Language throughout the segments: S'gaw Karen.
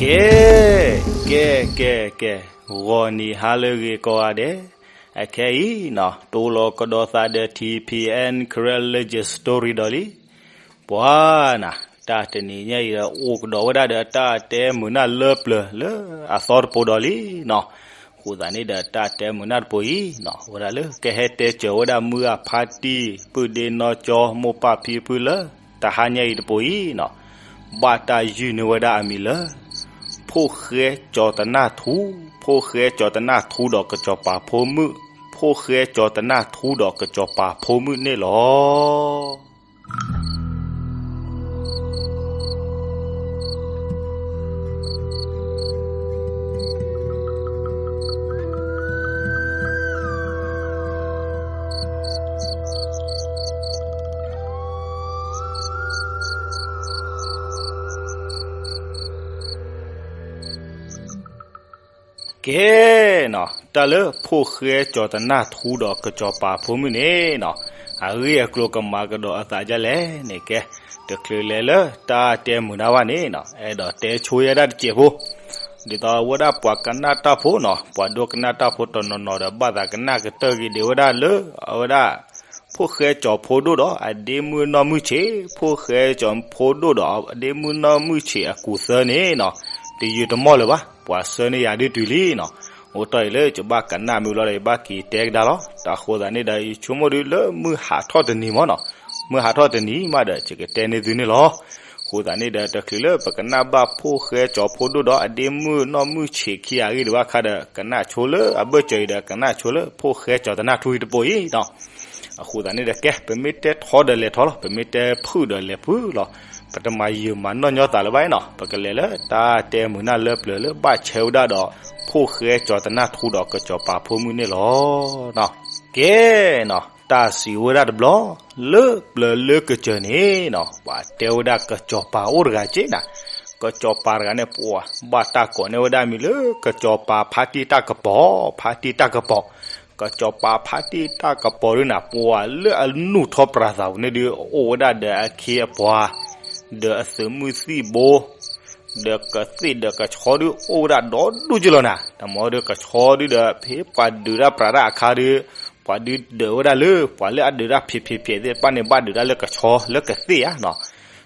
ကဲ, ကဲ, ကဲ, ကဲ, ဂီၤနံၤဟါလၢအဂ့ၤကိးဂၤဒဲး, အခဲအံၤနီၤ တိလီၤကဒီးသးဒီး ထံၣ်ဖံးအဲၣ် Karen Legend Story ဒီးလံ. ပှၤနၤ, တၢ်တနံၤညါအံၤဒီး အိၣ်ကဒီးဝဲဒၣ်ဒီးတၢ်တဲမုာ်နၢ်လၢပျၢၤလၢအသီတပိၤဒီးလံနီၤ. အဃိသတးန့ၣ်ဒီး တၢ်တဲမုာ်နၢ်တပိၤအံၤနီၤ ဝဲဒၣ်လၢကဟဲတဲစၢၤဝဲဒၣ်မုၢ်အဖါတံၢ် ပုၢ်ဒ့နီၢ်ကၠီ မိၢ်ပၢ်ဖံဖုလၢ တဟါညါအံၤတပိၤအံၤနီၤ, ဘၣ်တၢ်ယုၢ်န့ၢ်ဝဲဒၣ်အမံၤလၢ ဖိၣ်ဃဲကၠီၤတနၢ်ထူ, ဖိၣ်ဃဲကၠီၤတနၢ်ထူဒီးကစီၤပၤဖိမုၣ်, ဖိၣ်ဃဲကၠီၤတနၢ်ထူဒီးကစီၤပၤဖိမုၣ်န့ၣ်လီၤ. ကဲနီၤ, တၢ်လၢဖိၣ်ဃဲကၠီၤတနၢ်ထူဒီးကစီၤပၤဖိမုၣ်န့ၣ်နီၤ, အဂ့ၢ်အကျိၤကမၤကဒီးအသးဒ်လဲၣ်န့ၣ် ကဲ, တချုးလဲၤလၢတၢ်တဲမုာ်နၢ်ဘၣ်န့ၣ်နီၤ, အဲၣ်ဒိးတဲဆိယဲဒၣ်တစဲးဖိ, ဒ်သိးအဝဲဒၣ်ပှၤကနၣ်တၢ်ဖိနီၤ, ပှၤဒိကနၣ်တၢ်ဖိတနီၤနီၤဒီး ဘၣ်သးကနၣ်ကတၢၢ်က့ၤဒံးဝဲဒၣ်လၢ အဝဲဒၣ် ဖိၣ်ဃဲကၠီၤဖိဒိၣ်ဒီးအဒ့မုၣ်နီၢ်မုၢ်ဆံး, ဖိၣ်ဃဲကၠီၤဖိဒိၣ်ဒီးအဒ့မုၣ်နီၢ်မုၢ်ဆံးအကူၣ်သၢန့ၣ်နီၤ, တယုၢ်တမီၢ်လၢၤဘၣ်, ပှၤဆှၢန့ၢ်ယၤဒ်တုၤလံနီၤ. အိၣ်တ့ၢ်အံၤလၢယဘၣ်ကနၣ်မုာ်လီၤဒီး ယဘၣ်က့ၤတဲကဒါလီၤ. တၢ်အဃိသတးန့ၣ်ဒီး ယဆိကမိၣ်ဒုးလၢမုၢ်ဟးထီၣ်တနံၤမ့ၢ်နီၤ, မုၢ်ဟးထီၣ်တနံၤမးဒီး ယကတဲန့ၢ်သုန့ၣ်လီၤ. အဃိသတးန့ၣ်ဒီး တချုးလၢပကနၣ်ဘၣ်ဖိၣ်ဃဲကၠီၤဖိဒိၣ်ဒီးအဒ့မုၣ်နီၢ်မုၢ်ဆံးခံဂၤအဂ့ၢ်ဒံးဘၣ်အခါဒီး ကနၣ်ဆိလၢအဘၢၣ်စၢၤအံၤဒီး ကနၣ်ဆိလၢဖိၣ်ဃဲကၠီၤတနၢ်ထူအံၤတပိၤအံၤနီၤ. အဃိသတးန့ၣ်ဒီး ကဲ ပမ့ၢ်တဲထီဒီးလဲၤထီလီၤ, ပမ့ၢ်တဲဖုၣ်ဒီးလဲၤဖုၣ်လီၤ. ပတမၤယုာ်မၤနီၢ်ညီသးလၢၤဘၣ်နီၤ, ပကလဲၤလၢတၢ်တဲမုာ်နၢ်လၢပျၢၤလၢဘၣ်ဆဲးဝဲဒၣ်ဒီး ဖိၣ်ဃဲကၠီၤတနၢ်ထူဒီးကစီၤပၤဖိမုၣ်န့ၣ်လီၤ. ကဲနီၤ, တၢ်စံးဝဲဒၣ်တဘျီ, လၢပျၢၤလၢကစၢၢ်န့ၣ်နီၤ, ပှၤတဲဝဲဒၣ်ကစီၤပၤအိၣ်တဂၤက့နၤ, ကစီၤပၤတဂၤန့ၣ် ပှၤဘၣ်တၢ်ကိးန့ၢ်ဝဲဒၣ်မံၤလၢ ကစီၤပၤဖါတံၢ်တၢ်ကပီၤ, ဖါတံၢ်တၢ်ကပီၤ. ကစီၤပၤဖါတံၢ်တၢ်ကပီၤဒုးနၤ, ပှၤလၢအနူၢ်ထီၣ်ပြၤသးပူၤန့ၣ်ဒုး အိၣ်ဝဲဒၣ်ဒီးအခ့အပှၤ, ဒီးအသုးမုၢ်သံၣ်ဘိ, ဒီးကသ့ၣ်ဒီးကဆီဒုး အိၣ်ဝဲဒၣ်ဒီဒူၣ်က့လီၤနၤ. တၢ်မၤဒီးကဆီဒုးဒီး ဖဲပှၤဒုးတၢ်ပြၤတၢ်အခါဒုး, ပှၤဒုးဒၢးဝဲဒၣ်လၢ ပှၤလၢအဒုးတၢ်ဖံးဖံးဖံးသ့ၣ်တဖၣ်န့ၣ် ဘၣ်ဒုးတၢ်လၢကဆီလၢကသ့ၣ်ဧါနီၤ.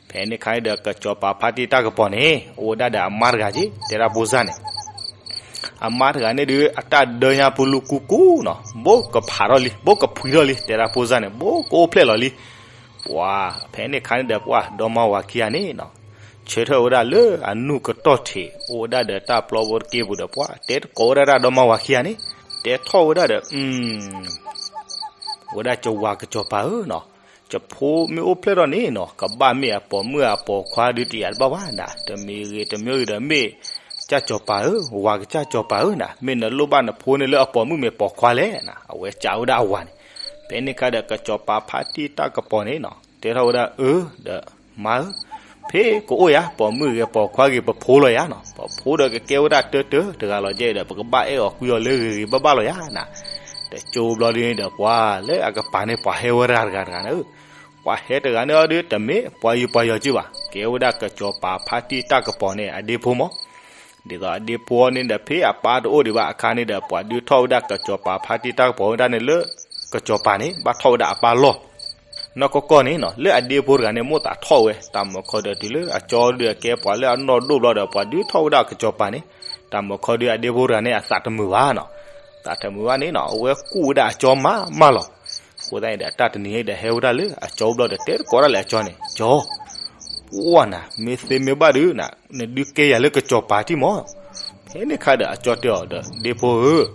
ဖဲန့ၣ်အခါန့ၣ်ဒီး ကစီၤပၤဖါတံၢ်တၢ်ကပီၤန့ၣ် အိၣ်ဝဲဒၣ်ဒီးအမါတဂၤက့ တဲဒၣ်ဖိစၢ်န့ၣ် အမါတဂၤန့ၣ်ဒုး အတၢ်ဒၢညါပူၤလူၤကူကူနီၤ, ဘိးကဖးထီၣ်လံ, ဘိးကဖှံထီၣ်လံ, တဲဒၣ်ဖိစၢ်န့ၣ် ဘိးကအိၣ်ဖျဲၣ်လီၤလံ. ပှၤ, ဖဲန့ၣ်အခါန့ၣ်ဒီး ပှၤဒီမါဝၤခံဂၤန့ၣ်နီၤ, ဆၢထၢၣ်ဝဲဒၣ်လၢအနူၢ်ကတီၢ်ထံး အိၣ်ဝဲဒၣ်ဒီးတၢ်ပျီဖိတက့ပူၤဒီး ပှၤတဲတကိးဝဲဒၣ်တၢ်ဒီမါဝၤခံဂၤန့ၣ်, တဲထီၣ်ဝဲဒၣ်ဒီး ဝဲဒၣ်ကဝၤကစီၤပၤဧၢနီၤ, ကဖိမ့ၢ်အိၣ်ဖျဲၣ်ထီၣ်န့ၣ်နီၤ, ကဘၣ်မ့ၢ်အပိာ်မုၣ်အပိာ်ခွါဒုးတယာ်တဘၣ်ဘၣ်နၤ, တမံၤဂ့ၤတမံၤဂ့ၤဒီး မ့ၢ်ကစၢ်စီၤပၤဧၢ, ဝၤကစၢ်စီၤပၤဧၢနၤ, မ့ၢ်နလိၣ်ဘၣ်နဖိန့ၣ်လၢအပိာ်မုၣ်မ့ၢ်ပိာ်ခွါလဲၣ်နၤ, အဝဲစံးဝဲဒၣ်အဝၤန့ၣ်. ဖဲန့ၣ်အခါဒီး ကစီၤပၤဖါတံၢ်တၢ်ကပီၤန့ၣ်နီၤ, တဲထီၣ်ဝဲဒၣ်အၢ, ဒီးမါဧၢ, ဖဲကအိၣ်ယၤ, ပိာ်မုၣ်ဂ့ၤပိာ်ခွါဂ့ၤ ပဖိလီၤယၤနီၤ, ပဖိဒီးကကဲဝဲဒၣ်တၢတၢတဂၤလီၤ. ယဲဒီး ပကဘၣ်အဲၣ်အီၤကွံအီၤလၢဂ့ၤဂ့ၤဘၣ်ဘၣ်လီၤယၤနၤ. တကၠိဘျီဒုန့ၣ်ဒီး ပှၤလၢအကပၤန့ၣ် ပှၤဟဲဝဲတဂၤတဂၤတဂၤန့ၣ်ဧၢ, ပှၤဟဲတဂၤန့ၣ်အီၤဒုး တမ့ၢ်ပှၤယူးပှၤယီၤက့ဘၣ်, ကဲဝဲဒၣ်ကစီၤပၤဖါတံၢ်တၢ်ကပီၤန့ၣ် အဒ့ဖိမး. ဒ်သိးအဒ့ဖိန့ၣ်ဒီး ဖဲအပၢ်တအိၣ်ဒံးဘၣ်အခါန့ၣ်ဒီး ပှၤဒုးထီၣ်ဝဲဒၣ်ကစီၤပၤဖါတံၢ်တၢ်ကပီၤဝဲဒၣ်န့ၣ်လၢ ကစီၤပၤန့ၣ် ဘၣ်ထီၣ်ဝဲဒၣ်အပၢ်လီၢ်. နီၢ်ကီၢ်ကီၢ်န့ၣ်နီၤ, လၢအဒ့ဖိတဂၤန့ၣ် မိၣ်သးထီၣ်ဝဲ, တၢ်မၤခီဒီးတုၤလၢအကၠီဒုးကဲပှၤလၢအနီၢ်ဒိၣ်ဘျီဒီး ပှၤဒုးထီၣ်ဝဲဒၣ်ကစီၤပၤန့ၣ်, တၢ်မၤခီဒုးအဒ့ဖိတဂၤန့ၣ် အသးတမုာ်ဘၣ်နီၤ. သးတမုာ်ဘၣ်န့ၣ်နီၤ, အဝဲကူၣ်ဝဲဒၣ်အကၠီမးမးလီၤ. အဃိသတးန့ၣ်ဒီး တၢ်တနံၤအံၤဒီး ဟဲဝဲဒၣ်လၢအကၠီဘျီဒီး တဲတကိးဒၣ်လဲာ်အကၠီန့ၣ်, ကၠီ, ပှၢ်နၤ, မ့ၢ်သ့မ့ၢ်ဘၣ်ဒုးနၤ, နဒုးကဲယၤလၢကစီၤပၤတံၢ်မး. ဖဲန့ၣ်အခါဒီး အကၠီတဲအီၤဒီး ဒ့ဖိဧၢ,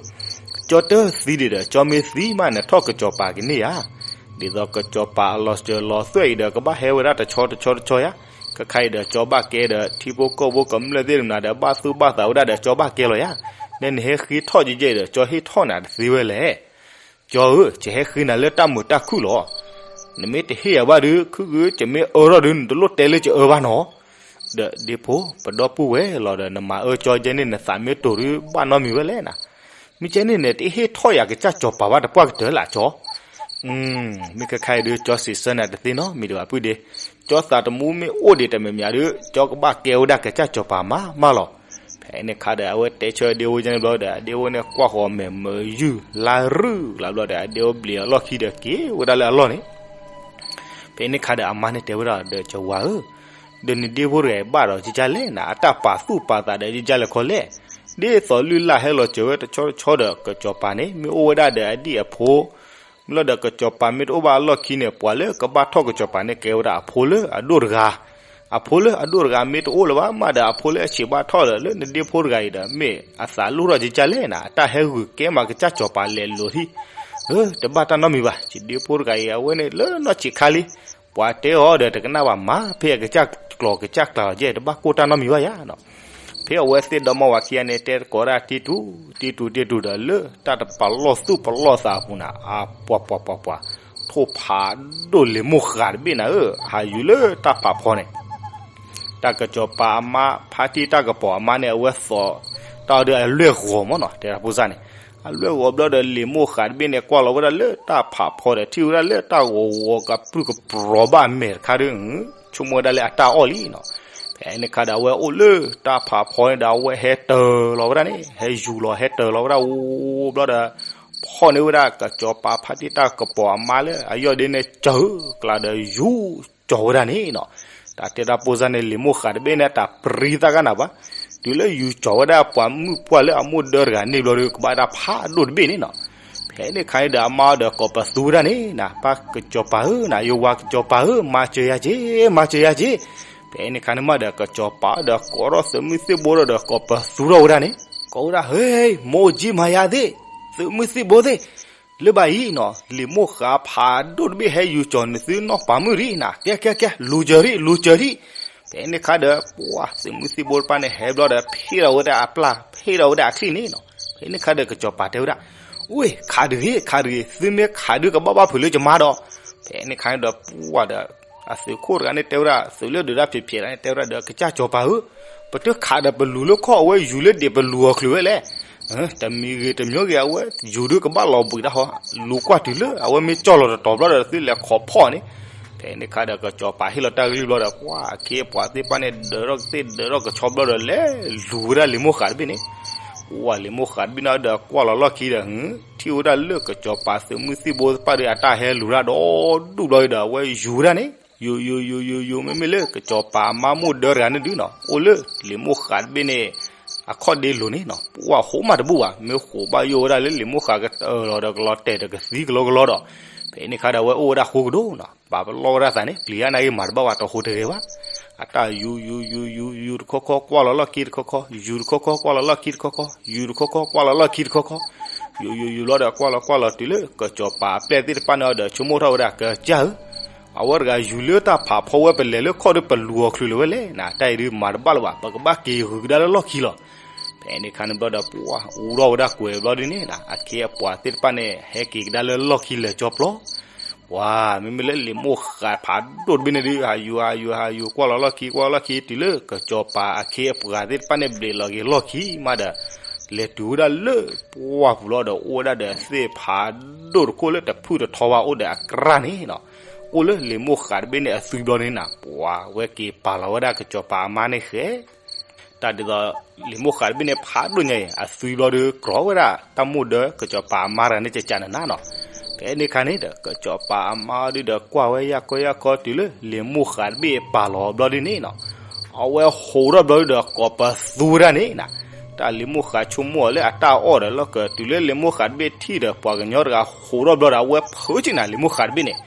ကၠီတသံဒံးဒီး ကၠီမ့ၢ်သံမးန့ၣ် ထီၣ်ကစီၤပၤကန့ၢ်ယၤ. ဒ်သိးကစီၤပၤအလီၤစၢၤလီၤသွဲၣ်အံၤဒီး ကဘၣ်ဟဲဝဲဒၣ်တဆီတဆီတဆီယၤ. ခဲခါအံၤဒီး ကၠီဘၣ်ကဲဒီး ထံဖိကီၢ်ဖိကမျၢၢ်သ့ၣ်တဖၣ်ဒီး ဘၣ်သူၣ်ဘၣ်သးဝဲဒၣ်ဒီး ကၠီဘၣ်ကဲလီၤယၤ. နဲနဟဲဃ့ထီၣ်ယဲယဲဒီး ကၠီဟ့ၣ်ထီၣ်နၤတသ့ဝဲလဲၣ်. ကၠီဧၢ, ယဟဲဃ့နၤလၢတၢ်မုာ်တၢ်ခုၣ်လီၤ. နမ့ၢ်တဟ့ၣ်ယၤဘၣ်ဒီး ခုဂ့ၤ ယမ့ၢ်အၢထီၣ်ဒီး နတလိၣ်တဲလၢယအၢဘၣ်နီၤ. ဒီးဒ့ဖိ, ပဒီပုၢ်ဝဲၢ်လီၤဒီး နမၤအၢကၠီယဲန့ၣ် နသးမ့ၢ်တိၤဒုး ဘၣ်နီတမံၤဝဲလဲၣ်နၤ. မ့ၢ်ကဲန့ၣ်န့ၣ် တဟ့ၣ်ထီၣ်ယၤကစၢ်စီၤပၤဘၣ်တပှၢ်ကတၢၢ်လၢကၠီ. မ့ၢ်ခဲခါအံၤဒုး ကၠီစံးဆၢနၤတသ့နီတမံၤဒံးဘၣ်ပုၢ်ဒ့, ကၠီသးတမူမ့ၢ်အိၣ်ဒံးတမံၤမံၤဒုး ကၠီကဘၣ်ကဲဝဲဒၣ်ကစၢ်စီၤပၤမးမးလီၤ. ဖဲန့ၣ်ခါဒီး အဝဲတဲဆၢအဒ့ဖိန့ၣ်ဘျီဒီး အဒ့ဖိန့ၣ်ကွၢ်ဃီၤမဲာ်မုာ်ယုၢ်လါရုၢ်လၢ်ဘျီဒီး အဒ့ဖိဘျံးအလီၢ်ခံဒီးက့ၤဝဲဒၣ်လၢအလီၢ်န့ၣ်. ဖဲန့ၣ်ခါဒီးအမါန့ၣ်တဲဝဲဒၣ်ဒီး ကဝၤဧၢ, ဒီးနဒ့ဖိတဂၤအံၤဘၣ်ဒီးကကလဲၣ်နၤ, အတၢ်ပာ်သူၣ်ပာ်သးဒီးကကလဲၣ်ခီလဲၣ်. ဒ်သိးလုၢ်လၢ်ဟဲလီၤစၢၤဝဲတဆီတဆီဒီး ကစီၤပၤန့ၣ် မ့ၢ်အိၣ်ဝဲဒၣ်ဒီးအဒံၣ်အဖိ မ့ၢ်လီၤဒီးကစီၤပၤမ့ၢ်တအိၣ်ဘၣ်အလီၢ်ခံန့ၣ် ပှၤလၢကဘၣ်ထီၣ်ကစီၤပၤန့ၣ် ကဲဝဲဒၣ်အဖိလၢအဒိၣ်တဂၤ. အဖိလၢအဒိၣ်တဂၤမ့ၢ်တအိၣ်လၢၤဘၣ် မးဒီးအဖိလၢအဆံးဘၣ်ထီၣ်ဒီး လၢနဒ့ဖိတဂၤအံၤဒီး မ့ၢ်အသးလူၢ်ထီၣ်ကကလဲၣ်နၤ, အတၢ်ဟဲဂုာ်ကဲမးကစၢ်စီၤပၤလဲၤလိာ်ထံၣ်. အၢ တဘၣ်တၢ်နီတမံၤဘၣ်, ယဒ့ဖိတဂၤအံၤ အဝဲန့ၣ်လၢနီၢ်ဆံးခါလံ. ပှၤတဲအီၤဒီးတကနၣ်ဘၣ်မး, ဖဲအကစၢ်ကျိာ်ကစၢ်ကျါလီၤကဲ တဘၣ်ကိၢ်တၢ်နီတမံၤဘၣ်ယၤနီၤ. ဖဲအဝဲသ့ၣ်ဒီမါဝၤခံဂၤန့ၣ် တဲသကိးဒၣ်တံတူာ် တံတူာ် တံတူာ်ဒီး လၢတၢ်တပာ်လီၢ်သူၣ်ပာ်လီၢ်သးအပူၤနၤ, အပှၤပှၤပှၤပှၤ ထိၣ်ဖးဒိၣ်လံာ်မိၢ်ဃးတဘ့ၣ်နၤဧၢ, ဟးယူၤလၢတၢ်ဖးဖီန့ၣ်. တၢ်ကစီၤပၤအမါ ဖါတံၢ်တၢ်ကပီၤအမါန့ၣ် အဝဲသိးတၢ်အီၤဒီးအလွဲၢ်ဂီၤမးနီၤ, တဲတၢ်ဖိစၢ်န့ၣ်. အလွဲၢ်ဂီၤဘျီဒီး လံာ်မိၢ်ဃးတဘ့ၣ်န့ၣ် ကွၢ်လီၤဝဲဒၣ်လၢတၢ်ဖးဖီဒီး ထံၣ်ဝဲဒၣ်လၢတၢ်ဂီၤဂီၤကပြုၢ်ကပြီၤဘၣ်အမဲာ်တခါဒီး ဆိကမိၣ်ဝဲဒၣ်လၢအတၢ်အီၣ်လံနီၤ. ဖဲန့ၣ်ခါဒီး အဝဲအိၣ်လၢတၢ်ဖးဖီန့ၣ်ဒီး အဝဲဟဲတၢၤလီၤဝဲဒၣ်န့ၣ်, ဟဲယူၤလီၤ ဟဲတၢၤလီၤဝဲဒၣ် အိၣ်ဘျီဒီး ဖီၣ်န့ၢ်ဝဲဒၣ်ကစီၤပၤဖါတံၢ်တၢ်ကပီၤအမါလၢအယီၢ်ဒ့န့ၣ် စၢၤကျါဒီးယူၤကၠီၤဝဲဒၣ်န့ၣ်နီၤ. တၢ်တဲတၢ်ဖိစၢ်န့ၣ် လံာ်မိၢ်ဃးတဘ့ၣ်န့ၣ် တၢ်ပြံသၣ်ကနၣ်ဘၣ်, တုၤလၢယူၤကၠီၤဝဲဒၣ်ပှၤမုၣ်ပှၢ်လၢအမိၢ်ဒၢတဂၤန့ၣ်ဘျီဒီး ကဘၣ်တၢ်ဖးဒိၣ်တဘ့ၣ်န့ၣ်နီၤ. ဖဲန့ၣ်ခါန့ၣ်ဒီး အမါဒီးကိးပသူဝဲဒၣ်န့ၣ်နၤ, ပၢ်ကစီၤပၤဧၢနၤ, ယဝၤကစီၤပၤဧၢ, မၤစၢၤယၤက့ၤ, မၤစၢၤယၤက့ၤ. ဖဲန့ၣ်ခါန့ၣ်မးဒီး ကစီၤပၤဒီးကိးထီၣ်သုးမုၢ်သံၣ်ဘိဒီး ဒီးကိးပသူထီၣ်ဝဲဒၣ်န့ၣ်, ကိးဝဲဒၣ် ဟဲ မိၢ်ကၠံမၤယၤသ့ၣ်, သုးမုၢ်သံၣ်ဘိသ့ၣ်, လၢဘၣ်အံၤနီၤ, လံာ်မိၢ်ဃးဖးဒိၣ်တဘ့ၣ်ဟဲယူၤကၠီၤနသုနီၢ်ပၤမုၣ်ဒံးနၤ, ကဲ ကဲ ကဲ လူၤစၢၤဒံး လူၤစၢၤဒံး. ဖဲန့ၣ်ခါဒီး ပှၤသုးမုၢ်သံၣ်ဘိတဖၣ်န့ၣ် ဟဲဘျီဒီး ဖ့ၣ်ထီၣ်ဝဲဒၣ်အပျၢ် ဖ့ၣ်ထီၣ်ဝဲဒၣ်အချံၣ်န့ၣ်နီၤ. ဖဲန့ၣ်ခါဒီး ကစီၤပၤတဲဝဲဒၣ်, ဝ့ၢ် ခးဒုးဂ့ၤ ခးဒုးဂ့ၤ, သုမ့ၢ်ခးဒုးကဘၣ်ဘၣ်ဖုးလၢယမါဒီး. ဖဲန့ၣ်ခါန့ၣ်ဒီး ပှၤဒီး အသုးခိၣ်တဂၤန့ၣ်တဲဝဲဒၣ်, သုးလၢဒုးတၢ်ဖျဲးဖျဲးတဂၤန့ၣ် တဲဝဲဒၣ်ဒီး ကစၢ်စီၤပၤဧၢ, ပတခးဒီးပလူၤလၢခီၣ် အဝဲယူၤလၢဒံးပလူၤအီၤချုးဝဲလဲၣ်. တမံၤဂ့ၤတမံၤဂ့ၤ အဝဲယူၤဒုးကဘၣ်လီၤဘှံးတၢ်ဟီ, လူၤကွၢ်တုၤလၢအဝဲမ့ၢ်ကၠီၣ်လီၤတတီၤဘျီဒီး သုလဲၤခိးဖီၣ်န့ၣ်. ဖဲန့ၣ်ခါဒီး ကစီၤပၤဟ့ၣ်လီၤတၢ်ကလုၢ်ဘျီဒီး ပှၤအခ့အပှၤသ့ၣ်တဖၣ်န့ၣ် ဒၢးထီၣ်ကသ့ၣ်ဒၢးထီၣ်ကဆီဘျီဒီး လဲၤလူၤဝဲဒၣ်လံာ်မိၢ်ဃးတဘ့ၣ်န့ၣ်. ပှၤလံာ်မိၢ်ဃးတဘ့ၣ်န့ၣ်ဒီး ကွၢ်လီၤလီၢ်ခံဒီး ထံၣ်ဝဲဒၣ်လၢကစီၤပၤသုးမုၢ်သံၣ်ဘိသ့ၣ်တဖၣ်ဒီး အတၢ်ဟဲလူၤတၢ်ဒီဒူၣ်ဘျီဒီး အဝဲယူၤဝဲဒၣ်န့ၣ် ယူၤ ယူၤ ယူၤ ယူၤ ယူၤ မ့မ့ၢ်လၢကစီၤပၤအမါမိၢ်ဒၢတဂၤန့ၣ်ဒုးနီၤ, အိၣ်လၢလံာ်မိၢ်ဃးတဘ့ၣ်န့ၣ် အခီၣ်ဒ့လိၤန့ၣ်နီၤ, ပှၤဃိးမးတဘူၣ်ဘၣ်, မ့ၢ်ဃိးဘၣ်ယိၣ်ဝဲဒၣ်လၢလံာ်မိၢ်ဃးကတၢၢ်လီၤဒီးကလီၤတဲာ်ဒီးကသံကလီကလီဒီး, ဖဲန့ၣ်ခါဒီးအဝဲအိၣ်ဝဲဒၣ်ဃိကဒိၣ်နီၤ, ပာ်ပလီၢ်ဝဲဒၣ်သးန့ၣ် ပျံၤအါနာ်က့ၤမၤတဘၣ်ဘၣ် တဟိးတဂဲၤဘၣ်. အတၢ်ယူၤ ယူၤ ယူၤ ယူၤ ယူၤတခီခီ ကွၢ်လီၤလီၢ်ခံတခီခီ, ယူၤတခီခီ ကွၢ်လီၤလီၢ်ခံတခီခီ, ယူၤတခီခီ ကွၢ်လီၤလီၢ်ခံတခီခီ, ယူၤ ယူၤ ယူၤလီၤဒီးကွၢ်လီၤကွၢ်လီၤတုၤလၢကစီၤပၤအပျဲၢ်သ့ၣ်တဖၣ်န့ၣ်ဒီး ဆိကမိၣ်ထီၣ်ဝဲဒၣ် ကစၢ်ဧၢ အဝဲတဂၤယူၤလၢတၢ်ဖးဖီဝဲ ပလဲၤလၢခီၣ်ဒီးပလူၤအီၤချုးလၢၤဝဲလဲၣ်နၤ, တၢ်အံၤဒုးမၤတဘၣ်လၢၤဘၣ်, ပကဘၣ်က့ၤဂုၤကဒါလၢလီၢ်ခံလီၤ. ဖဲန့ၣ်ခါန့ၣ်ဘျီဒီး ပှၤအူထီၣ်ဝဲဒၣ်ကွဲၤဘျီဒ်န့ၣ်နၤ, အခ့အပှၤသ့ၣ်တဖၣ်န့ၣ် ဟဲက့ၤကဒါလၢလီၢ်ခံလၢာ်ကၠီပျီ ပှၤမ့မ့ၢ်လၢလံာ်မိၢ်ဃးဖးဒိၣ်တဘ့ၣ်န့ၣ်ဒုး ဟးယူၤ ဟးယူၤ ဟးယူၤ ကွၢ်လီၤလီၢ်ခံ ကွၢ်လီၤလီၢ်ခံ တုၤလၢကစီၤပၤအခ့အပှၤသ့ၣ်တဖၣ်န့ၣ် ဘျဲးလီၤက့ၤလီၢ်ခံမးဒီး လဲၤတုၤဝဲဒၣ်လၢပှၢ်ပူၤလီၤဒီး အိၣ်ဝဲဒၣ်ဒီးသ့ၣ်ဖးဒိၣ်တခိၣ်လၢတဖုၣ်တထီဘၣ် အိၣ်ဒီးအကြၢ်န့ၣ်နီၤ, အိၣ်လၢလံာ်မိၢ်ဃးတဘ့ၣ်န့ၣ်အသွံဘျီန့ၣ်နၤ, ပှၤဝဲက့ၤပာ်လီၤဝဲဒၣ်ကစီၤပၤအမါန့ၣ်ဃဲ တၢ်ဒ်သိး လံာ်မိၢ်ဃးတဘ့ၣ်န့ၣ် ဖးဒိၣ်ညါအံၤ အသွံဘျီဒီး ကြၢးဝဲဒၣ်တၢ်မိၢ်ဒၢကစီၤပၤအမါတဂၤန့ၣ် ကကနၤနီၤ. ဖဲန့ၣ်ခါန့ၣ်ဒီး ကစီၤပၤအမါဒုဒီး ကွၢ်ဝဲယၢ်ကီယၢ်ကီတုၤလၢ လံာ်မိၢ်ဃးတဘ့ၣ်ပာ်လီၤဘျီဒ်န့ၣ်နီၤ, အဝဲဟးထီၣ်ဘျီဒီး ကိးပသူဝဲဒၣ်န့ၣ်နၤ, တၢ်လံာ်မိၢ်ဃးဆိကမိၣ်အီၤလၢအတၢ်အီၣ်ဒီးလီၢ်ကတုၤလၢလံာ်မိၢ်ဃးတဘ့ၣ်ထံၣ်ဒီး ပှၤကညီတဂၤဟးထီၣ်ဘျီဒီး အဝဲဖုးကနၤလံာ်မိၢ်ဃးတဘ့ၣ်န့ၣ်.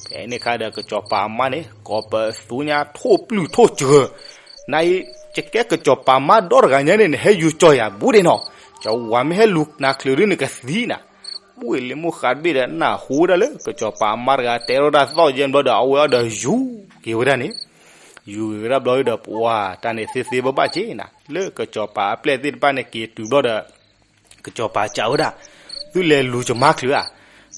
ဖဲန့ၣ်ခါဒီး ကစီၤပၤအမါန့ၣ် ကိးပသူညါထိၣ်ပျုၢ်ထိၣ်စှၢၤ နၤအံၤ ယကဲကစီၤပၤမါဒီတဂၤညါန့ၣ် နဟဲယူၤကၠီယၤဘူးဒ့နီၤ, ကဝၤမ့ၢ်ဟဲလူၤနၤချုးဒုး နကသံနၤ. ပှ့ၤလံာ်မိၢ်ဃးတဘ့ၣ်ဒီး နၢ်ဟူဝဲဒၣ်လၢ ကစီၤပၤအမါတဂၤ တဲထီၣ်တၢ်သီၣ်ယဲၢ်ဘျီဒီး အဝဲအီၤဒီးယူၤက့ၤဝဲဒၣ်န့ၣ်, ယူၤက့ၤဝဲဒၣ်ဘျီဒီး ပှၤတၢ်န့ၣ်သ့သ့ဘၣ်ဘၣ်က့ၤနၤ, လၢကစီၤပၤအပျဲၢ်သ့ၣ်တဖၣ်န့ၣ် က့ၤတုၤဘျီဒီး ကစီၤပၤစံးဝဲဒၣ်, သုလဲၤလူၤကမါချုးဧါ,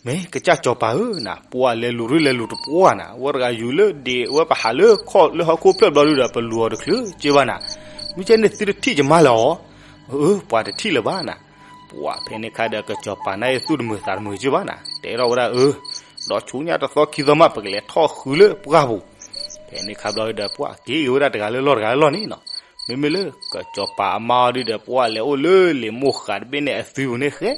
မ့ၢ်ကစၢ်စီၤပၤဧၢနၤ, ပှၤလဲၤလူၤရ့လဲၤလူၤတပှၢ်နၤ, အဝဲတဂၤယူၤလၢဒံးဝဲပဟးလၢခီၣ်လၢဟီၣ်ခိၣ်ဖျၢၣ်ဘျီဒုဒီး ပလူၤအီၤတချုးက့ၤဘၣ်နၤ, မ့ၢ်ကဲန့ၣ်သုတထံၣ်ကမါလၢၤအီၤ, အၢ ပှၤတထံၣ်လၢၤဘၣ်နၤ. ပှၤဖဲန့ၣ်ခါဒီး ကစီၤပၤန့ၣ်အံၤ သူၣ်တမုာ်သးတမုာ်က့ၤဘၣ်နၤ, တဲထီၣ်ဝဲဒၣ်အၢ, ဒီးဆူညါတသီခံသီမး ပကလဲၤထီၣ်ဃုလၢပှၢ်ပူၤ. ဖဲန့ၣ်ခါဘျီဒီး ပှၤက့ၤက့ၤဝဲဒၣ်တဂၤလၢလီၢ်တဂၤလၢလီၢ်န့ၣ်နီၤ, မ့မ့ၢ်လၢကစီၤပၤအမါအီၤဒုဒီး ပှၢ်လဲၤအိၣ်လၢလံာ်မိၢ်ဃးတဘ့ၣ်န့ၣ်အသွံပူၤန့ၣ်ဃဲ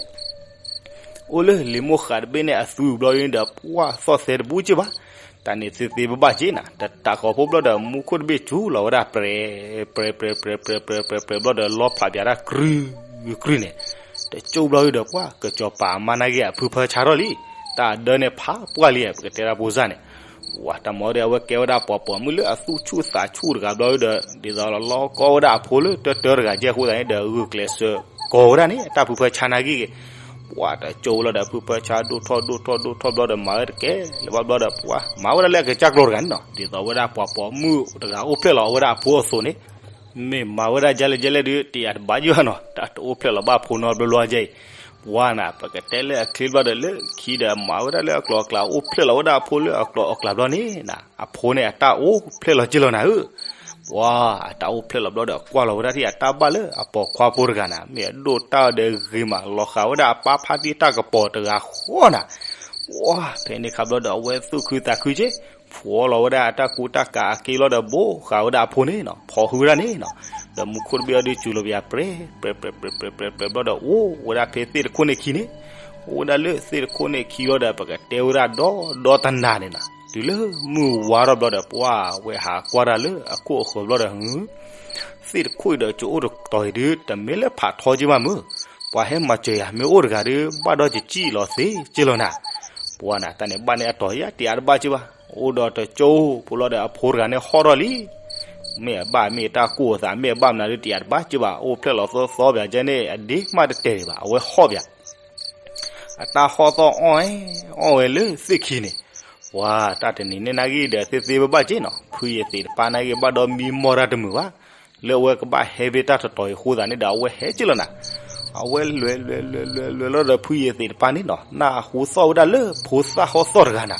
အိၣ်လၢလံာ်မိၢ်ဃးတဘ့ၣ်န့ၣ်အသွံပူၤဘျီဒုဒီး ပှၢ်သီၣ်သဲတဘူးက့ဘၣ်. တၢ်န့ၣ်သ့သ့ဘၣ်ဘၣ်က့နၤ, တတးဃီၤဖိဘျီဒီး မူခိၣ်တဘ့ၣ်စူၤလီၤဝဲဒၣ် ပြဲၤ ပြဲၤ ပြဲၤ ပြဲၤ ပြဲၤ ပြဲၤ ပြဲၤ ပြဲၤ ဘျီဒီး လီဖျးပၠးတၢ်ကြု ကြုန့ၣ်, တကၠိဘျီဒုဒီး ပှၢ်ကစီၤပၤအမါနာ်က့အဖုဖၢဆါထီၣ်လံ. တၢ်အဒၢန့ၣ်ဖးပှၢ်လံ ပကတဲတၢ်ဖိစၢ်န့ၣ် ဝၤတၢ်မၤဒီး အဝဲကဲဝဲဒၣ်ပှၤပိာ်မုၣ်လၢအသူၣ်ဆူၣ်သးဆူၣ်တဂၤဘျီဒီး ဒ်သိးလီၤကီဝဲဒၣ်အဖိလၢတၢတၢတဂၤကဲအဃိသတးန့ၣ်ဒီး ဂုာ်ကျဲးစၢးကိးဝဲဒၣ်န့ၣ် အတၢ်ဖုဖၢဆါနာ်က့ဂ့ၤ, ပှၢ်တကၠိလီၤဒီး ဖုဖၢဆါဒိၣ်ထီၣ်ဒိၣ်ထီၣ်ဒိၣ်ထီၣ်ဘျီဒီး မၤဝဲတကဲလၢၤဘၣ်ဘျီဒီး ပှၢ်မၤဝဲဒၣ်လၢအကစၢ်ကျိၤတဂၤန့ၣ်နီၤ, ဒ်သိးဝဲဒၣ်ပှၤပိာ်မုၣ်တဂၤအိၣ်ဖျဲၣ်လီၤအဝဲဒၣ်အဖိအသိးန့ၣ် မ့ၢ်မၤဝဲဒၣ်ဒ်လဲၣ်ဒ်လဲၣ်ဒီး တယၤတဘၣ်ယုၢ်နီၤ, တၢ်တအိၣ်ဖျဲၣ်လီၤဘၣ်ဖိနီတဘျီဘျီကဲအံၤ, ပှၢ်နၤ ပကတဲလၢအချ့ဘျီဒီး လၢခံဒီး မၤဝဲဒၣ်လၢအကျိၤအကျဲ အိၣ်ဖျဲၣ်လီၤဝဲဒၣ်အဖိလၢအကျိၤအကျဲဘျီန့ၣ်နၤ, အဖိန့ၣ်အတၢ်အိၣ်ဖျဲၣ်လီၤက့လီၤနၤဧၢ, ပှၢ်အတၢ်အိၣ်ဖျဲၣ်လီၤဘျီဒီး ကွၢ်လီၤဝဲဒၣ်ထံၣ်အတၢ်ဘၣ်လၢအပိာ်ခွါဖိတဂၤနၤ, မ့ၢ်အဒိၣ်တၢ်ဒီးဂ့ၤမး လီၤဃာ်ဝဲဒၣ်အပၢ်ဖါတံၢ်တၢ်ကပီၤတဂၤဃီနၤ, ပှၢ်ဖဲန့ၣ်ခါဘျီဒီး အဝဲသူၣ်ခုသးခုက့ ဖှီလီၤဝဲဒၣ်အတၢ်ကူတၢ်ကၤအက့ဘျီဒီး ဘိးဃာ်ဝဲဒၣ်အဖိန့ၣ်နီၤ, ဖီၣ်ဟုဝဲဒၣ်န့ၣ်နီၤ, ဒီးမူခိၣ်တဘ့ၣ်အီၤဒုးစူၤလီၤပၠး ပြဲၤ ပြဲၤ ပြဲၤ ပြဲၤ ပြဲၤ ပြဲၤ ဘျီဒီး အိၣ်ဝဲဒၣ်ဖဲသ့ၣ်တခိၣ်န့ၣ်ခံန့ၣ်, အိၣ်ဝဲဒၣ်လၢသ့ၣ်တခိၣ်န့ၣ်ခံဘျီဒီး ပကတဲဝဲဒၣ်ဒီဒီတနၤန့ၣ်နီၤ, တုၤလၢမုၢ်ဝါထီၣ်ဘျီဒီး ပှၢ်ဝဲဟးကွၢ်တၢ်လၢအခိၣ်အဃၢၤဘျီဒီး သ့ၣ်တခိၣ်အံၤဒီး ကအိၣ်တတီၤအံၤဒုး တမ့ၢ်လၢဖးထီက့ဘၣ်မုၢ်, ပှၤဟဲမၤစၢၤယၤမ့ၢ်အိၣ်တဂၤဒီး ဘၣ်ဒီးကစံၣ်လီၤသ့က့လီၤနၤ, ပှၢ်နၤ တၢ်န့ၣ်ဘၣ်န့ၣ်အတီၤယါ တယၤတဘၣ်က့ဘၣ်, အိၣ်ဒီးတကၠိဖိလီၤဒီး အဖိတဂၤန့ၣ်ဟီၣ်ထီၣ်လံ, မ့ၢ်အဘၣ်မ့ၢ်တၢ်ကိၢ်အသး မ့ၢ်အဘၣ်မနုၤဒုး တယၤတဘၣ်က့ဘၣ်, အိၣ်ဖျဲၣ်လီၤသီသီပၠးကဲန့ၣ် အဒ့မးတတဲာ်ဒံးဘၣ်, အဝဲဟီၣ်ပၠး အတၢ်ဟီၣ်သီၣ်အီၣ်ဝဲ အီၣ်ဝဲလၢသ့ၣ်ခံန့ၣ်, ပှၢ်တၢ်တနံၤန့ၣ်နာ်က့ဒီး သ့သ့ဘၣ်ဘၣ်က့နီၤ, ဖုယသ့းတပၤနာ်က့ဘၣ်ဒီးမံမီၢ်တၢ်တမုာ်ဘၣ်, လၢအဝဲကဘၣ်ဟဲဖဲတၢ်တတီၤအံၤအဃိသတးန့ၣ်ဒီး အဝဲဟဲက့လီၤနၤ, အဝဲလဲၤလဲၤလဲၤလဲၤလဲၤလီၤဒီး ဖုယသ့းတပၤန့ၣ်နီၤ နၢ်ဟူသီၣ်ဝဲဒၣ်လၢဖိသၣ်ဟီၣ်သီၣ်တဂၤနၤ,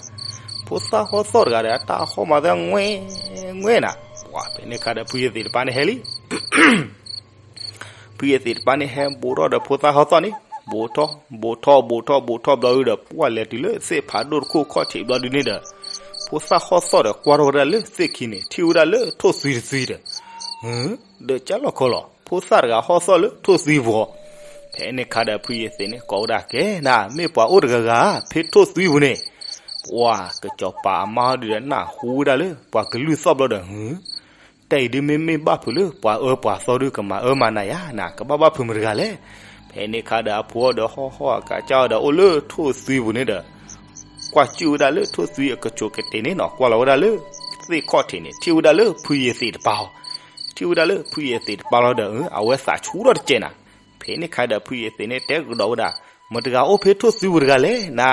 ဖိသၣ်ဟီၣ်သီၣ်တဂၤဒီး အတၢ်ဟီၣ်မၤသၣ်ငွဲၣ် ငွဲၣ်နၤ, ပှၢ်ဖဲန့ၣ်ခါဒီး ဖုယသ့းတပၤန့ၣ်ဟဲလံ ဖုယသ့းတပၤန့ၣ်ဟဲဘူးထီၣ်ဒီးဖိသၣ်ဟီၣ်သီၣ်န့ၣ်, ဘူးထီၣ် ဘူးထီၣ် ဘူးထီၣ် ဘူးထီၣ်ဘျီဒုဒီး ပှၢ်လဲၤတုၤလၢသ့ၣ်ဖးဒိၣ်တခိၣ်ခီၣ်ထံးဘျီဒုန့ၣ်ဒီး, ဖိသၣ်ဟီၣ်သီၣ်ဒီးကွၢ်ထီၣ်ဝဲဒၣ်လၢသ့ၣ်ခံန့ၣ် ထံၣ်ဝဲဒၣ်လၢထိၣ်သွံတသွံဒီး, ဒီးကၢ်လီၤခီလီၤ ဖိသၣ်တဂၤဟီၣ်သီၣ်လၢထိၣ်သွံပူၤ, ဖဲန့ၣ်ခါဒီးဖုယသ့းန့ၣ်ကိးဝဲဒၣ်ကဲနၤ မ့ၢ်ပှၤအိၣ်တဂၤဂၤ ဖဲထိၣ်သွံပူၤန့ၣ်, ပှၢ်ကစီၤပၤအမါဒုဒီးနၢ်ဟူဝဲဒၣ်လၢပှၤကလုၢ်သီၣ်ဘျီဒီး တၢ်အံၤဒုးမ့မ့ၢ်ဘၣ်ဖုးလၢပှၤအၢပှၤသီဒုးကမၤအၢမၤနးယၤနၤ ကဘၣ်ဘၣ်ဖုးမတဂၤလဲၣ်. ဖဲန့ၣ်ခါဒီးအဖိအီၤဒီးဟီၣ်ဟီၣ်အကးကၢ်အီၤဒီးအိၣ်လၢထိၣ်သွံပူၤန့ၣ်ဒီး, ကွၢ်စူၣ်ဝဲဒၣ်လၢထိၣ်သွံအကစိၤကတဲာ်န့ၣ်နီၤ ကွၢ်လီၤဝဲဒၣ်လၢသ့ၣ်ခီၣ်ထံးန့ၣ် ထံၣ်ဝဲဒၣ်လၢဖုယသ့းတပၤအီၤ, ထံၣ်ဝဲဒၣ်လၢဖုယသ့းတပၤလီၤဒီး အဝဲသးဆူၣ်ထီၣ်တစဲးနၤ. ဖဲန့ၣ်ခါဒီးဖုယသ့းန့ၣ်တဲကဒီးဝဲဒၣ်, မတဂၤအိၣ်ဖဲထိၣ်သွံပူၤတဂၤလဲၣ်နၤ,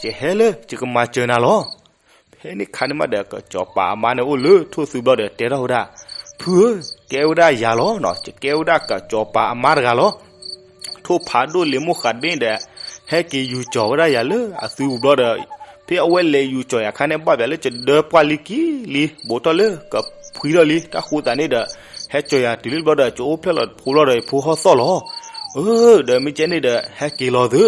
ယဟဲလၢယကမၤစၢၤနၤလီၤ. ဖဲန့ၣ်ခါန့ၣ်မးဒီး ကစီၤပၤအမါန့ၣ်အိၣ်လၢထိၣ်သွံဘျီဒီးတဲထီၣ်ဝဲဒၣ်, ဖုဧၢ, ကဲဝဲဒၣ်ယၤလီၤနီၤ, ယကဲဝဲဒၣ်ကစီၤပၤအမါတဂၤလီၤ. ထိၣ်ဖးဒိၣ်လံာ်မိၢ်ဃးတဘ့ၣ်ဒီး ဟဲက့ၤယူၤကၠီၤဝဲဒၣ်ယၤလၢအသွံပူၤဘျီဒီး, ဖဲအဝဲလဲၤယူၤကၠီၤယၤခါန့ၣ် ဘၣ်ပၠးလၢယဒၢပှၢ်လံကံလံ, ဘူးထီၣ်လၢကဖှံထီၣ်လံ, တၢ်ဃိသတးန့ၣ်ဒီး ဟဲကၠီၤယၤတုၤလံဘျီဒီး ယအိၣ်ဖျဲၣ်လီၤဖိဘျီဒီး ယဖိဟီၣ်သီၣ်လီၤ. အၢ, ဒီးမ့ၢ်ကဲန့ၣ်ဒီး ဟဲက့ၤလီၤသု,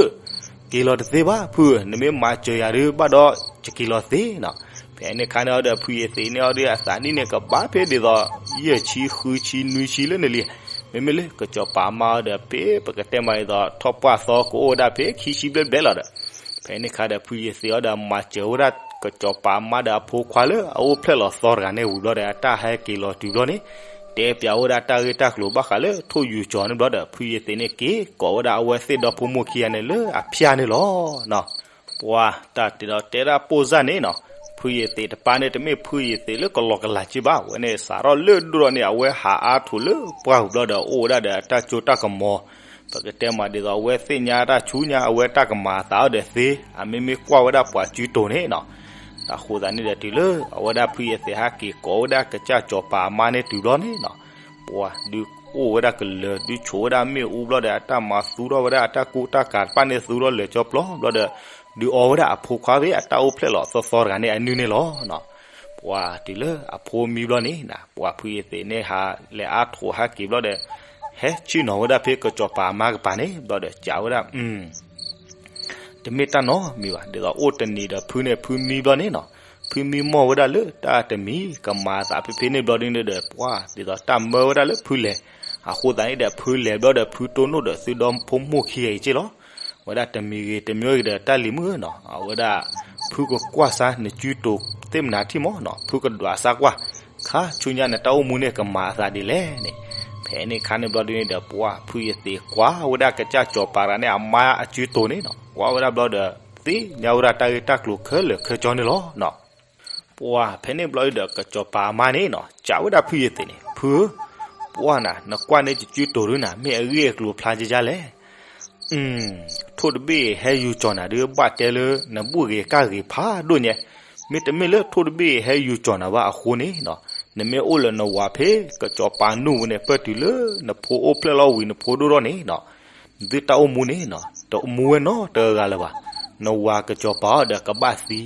က့ၤလီၤတသ့ဘၣ်ဖုဧၢ, နမ့ၢ်မၤစၢၤယၤဒုး ဘၣ်ဒီးယက့ၤလီၤသ့နီၤ. ဖဲန့ၣ်ခါန့ၣ်အီၤဒီး ဖုယသ့းန့ၣ်အီၤဒီး အသးနံၣ်န့ၣ်ကဘၣ်ဖဲဒ်သိး ယဲၢ်ဆံ ဃုဆံ နွံဆံလၢနလံ. မ့မ့ၢ်လၢကစီၤပၤအမါအီၤဒီး ဖဲပကတဲမးဒ်သိး ထီၣ်ပှၢ်သီကအိၣ်ဝဲဒၣ်ဖဲခံဆံဘျဲၣ်ဘျဲၣ်လီၤဒီး, ဖဲန့ၣ်ခါဒီး ဖုယသ့းအီၤဒီး မၤစၢၤဝဲဒၣ်ကစီၤပၤအမါဒီးအဖိခွါလၢအအိၣ်ဖျဲၣ်လီၤသီတဂၤန့ၣ်ဝံၤဘျီဒီး အတၢ်ဟဲက့ၤလီၤတုၤဘျီန့ၣ် တဲပၠးဝဲဒၣ်တၢ်ဂ့ၢ်တၢ်ကျိၤဘၣ်ဃးလၢထိၣ်ယူၤကၠီၤန့ၣ်ဘျီဒီး ဖုယသ့းန့ၣ်က့ၤကိးဝဲဒၣ်အဝဲသ့ၣ်ဒီဖိမိၢ်ခံဂၤန့ၣ်လၢအဖၠၣ်န့ၣ်လီၤ. ပှၤတၢ်တဲဒီးတဲဒၣ်ပိၢ်စၢ်န့ၣ်နီၤ, ဖုယသ့းတပၤန့ၣ် တမ့ၢ်ဖုယသ့းလၢကလီကလးက့ဘၣ်, အဝဲန့ၣ်စးထီၣ်လၢဒိၣ်ထီၣ်န့ၣ် အဝဲဟးအါထီၣ်လၢပှၢ်ပူၤဘျီဒီး အိၣ်ဝဲဒၣ်ဒီးအတၢ်စိတၢ်ကမီၤ, ပကတဲမးဒ်သိး အဝဲသ့ၣ်ညါတၢ်ဆူညါ အဝဲတၢ်ကမၤအသးအီၤဒီးသ့, အမ့မ့ၢ်ကွၢ်ဝဲဒၣ်ပှၤစုတိၤန့ၣ်နီၤ. တၢ်ဃိသတးန့ၣ်ဒီး တုၤလၢအဝဲဒၣ်ဖုယသ့းဟဲက့ၤကိးဝဲဒၣ်ကစၢ်စီၤပၤအမါန့ၣ်တုၤဘျီန့ၣ်နီၤ, ပှၤဒုးအိၣ်ဝဲဒၣ်ကလၢၤ ဒုးဆိးဝဲဒၣ်မ့ၣ်အူဘျီဒီး အတၢ်မၤသူထီၣ်ဝဲဒၣ်အတၢ်ကူတၢ်ကၤတဖၣ်န့ၣ် သူထီၣ်လၢာ်ကၠီပျီဘျီဒီး ဒုးအီဝဲဒၣ်အဖိခွါဖဲအတၢ်အိၣ်ဖျဲၣ်လီၤသီသီတဂၤန့ၣ်အနုၢ်န့ၣ်လီၤ. ပှၤတုၤလၢအဖိမံဘျီန့ၣ် ပှၤဖုယသ့းန့ၣ်ဟးလဲၤအါထီၣ်ဟဲက့ၤဘျီဒီး ဟဲဆ့ၣ်နီၤဝဲဒၣ်ဖဲကစီၤပၤအမါကပၤန့ၣ် ဘျီဒီးစံးဝဲဒၣ် တမ့ၢ်တၢ်နီတမံၤဘၣ်, ဒ်သိးအိၣ်တနံၤဒီးဖုန့ၣ်ဖုမံဘျီန့ၣ်နီၤ, ဖုမံမီၢ်ဝဲဒၣ်လၢတၢ်တမံၤ ကမၤအသးဖဲဖဲန့ၣ်ဘျီဒုန့ၣ်ဒီး ပှၤဒ်သိးတၢ်မၢဝဲဒၣ်လၢဖုလဲၤ, အဃိသတးန့ၣ်ဒီး ဖုလဲၤဘျီဒီး ဖုတိၢ်နီၣ်ဒီးသုဒီဖိမုၣ်ခံဂၤအံၤက့ၢ်လီၤ. ဝဲဒၣ်တမံၤဂ့ၤတမံၤဂ့ၤဒီး တၢ်လံၤမုၣ်ဧၢနီၤ, အဝဲဒၣ် ဖုကကွၢ်စၢ်နစုတိၤသ့ၣ်မနၤထံၣ်မးနီၤ, ဖုကဒွးစၢ်ကွၢ်, ခါဆူညါနတၢ်အိၣ်မူန့ၣ်ကမၤအသးဒ်လဲၣ်န့ၣ်, ဖဲန့ၣ်အခါန့ၣ်ဘျီဒုန့ၣ်ဒီး ပှၤဖုယသ့းကွၢ်ဝဲဒၣ်ကစၢ်စီၤပၤတဂၤန့ၣ် အမါအစုတိၤန့ၣ်နီၤ, ကွၢ်ဝဲဒၣ်ဘျီဒီး သ့ၣ်ညါဝဲဒၣ်တၢ်ဂ့ၢ်တၢ်ကျိၤခဲလၢာ်ခဲဆ့န့ၣ်လီၤ. ပှၤဖဲန့ၣ်ဘျီဒုဒီး ကစီၤပၤအမါန့ၣ်နီၤ စံးဝဲဒၣ်ဖုယသ့းန့ၣ်, ဖုဧၢ, ပှၤနၤ နကွၢ်န့ၢ်ကစုတိၤဒုနၤ မ့ၢ်အဂ့ၢ်အကျိၤဖျါကကလဲၣ်. ထိၣ်တဘ့ၣ်ဟဲယူၤကၠီၤနၤဒု ဘၣ်တဲလၢနဘူၣ်ဂ့ၤကၢ်ဂ့ၤဖးဒိၣ်ညါ, မ့တမ့ၢ်လၢထိၣ်တဘ့ၣ်ဟဲယူၤကၠီၤနၤဘၣ်အဃိန့ၣ်နီၤ, နမ့ၢ်အိၣ်လၢနဝၤဖဲ ကစီၤပၤနူၢ်ပူၤန့ၣ် ပၢၢ်တုၤလၢနဖိအိၣ်ဖျဲၣ်လီၤဝံၤ နဖိဒိၣ်ထီၣ်န့ၣ်နီၤ နသုတၢ်အိၣ်မူန့ၣ်နီၤ တမူဝဲနီတဂၤလၢၤဘၣ်. နဝၤကစီၤပၤအီၤဒီးကဘၣ်သံ,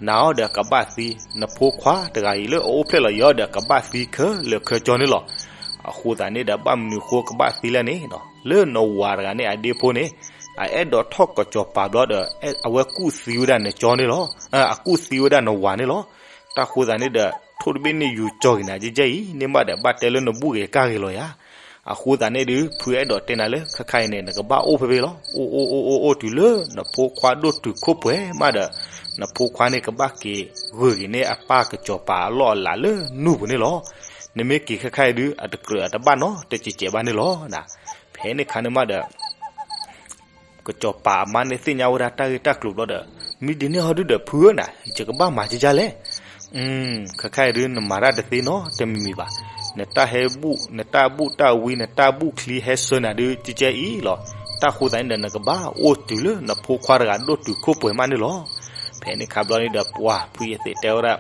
နၤအီၤဒီးကဘၣ်သံ, နဖိခွါတဂၤအံၤလၢအအိၣ်ဖျဲၣ်လီၤယၤအီၤဒီးကဘၣ်သံခဲလၢာ်ခဲဆ့န့ၣ်လီၤ. အဃိသတးန့ၣ်ဒီး ဘၣ်မနုၤဃိကဘၣ်သံလဲၣ်န့ၣ်နီၤ, လၢနဝၤတဂၤန့ၣ်အဒ့ဖိန့ၣ် အအဲၣ်ဒိးထီၣ်ကစီၤပၤဘျီဒီး အဝဲကူၣ်သံဝဲဒၣ်နကၠီန့ၣ်လီၤ. အကူၣ်သံဝဲဒၣ်နဝၤန့ၣ်လီၤ. တၢ်ဃိသတးန့ၣ်ဒီး ထိၣ်တဘ့ၣ်န့ၣ်ယူၤကၠီၤက့ၤနၤကကဲအံၤ န့ၢ်ဘၣ်ဒီးဘၣ်တဲလၢနဘူၣ်ဂ့ၤကၢ်ဂ့ၤလီၤယၤ. အဃိသတးန့ၣ်ဒု ဖုအဲၣ်ဒိးတဲနၤလၢခဲခါအံၤန့ၣ် နကဘၣ်အိၣ်ဖဲဖဲလီၤ. အိၣ်အိၣ်အိၣ်အိၣ်အိၣ်တုၤလၢနဖိခွါဒိၣ်တုာ်ခိၣ်ပှဲၤမးဒီး နဖိခွါန့ၣ်ကဘၣ်က့ၤဂၢၢ်က့ၤန့ၢ်အပၢ်ကစီၤပၤအလီၢ်အလၤလၢနူၢ်ပူၤန့ၣ်လီၤ. နမ့ၢ်က့ၤခဲခါအံၤဒု အတကြၢးအတဘၣ်နီတစဲးစဲးဘၣ်န့ၣ်လီၤ. ဖဲန့ၣ်ခါန့ၣ်မးဒီး ကစီၤပၤအမါန့ၣ်သ့ၣ်ညါဝဲဒၣ်တၢ်ဂ့ၢ်တၢ်ကျိၤဘျီဒီး မ့ၢ်ဒ်န့ၣ်ဟီဒုဒီးဖုဧၢနၤ ယကဘၣ်မၤကကလဲၣ်. ခဲခါအံၤဒု နမၤတၢ်တသ့နီတမံၤမံၤဘၣ်. နတၢ်ဟဲဘူၣ် နတၢ်ဘူၣ်တၢ်ဝံ နတၢ်ဘူၣ်ချံဟဲဆှၢနၤဒုကကဲအံၤလီၤ. တၢ်ဃိသတးန့ၣ်ဒီး နကဘၣ်အိၣ်တုၤလၢနဖိခွါတဂၤဒိၣ်တုာ်ခိၣ်ပှဲၤမးန့ၣ်လီၤ. ဖဲန့ၣ်ခါဘျီန့ၣ်ဒီး ပှၤဖုယသ့းတဲဝဲဒၣ်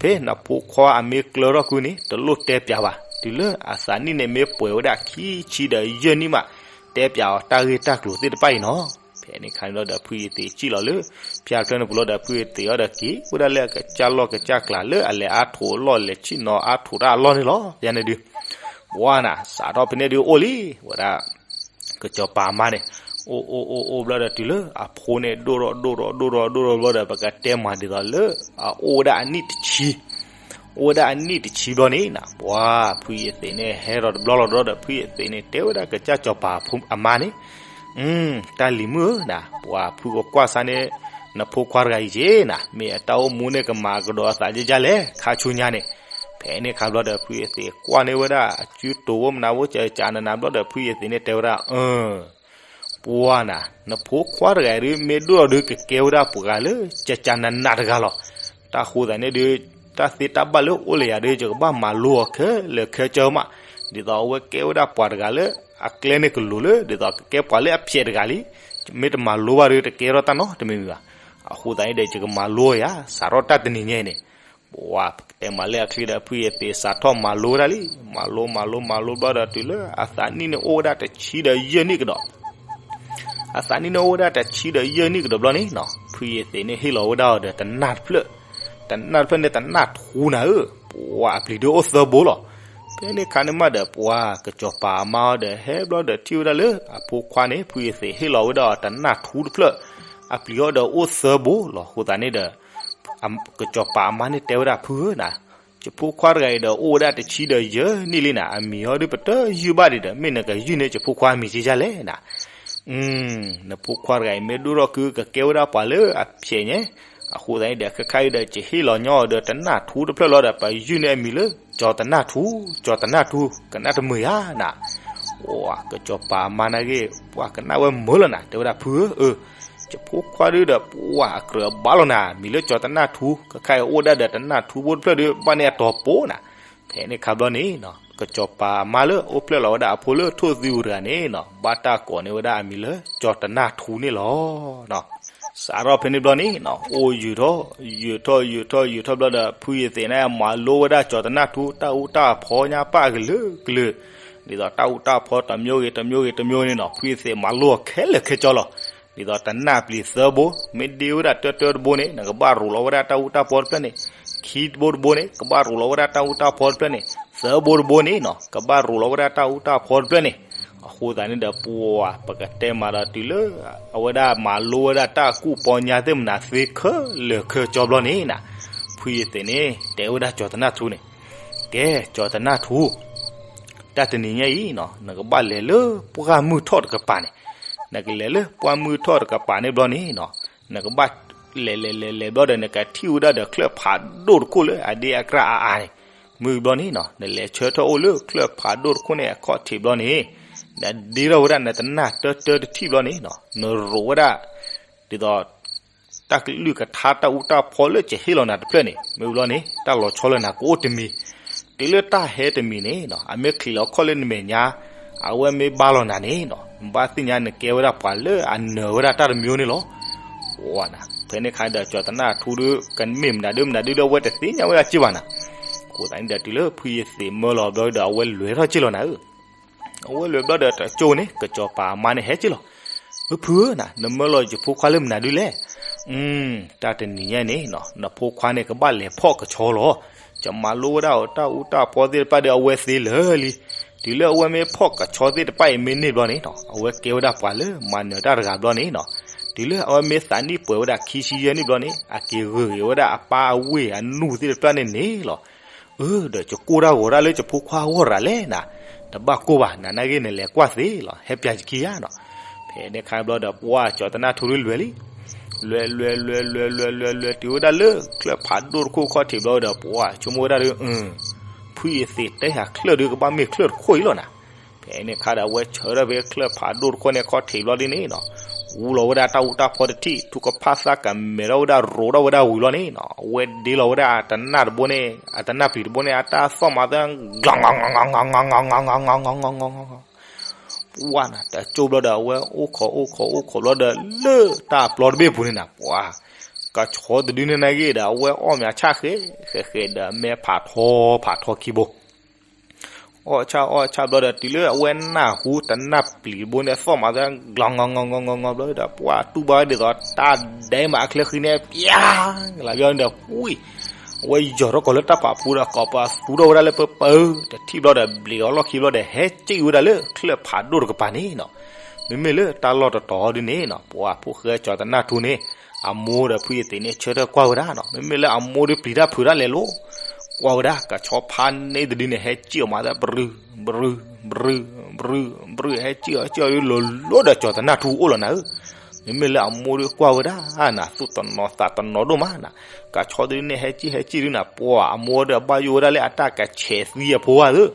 ဖဲနဖိခွါအမ့ၢ်ကျၢၤထီၣ်ကုန့ၣ် တလိၣ်တဲပၠးဘၣ်. တုၤလၢအသးနံၣ်န့ၣ်မ့ၢ်ပှဲၤဝဲဒၣ်ခံဆံဒီးယဲၢ်နံၣ်မး တဲပၠးအီၤတၢ်ဂ့ၢ်တၢ်ကျိၤသ့ၣ်တဖၣ်အံၤနီၤ. ဖဲန့ၣ်ခါန့ၣ်ဘျီဒီး ဖုယသ့းစံၣ်လီၤလၢ ဖၠါတဖျၢၣ်န့ၣ်ပူၤလီၤဒီး ဖုယသ့းအီၤဒီးက့ၤဝဲဒၣ်လၢအကစၢ်လီၢ်ကစၢ်ကျးလၢအလဲၤအါထိးအလီၢ်လဲၤဆ့ၣ်နီၤအါထိးတၢ်အလီၢ်န့ၣ်လီၤ. ယန့ၣ်ဒု ပှၤနၤ စးထီၣ်ဖဲန့ၣ်ဒုအိၣ်လံ ဝဲဒၣ် ကစီၤပၤအမါန့ၣ် အိၣ်အိၣ်အိၣ်အိၣ်ဘျီဒီးတုၤလၢအဖိန့ၣ် ဒိၣ်ထီၣ်ဒိၣ်ထီၣ်ဒိၣ်ထီၣ်ဒိၣ်ထီၣ်ဘျီဒီး ပကတဲမၤဒ်သိးလၢ အအိၣ်ဝဲဒၣ်အနံၣ်တဆံ အိၣ်ဝဲဒၣ်အနံၣ်တဆံဘျီန့ၣ်နၤ ပှၤဖုယသ့းန့ၣ် ဟဲထီၣ်တဘျီလီၤဒီး ဖုယသ့းန့ၣ် တဲဝဲဒၣ်ကစၢ်စီၤပၤအမါန့ၣ် တၢ်လံၤမုၣ်ဧၢနၤ ပှၤဖုကကွၢ်စၢ်န့ၣ် နဖိခွါတဂၤအံၤက့ၤနၤ မ့ၢ်အတၢ်အိၣ်မူန့ၣ်ကမၤကဒီးအသးကကလဲၣ် ခါဆူညါန့ၣ်. ဖဲန့ၣ်ခါဘျီဒီး ဖုယသ့းကွၢ်န့ၢ်ဝဲဒၣ်အစုတိၤဝဲမနၤဝဲ ကကနနၤဘျီဒီး ဖုယသ့းန့ၣ်တဲဝဲဒၣ် ပှၤနၤ နဖိခွါတဂၤအံၤဒု မ့ၢ်ဒိၣ်ထီၣ်ဒု ကကဲဝဲဒၣ်ပှၤဂၤလၢ ကကနနၤတဂၤလီၤ. တၢ်ဃိသတးန့ၣ်ဒု တၢ်သ့တၢ်ဘၣ်လၢအိၣ်လၢယၤဒု ယကဘၣ်မၤလိအီၤခဲလၢာ်ခဲဆ့မး, ဒ်သိးအဝဲကဲဝဲဒၣ်ပှၤတဂၤလၢ အကျဲန့ၣ်ကလိၤလၢ ဒ်သိးကကဲပှၤလၢအဖျဲးတဂၤလံ. မ့ၢ်တမၤလိဘၣ်ဒု တကဲထီၣ်တၢ်နီတမံၤမံၤဘၣ်. အဃိသတးန့ၣ်ဒီး ယကမၤလိယၤ စးထီၣ်တၢ်တနံၤညါအံၤန့ၣ် ပှၤတဲမၤလၢအချံဒီး ဖုယသ့းစးထီၣ်မၤလိဝဲဒၣ်လံ. မၤလိမၤလိမၤလိဘျီဒီး တုၤလၢအသးနံၣ်န့ၣ်အိၣ်ဝဲဒၣ်တဆံဒီးယဲၢ်နံၣ်ကဒီး အသးနံၣ်န့ၣ်အိၣ်ဝဲဒၣ်တဆံဒီးယဲၢ်နံၣ်ကဒီးဘျီန့ၣ်နီၤ ဖုယသ့းန့ၣ်ဟ့ၣ်လီၤဝဲဒၣ်အီၤဒီးတနၢ်တဖျၢၣ်, တနၢ်တဖျၢၣ်န့ၣ်တနၢ်ထူနၤဧၢ, ပှၤအပျံၤဒုအိၣ်သၢဘိလီၤ. ဖဲန့ၣ်ခါန့ၣ်မးဒီး ပှၤကစီၤပၤအမါအီၤဒီး ဟဲဘျီဒီးထံၣ်ဝဲဒၣ်လၢအဖိခွါန့ၣ် ဖုယသ့းဟ့ၣ်လီၤဝဲဒၣ်အီၤတနၢ်ထူတဖျၢၣ်, အပျံၤအီၤဒီးအိၣ်သၢဘိလီၤ. အဃိသတးန့ၣ်ဒီး ကစီၤပၤအမါန့ၣ်တဲဝဲဒၣ် ဖုဧၢနၤ, ယဖိခွါတဂၤအံၤဒီးအိၣ်ဝဲဒၣ်တဆံဒီးယဲၢ်နံၣ်လံနၤ, အမံၤအီၤဒုပတယုၢ်ဘၣ်ဒံးဒီး မ့ၢ်နကယုၢ်န့ၢ်ယဖိခွါအမံၤကယၤလဲၣ်နၤ. နဖိခွါတဂၤအံၤမ့ၢ်ဒိၣ်ထီၣ်ကုကကဲဝဲဒၣ်ပှၤလၢအဖျဲးညါ, အဃိသတးန့ၣ်ဒီး ခဲခါအံၤဒီး ယဟ့ၣ်လီၤညီအီၤဒီးတနၢ်ထူတဖျၢၣ်လီၤဒီး ပယုၢ်န့ၢ်အမံၤလၢ ကၠီၤတနၢ်ထူ, ကၠီၤတနၢ်ထူ, ကနၣ်တမုာ်ဧါနၤ. ကစီၤပၤအမါန့ၣ်ဂ့ၤ ပှၤကနၣ်ဝဲမုာ်လီၤနၤ, တဲဝဲဒၣ် ဖုဧၢ, ယဖိခွါဒုဒီး ပှၤအကြၢးအဘၣ်လီၤနၤ, မံၤလၢကၠီၤတနၢ်ထူ, ခဲခါအံၤအိၣ်ဒၣ်ဒီးတနၢ်ထူဘိတဖျၢၣ်ဒု ဘၣ်န့ၢ်အတီၤပိနၤ. ဖဲန့ၣ်ခါဘျီန့ၣ် ကစီၤပၤအမါလၢအိၣ်ဖျဲၣ်လီၤဝဲဒၣ်အဖိလၢထိၣ်သံဝံၤတဂၤန့ၣ်နီၤ ဘၣ်တၢ်ကိးန့ၢ်ဝဲဒၣ်အမံၤလၢ ကၠီၤတနၢ်ထူန့ၣ်လီၤ. စးထီၣ်ဖဲန့ၣ်ဘျီန့ၣ်နီၤ အိၣ်ယုာ်ထီၣ် ယုာ်ထီၣ် ယုာ်ထီၣ် ယုာ်ထီၣ်ဘျီဒီး ဖုယသ့းန့ၣ် မၤလိဝဲဒၣ်ကၠီၤတနၢ်ထူ တၢ်အူတၢ်ဖီညါပၢ်ကလုာ်ကလုာ်, ဒ်သိးတၢ်အူတၢ်ဖီတမျိုးဂ့ၤ တမျိုးဂ့ၤ တမျိုးန့ၣ်နီၤ ဖုယသ့းမၤလိအီၤခဲလၢာ်ခဲဆ့လီၤ. ဒ်သိးတနၢ်ပျံၤသၢဘိ, မ့ၢ်ဒ့ဝဲဒၣ်တၢတၢတဘိန့ၣ် နကဘၣ်ရိးလီၤဝဲဒၣ်တၢ်အူတၢ်ဖီတဖျၢၣ်န့ၣ်, ခံဘိတဘိန့ၣ် ကဘၣ်ရိးလီၤဝဲဒၣ်တၢ်အူတၢ်ဖီတဖျၢၣ်န့ၣ်, သၢဘိတဘိန့ၣ်နီၤ ကဘၣ်ရိးလီၤဝဲဒၣ်တၢ်အူတၢ်ဖီတဖျၢၣ်န့ၣ်. အဃိသတးန့ၣ်ဒီး ပှၤပကတဲမးဒီးတုၤလၢ အဝဲဒၣ်မၤလိဝဲဒၣ်တၢ်ကူၣ်ပီညါသ့ၣ်မနၤသ့ခဲလၢာ်ခဲဆ့ဘျီန့ၣ်နၤ ဖုယသ့ၣ်န့ၣ် တဲဝဲဒၣ်ကၠီၤသနၢ်ထူန့ၣ်, ကဲ, ကၠီၤသနၢ်ထူ, တၢ်တနံၤညါအံၤနီၤ နကဘၣ်လဲၤလၢပှၢ်မုၢ်ထီၣ်တကပၤန့ၣ်, နကလဲၤလၢပှၢ်မုၢ်ထီၣ်တကပၤန့ၣ်ဘျီန့ၣ်နီၤ, နကဘၣ်လဲၤလဲၤလဲၤလဲၤဘျီဒီး နကထံၣ်ဝဲဒၣ်ဒီးချၢၣ်ဖးဒိၣ်တခိၣ်လၢအဒ့အကြၢးအါအါန့ၣ်, မုၢ်ဘျီန့ၣ်နီၤ နလဲၤဆၢထၢၣ်အိၣ်လၢချၢၣ်ဖးဒိၣ်တခိၣ်န့ၣ်အခီၣ်ထံးဘျီန့ၣ်, နဒ့ထီၣ်ဝဲဒၣ်နတနၢ်တၢတၢတထံၣ်ဘျီန့ၣ်နီၤ နရိးဝဲဒၣ် ဒ်သိး တၢ်ကလုၢ်ကထါတၢ်အူတၢ်ဖီလၢကဟ့ၣ်လီၤနၤတဖျၢၣ်န့ၣ် မ့ၢ်ဘျီန့ၣ် တၢ်လီၤဆီလၢနၤကအိၣ်တမံၤ, တုၤလၢတၢ်ဟဲတမံၤန့ၣ်နီၤ အမ့ၢ်ချံးလီၤခီၣ်လၢနမဲာ်ညါ, အဝဲမ့ၢ်ဘါလီၤနၤန့ၣ်နီၤ ဘၣ်သ့ၣ်ညါနကဲဝဲဒၣ်ပှၤလၢအနၢၤဝဲဒၣ်တၢ်တမံၤန့ၣ်လီၤ. ဝါနၤ ဖဲန့ၣ်ခါဒီး ကၠီၤသနၢ်ထူဒီး ကမ့ၢ်မနုၤဒုမနုၤဒုလၢအဝဲတသ့ၣ်ညါဝဲဒၣ်က့ဘၣ်နၤ, အဃိသတးန့ၣ်ဒီး တုၤလၢဖုယသ့ၣ်မၢလီၤဘျီဒီး အဝဲလဲၤထီၣ်က့ၢ်လီၤနၤဧၢ အဝဲလဲၤဘျီဒီးတကၠိန့ၣ် ကစီၤပၤအမါန့ၣ်ဟဲက့ၢ်လီၤ. ဖုဧၢ, နမၢလီၤယဖိခွါလၢမနုၤဒုလဲၣ်. တၢ်တနံၤညါန့ၣ် နဖိခွါန့ၣ် ကဘၣ်လဲၤဖီၣ်ကဆီလီၤ. ယမၤလိဝဲဒၣ်အီၤတၢ်အူတၢ်ပီသ့ၣ်တဖၣ်ဒီး အဝဲသ့လၢာ်လံ. တုၤလၢအဝဲမ့ၢ်ဖီၣ်ကဆီသ့ၣ်တဖၣ်အံၤမ့ၢ်န့ၢ်ဘျီန့ၣ် အဝဲကဲဝဲဒၣ်ပှၤလၢမၤနၢၤတၢ်တဂၤဘျီန့ၣ် တုၤလၢအဝဲမ့ၢ်သးနံၣ်ပှဲၤဝဲဒၣ်ခံဆံယဲၢ်နံၣ်ဘျီန့ၣ် အက့ၤဂုာ်က့ၤဝဲဒၣ်အပၢ်အဝ့ၢ်အနူၢ်သ့ၣ်တဖၣ်န့ၣ်န့ၣ်လီၤ. အၢ ဒီးယကိၢ်တၢ်ဂီၤဒၣ်လၢယဖိခွါအဂီၢ်ရၤလဲၣ်နၤ, တဘၣ်ကိၢ်ဘၣ်, နနာ်က့န့ၣ် လဲၤကွၢ်သ့လီၤ, ဟဲပၠးယခံဧါနီၤ. ဖဲန့ၣ်ခါဘျီဒီး ပှၢ်ကၠီၤသနၢ်ထူဒုလွဲၤလံ. လွဲၤလွဲၤလွဲၤလွဲၤလွဲၤလွဲၤလွဲၤ တုၤဝဲဒၣ်လၢချၢၣ်ဖးဒိၣ်တခိၣ်ခီၣ်ထံးဘျီဒီး ပှၢ်ဆိကမိၣ်ဝဲဒၣ်ဒီး ဖုယသ့ၣ်တဲဟးချၢၣ်ဒုကဘၣ်မ့ၢ်ချၢၣ်တခိၣ်အံၤလီၤနၤ. ဖဲန့ၣ်ခါဒီး အဝဲဆၢထၢၣ်ဖဲချၢၣ်ဖးဒိၣ်တခိၣ်န့ၣ်ခီၣ်ထံးဘျီဒ်န့ၣ်နီၤ, ဝူလီၤဝဲဒၣ်တၢ်အူတၢ်ဖီတထံၣ် ထူကဖၣ်သၣ်ကမဲာ်ထီၣ်ဝဲဒၣ်ရိးထီၣ်ဝဲဒၣ်ဝံၤဘျီန့ၣ်နီၤ, အဝဲဒ့လီၤဝဲဒၣ်အတနၢ်တဘိန့ၣ် အတနၢ်ပျံၤတဘိန့ၣ် အတၢ်သီၣ်မၤသၢ ပှၢ်နၤ တကၠိဘျီဒီး အဝဲအိၣ်ခိးအိၣ်ခိးအိၣ်ခိးဘျီဒီး လၢတၢ်ပျီတဘ့ၣ်ပူၤန့ၣ်နၤ ပှၢ် ကဆီတဒုန့ၣ်နာ်က့ဒီး အဝဲအီၣ်မးဆၣ်ဃဲဃဲဃဲဒီး အမဲာ်ဖးထီဖးထီခံဘိ အီၣ်ဆၣ်အီၣ်ဆၣ်ဘျီဒီး တုၤလၢအဝဲနၢ်ဟူတနၢ်ပျံၤတဘိန့ၣ် သီၣ်မၤသၢ ကၠီငီငီငီဘျီဒီး ပှၢ်တူၢ်ဘၣ်ဝဲဒ်သိး တၢ်ဒဲးမးအချၢဃံန့ၣ် ပျၢ် လၢဘျီန့ၣ်ဒီး ဝံၢ် အဝဲယီၤထီၣ်ကီၤလၢတၢ်ဖးဖူဒီး ကိးပသူထီၣ်ဝဲဒၣ်လၢပပၢတထံၣ်ဘျီဒီး ဘျံးအီၤလီၢ်ခံဘျီဒီး ဟဲစံၣ်ဝဲဒၣ်လၢချၢၣ်ဖးဒိၣ်တကပၤန့ၣ်နီၤ. မ့မ့ၢ်လၢတၢ်လီၢ်တတီၤဒ်န့ၣ်နီၤ ပှၤဖိၣ်ဃဲကၠီၤသနၢ်ထူန့ၣ် အမိၢ်ဒီးဖုယသ့ၣ်န့ၣ် ဆၢထၢၣ်ကွၢ်ဝဲဒၣ်နီၤ. မ့မ့ၢ်လၢအမိၢ်ဒီးပျံၤတၢ်ဖုးတၢ်လဲၤလိၤ ကွၢ်ဝဲဒၣ် ကဆီဖါန့ၣ်တဒုန့ၣ် ဟဲစံၣ်အီၤမးသၢ ဘြူၤ ဘြူၤ ဘြူၤ ဘြူၤ ဟဲစံၣ်အီၤ စံၣ်အီၤဒုးလိၤလိၤဒီးကၠီၤသနၢ်ထူအိၣ်လီၤနၤဧၢ. မ့မ့ၢ်လၢအမိၢ်ဒီးကွၢ်ဝဲဒၣ်နၤ သူၣ်တနီၤသးတနီၤဒိၣ်မးနၤ. ကဆီတဒုန့ၣ် ဟဲစံၣ်ဟဲစံၣ်ဒုးနၤ ပှၤအမိၢ်ဒီးဘၣ်ယိၣ်ဝဲဒၣ်လၢအတၢ်ကဆဲးသံအဖိဧါဧၢ.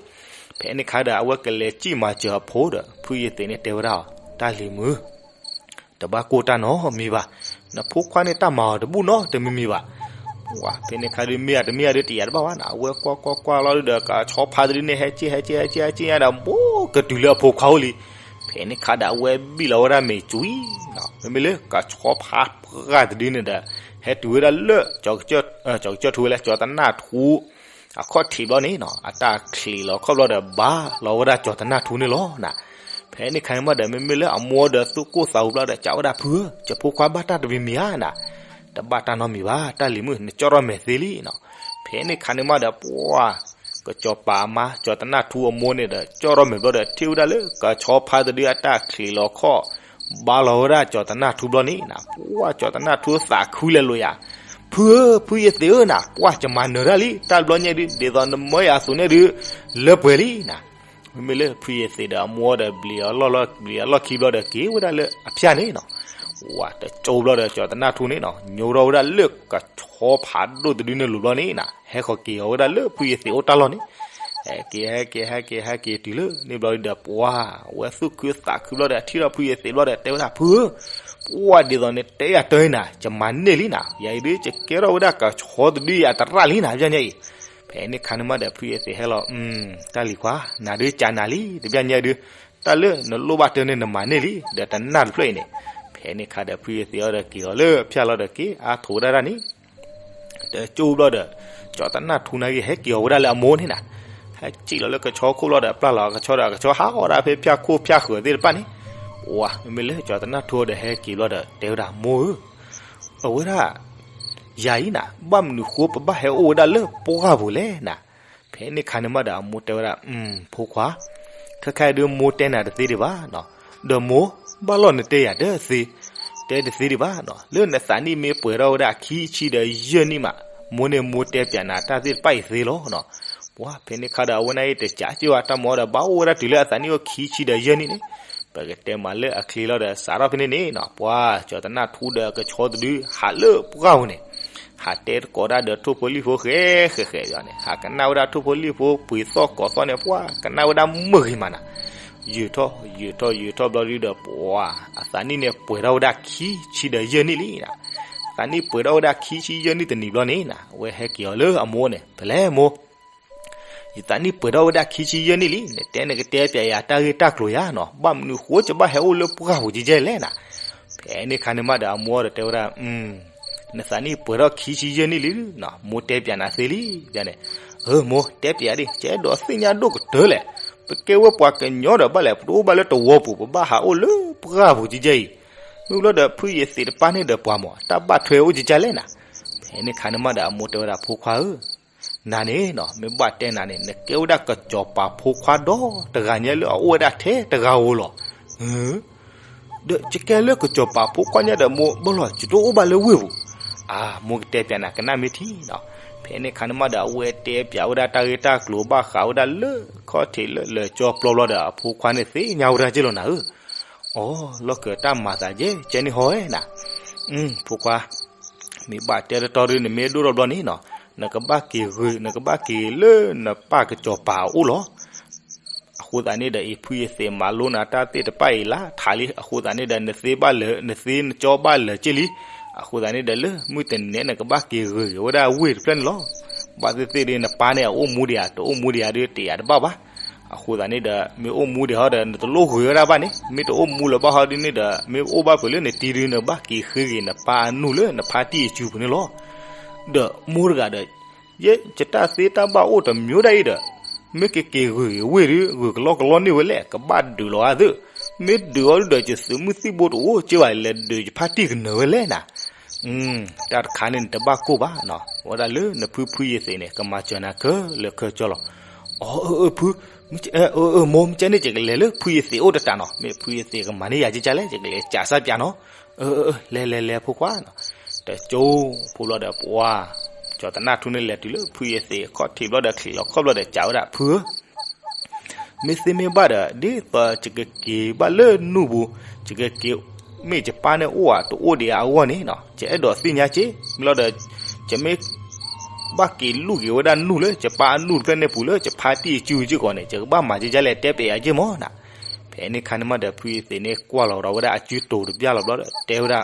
ဖဲန့ၣ်ခါဒီး အဝဲကလဲၤစံၣ်မၤစၢၤအဖိဒီး ဖုယသ့ၣ်န့ၣ်တဲဝဲဒၣ်အီၤ တၢ်လံၤမုၣ် တဘၣ်ကိၢ်တၢ်နီတမံၤဘၣ်. နဖိခွါန့ၣ် တၢ်မၤအီၤတဘူၣ်နီတမံၤမံၤဘၣ်. ပှၤဖဲန့ၣ်ခါဒုး မ့ၢ်ဧါတမ့ၢ်ဧါဒုး တယာ်တဘၣ်ဘၣ်နၤ. အဝဲကွၢ်ကွၢ်ကွၢ်လီၤဒုးဒီး ကဆီဖါတဒုန့ၣ် ဟဲစံၣ်ဟဲစံၣ်ဟဲစံၣ်ဟဲစံၣ်ညါဒီး ဘူးကတုၤလၢအဖိခွါအိၣ်လံ. ဖဲန့ၣ်ခါဒီး အဝဲဘံၣ်လီၤဝဲဒၣ်မ့ၢ်ကွံာ်နီၤ. မ့မ့ၢ်လၢကဆီဖါပှၢ်တဒုန့ၣ်ဒီး ဟဲတုၤဝဲဒၣ်လၢ ကၠီၤကစၢၢ်ထူဝဲလၢ ကၠီၤသနၢ်ထူ အခီၣ်ထံးဘျီန့ၣ်နီၤ အတၢ်ချံးလီၤခီၣ်ဘျီဒီး ဘါလီၤဝဲဒၣ်ကၠီၤသနၢ်ထူန့ၣ်လီၤနၤ. ဖဲန့ၣ်ခါန့ၣ်မးဒီး မ့မ့ၢ်လၢအမိၢ်ဒီးသူၣ်ကိၢ်သးဂီၤဘျီဒီး စံးဝဲဒၣ် ဖုဧၢ, ယဖိခွါဘၣ်တၢ်တမံၤမံၤဧါနၤ. တဘၣ်တၢ်နီတမံၤဘၣ်, တၢ်လံၤမုၣ် နကၠီၣ်ထီၣ်မဲာ်သ့လံနီၤ. ဖဲန့ၣ်ခါန့ၣ်မးဒီး ပှၤ ကစီၤပၤအမါ ကၠီၤသနၢ်ထူအမိၢ်န့ၣ်ဒီး ကၠီၣ်ထီၣ်မဲာ်ဘျီဒီး ထံၣ်ဝဲဒၣ်လၢ ကဆီဖါတဒုအတၢ်ချံးလီၤခီၣ် ဘါလီၤဝဲဒၣ်ကၠီၤသနၢ်ထူဘျီန့ၣ်နၤ ပှၤကၠီၤသနၢ်ထူသးခုလဲၤလိာ်ယၤ, ဖုဧၢ, ဖုယသ့ၣ်ဧၢနၤ, ပှၤကမၤနၢၤတၢ်လံ, တၢ်ဘျီညါဒုး ဒ်သိးနမၢယၤအသိးန့ၣ်ဒုး လၢပှဲၤလံနၤ. မ့မ့ၢ်လၢဖုယသ့ၣ်ဒီးအမိၢ်ဒီး ဘျံးအလီၢ်ခံဘျီဒီး က့ၤဝဲဒၣ်လၢအဖၠၣ်န့ၣ်နီၤ, ဝၤတကၠိဘျီဒီး ကၠီၤသနၢ်ထူန့ၣ်နီၤ ညိထီၣ်ဝဲဒၣ်လၢကဆီဖးဒိၣ်တဒုန့ၣ်လိၤဘျီန့ၣ်နၤ ဟဲဃီၤက့ၤအီၤဝဲဒၣ်လၢဖုယသ့ၣ်အိၣ်တၢ်လီၢ်န့ၣ်, ဟဲက့ၤ ဟဲက့ၤ ဟဲက့ၤ ဟဲက့ၤတုၤလၢန့ၣ်ဘျီဒီး ပှၤဝဲသူၣ်ခုသးခုဘျီဒီး ထံၣ်ထီၣ်ဖုယသ့ၣ်ဘျီဒီး တဲဝဲဒၣ် ဖုဧၢ, ပှၤဒ်သိးန့ၣ်တဲယၤတၢ်အံၤနၤ ယမၤန့ၢ်လံနၤ, ယၤအံၤဒုး ယကဲထီၣ်ဝဲဒၣ်ကဆီတဒုယၤတရၣ်လံနၤ ဖဲန့ၣ်အံၤ. ဖဲန့ၣ်ခါန့ၣ်မးဒီး ဖုယသ့ၣ်ဟဲလီၤ, တၢ်လံၤခွါ, နၤဒုးကးနၤလံ တဖဲန့ၣ်အံၤဒုး, တၢ်လၢနလိၣ်ဘၣ်တၢ်န့ၣ် နမၤန့ၢ်လံ ဒီးတနၢ်တဖျၢၣ်အံၤန့ၣ်. ဖဲန့ၣ်ခါဒီး ဖုယသ့ၣ်အီၤဒီးက့ၤအီၤလၢဖၠၣ်လီၤဒီးက့ၤအါထိးဝဲဒၣ်တၢ်န့ၣ် တကၠိဘျီဒီး ကၠီၤသနၢ်ထူန့ၣ်က့ၤ ဟဲက့ၤအီၤဝဲဒၣ်လၢအမိၢ်န့ၣ်နၤ, ဟဲစံၣ်လီၤလၢကဆီခိၣ်ဘျီဒီး ပျၢ်လီၤကဆီဒီး ကဆီဟးအီၣ်ဒၣ်ဖဲဖၠၣ်ခိၣ်ဖၠၣ်ဃၢၤသ့ၣ်တဖၣ်န့ၣ်, ပှၤမ့မ့ၢ်လၢကၠီၤသနၢ်ထူဒီးဟဲက့ၤဘျီဒီး တဲဝဲဒၣ် မိၢ်ဧၢ, အဝဲဒၣ် ယၤအံၤနၤ ဘၣ်မနုၤဃိပဘၣ်ဟဲအိၣ်ဝဲဒၣ်လၢပှၢ်ပူၤလဲၣ်နၤ. ဖဲန့ၣ်ခါန့ၣ်မးဒီး အမိၢ်တဲဝဲဒၣ်, ဖိခွါ, ခဲခါအံၤဒုးမိၢ်တဲနၤတသ့ဒံးဘၣ်နီၤ, ဒီးမိၢ် ဘၣ်လီၢ်နတဲယၤတသ့, တဲတသ့ဒံးဘၣ်နီၤ, လၢနသးနံၣ်မ့ၢ်ပှဲၤထီၣ်ဝဲဒၣ်ခံဆံဒီးယဲၢ်နံၣ်မး မိၢ်န့ၣ်မိၢ်တဲပၠးနၤတၢ်သ့ၣ်တဖၣ်အံၤသ့လီၤနီၤ. ပှၤဖဲန့ၣ်ခါဒီးအဝဲန့ၣ်အံၤတစးက့ဝဲတၢ်မၤဒီး ဘၣ်အိၣ်ဝဲဒၣ်တုၤလၢအသးနံၣ်အိၣ်ခံဆံဒီးယဲၢ်နံၣ်န့ၣ်, ပကတဲမးလၢအချ့လီၤဒီး စးထီၣ်ဖဲန့ၣ်န့ၣ်နီၤ ပှၤကၠီၤတနၢ်ထူဒီးကဆီတဒု ဟးလၢပှၢ်ပူၤန့ၣ်, ဟးတဲသကိးတၢ်ဒီးထိၣ်ဖိလံၣ်ဖိဃဲဃဲဃဲန့ၣ်, ဟးကနၣ်ဝဲဒၣ်ထိၣ်ဖိလံၣ်ဖိပှ့ၤသီၣ်ကိးသီၣ်န့ၣ် ပှၤကနၣ်ဝဲဒၣ်မုာ်ဂ့ၤမးနၤ. ယုာ်ထီၣ်ယုာ်ထီၣ်ယုာ်ထီၣ်ဘျီဒုဒီး ပှၤအသးနံၣ်န့ၣ်ပှဲၤထီၣ်ဝဲဒၣ်ခံဆံဒီးယဲၢ်နံၣ်လံနၤ. သးနံၣ်ပှဲၤထီၣ်ဝဲဒၣ်ခံဆံယဲၢ်နံၣ်တနံၤဘျီန့ၣ်နၤ အဝဲဟဲက့ၤအီၤလၢအမိၢ်န့ၣ် ဖဲလဲၣ်မိၢ် ယသးနံၣ်ပှဲၤထီၣ်ဝဲဒၣ်ခံဆံယဲၢ်နံၣ်လံ, နတဲနကတဲပၠးယၤတၢ်ဂ့ၢ်တၢ်ကျိၤယၤနီၤ, ဘၣ်မနုၤဃိယဘၣ်ဟဲအိၣ်လၢပှၢ်ပူၤကဲကဲလဲၣ်နၤ. ဖဲန့ၣ်ခါန့ၣ်မးဒီးအမိၢ်ဒီးတဲဝဲဒၣ်, နသးနံၣ်ပှဲၤထီၣ်ခံဆံယဲၢ်နံၣ်လံ, မိၢ်တဲပၠးနၤသ့လံ, ဖဲန့ၣ်, အၢ မိၢ်တဲပၠးဒၣ် ယအဲၣ်ဒိးသ့ၣ်ညါဒိၣ်ကတၢၢ်လဲၣ်, ပကဲဝဲပှၤကညီဒီးဘၣ်လဲၣ် ပတအိၣ်ဘၣ်လၢတဝီပူၤ ပဘၣ်ဟးအိၣ်လၢပှၢ်ပူၤကဲကဲအံၤ, မ့ၢ်ဘျီဒီးဖုယသံးတပၢ်န့ၣ်ဒီးပှၤမၢ် တၢ်ဘၣ်ထွဲအိၣ်ကဲကဲလဲၣ်နၤ. ဖဲန့ၣ်ခါန့ၣ်မးဒီးအမိၢ်တဲဝဲဒၣ် ဖိခွါဧၢ, နၤန့ၣ်နီၤ မ့ၢ်ဘၣ်တဲနၤန့ၣ် နကဲဝဲဒၣ်ကစီၤပၤဖိခွါဒီတဂၤညါလၢအအိၣ်ဝဲဒၣ်ထဲတဂၤဧိၤလီၤ. ဒီးယကဲလၢကစီၤပၤဖိခွါညါဒီးမိၢ်ဘၣ်လီၤ ယတအိၣ်ဘၣ်လၢဝ့ၢ်ပူၤ, အၢ မိၢ်ကတဲပၠးနၤကနၣ်မ့ၢ်ထံနီၤ. ဖဲန့ၣ်ခါန့ၣ်မးဒီးအဝဲတဲပၠးဝဲဒၣ်တၢ်ဂ့ၢ်တၢ်ကျိၤ ဘၣ်ဃးဝဲဒၣ်လၢခီၣ်ထံးလၢလၢာ်ကၠီပျီဘျီဒီး အဖိခွါန့ၣ်သ့ၣ်ညါဝဲဒၣ်က့လီၤနၤဧၢ. အိ လီၢ်ကၢၤတၢ်မၤသးယဲၢ်ကဲန့ၣ်ဟီဝဲနၤ, ဖိခွါ မ့ၢ်ဘၣ်တဲတတီဒီး နမ့ၢ်ဒိၣ်ထီၣ်ဘျီန့ၣ်နီၤ နကဘၣ်က့ၤဂ့ၤ နကဘၣ်က့ၤလၢနပၢ်ကစီၤပၤအအိၣ်လီၤ. အဃိသတးန့ၣ်ဒီး အံၤဖုယသံးမၤလိနၤတၢ်သ့ၣ်တဖၣ်အံၤလၢထးလံ, အဃိသတးန့ၣ်ဒီး နသ့ဘၣ်လၢာ် နသ့နကၠီဘၣ်လၢာ်က့လံ. အဃိသတးန့ၣ်ဒီး လၢမုၢ်တနံၤန့ၣ် နကဘၣ်က့ၤဂ့ၤဝဲဒၣ်ဝ့ၢ်တဖျၢၣ်န့ၣ်လီၤ. ဘၣ်သ့ၣ်သ့ၣ်ဒီး နပၢ်န့ၣ်အအိၣ်မူဒံးဧါ တအိၣ်မူဒံးဧါဒီး တယာ်တဘၣ်ဘၣ်. အဃိသတးန့ၣ်ဒီး မ့ၢ်အိၣ်မူဒံးဟီဒီး နတလိၣ်ဂ့ၤဝဲဒၣ်ဘၣ်န့ၣ်, မ့ၢ်တအိၣ်မူလၢၤဘၣ်ဟီဒ်န့ၣ်ဒီး မ့ၢ်အိၣ်ဘၣ်ဖုးလၢနတံၤဒုး နဘၣ်က့ၤဃ့က့ၤနပၢ်အနူၢ်လၢနဖါတံၢ်အစုပူၤန့ၣ်လီၤ. ဒီးမိၢ်တဂၤဒီး ယဲယတၢ်သ့တၢ်ဘၣ်အိၣ်တမံၤဒၣ်အံၤဒီး မ့ၢ်ကက့ၤဂ့ၤဝ့ၢ်ဒုး ဂ့ၤကလီကလီန့ၢ်ဝဲလဲၣ်, ကဘၣ်ဒုးလီၤဂာ်သ့ၣ်, မ့ၢ်ဒုးအီၤဒုးဒီး ယသုးမုၢ်သံၣ်ဘိတအိၣ်က့ဘၣ် လဲၤဒုးယဖါတံၢ်ကနၢၤဝဲလဲၣ်နၤ. တၢ်တခါန့ၣ် နတဘၣ်ကိၢ်ဘၣ်နီၤ, ဝဲဒၣ်လၢနဖုဖုယသံးန့ၣ် ကမၤစၢၤနၤခဲလၢာ်ခဲဆ့လီၤ. အိ အိ ဖု, မိၢ် မ့ၢ်ကဲန့ၣ် ယကလဲၤလၢဖုယသံးအိၣ်တတးနီၤ, မ့ၢ်ဖုယသံးကမၤန့ၢ်ယၤကကလဲၣ် ယကလဲၤကးစၢ်ပၠးနီၤ. လဲၤလဲၤလဲၤဖိခွါနီၤ. တကၠိဖိဘျီဒီး ပှၤ ကၠီၤတနၢ်ထူန့ၣ်လဲၤတုၤလၢဖုယသံးခီၣ်ထံးဘျီဒီး ချံးလီၤခီၣ်ဘျီဒီး စံးဝဲဒၣ် ဖုဧၢ မ့ၢ်သ့မ့ၢ်ဘၣ်ဒီး ဒ်သိးယကက့ၤဘၣ်လၢနူၢ်ပူၤ, ယကက့ၤ မ့ၢ်ယပၢ်န့ၣ်အိၣ်ဧါတအိၣ်ဒံးဧါအဂီၢ်န့ၣ်နီၤ, ယအဲၣ်ဒိးသ့ၣ်ညါက့, မ့ၢ်လီၤဒီး ယမ့ၢ်ဘၣ်က့ၤလူၢ်က့ၤဝဲဒၣ်နူၢ်လၢယပၢ်အနူၢ်တဖျၢၣ်န့ၣ်ပူၤလၢယဖါတံၢ်အစုစ့ၢ်ကီးန့ၣ် ယကဘၣ်မၤဒ်လဲၣ် တဲပျးယၤက့မၢ်နၤ. ဖဲန့ၣ်ခါန့ၣ်မးဒီး ဖုယသံးန့ၣ် ကွၢ်လီၤဒီးဝဲဒၣ်အစုတိၤတဘျီလီၤဘျီဒီး တဲဝဲဒၣ်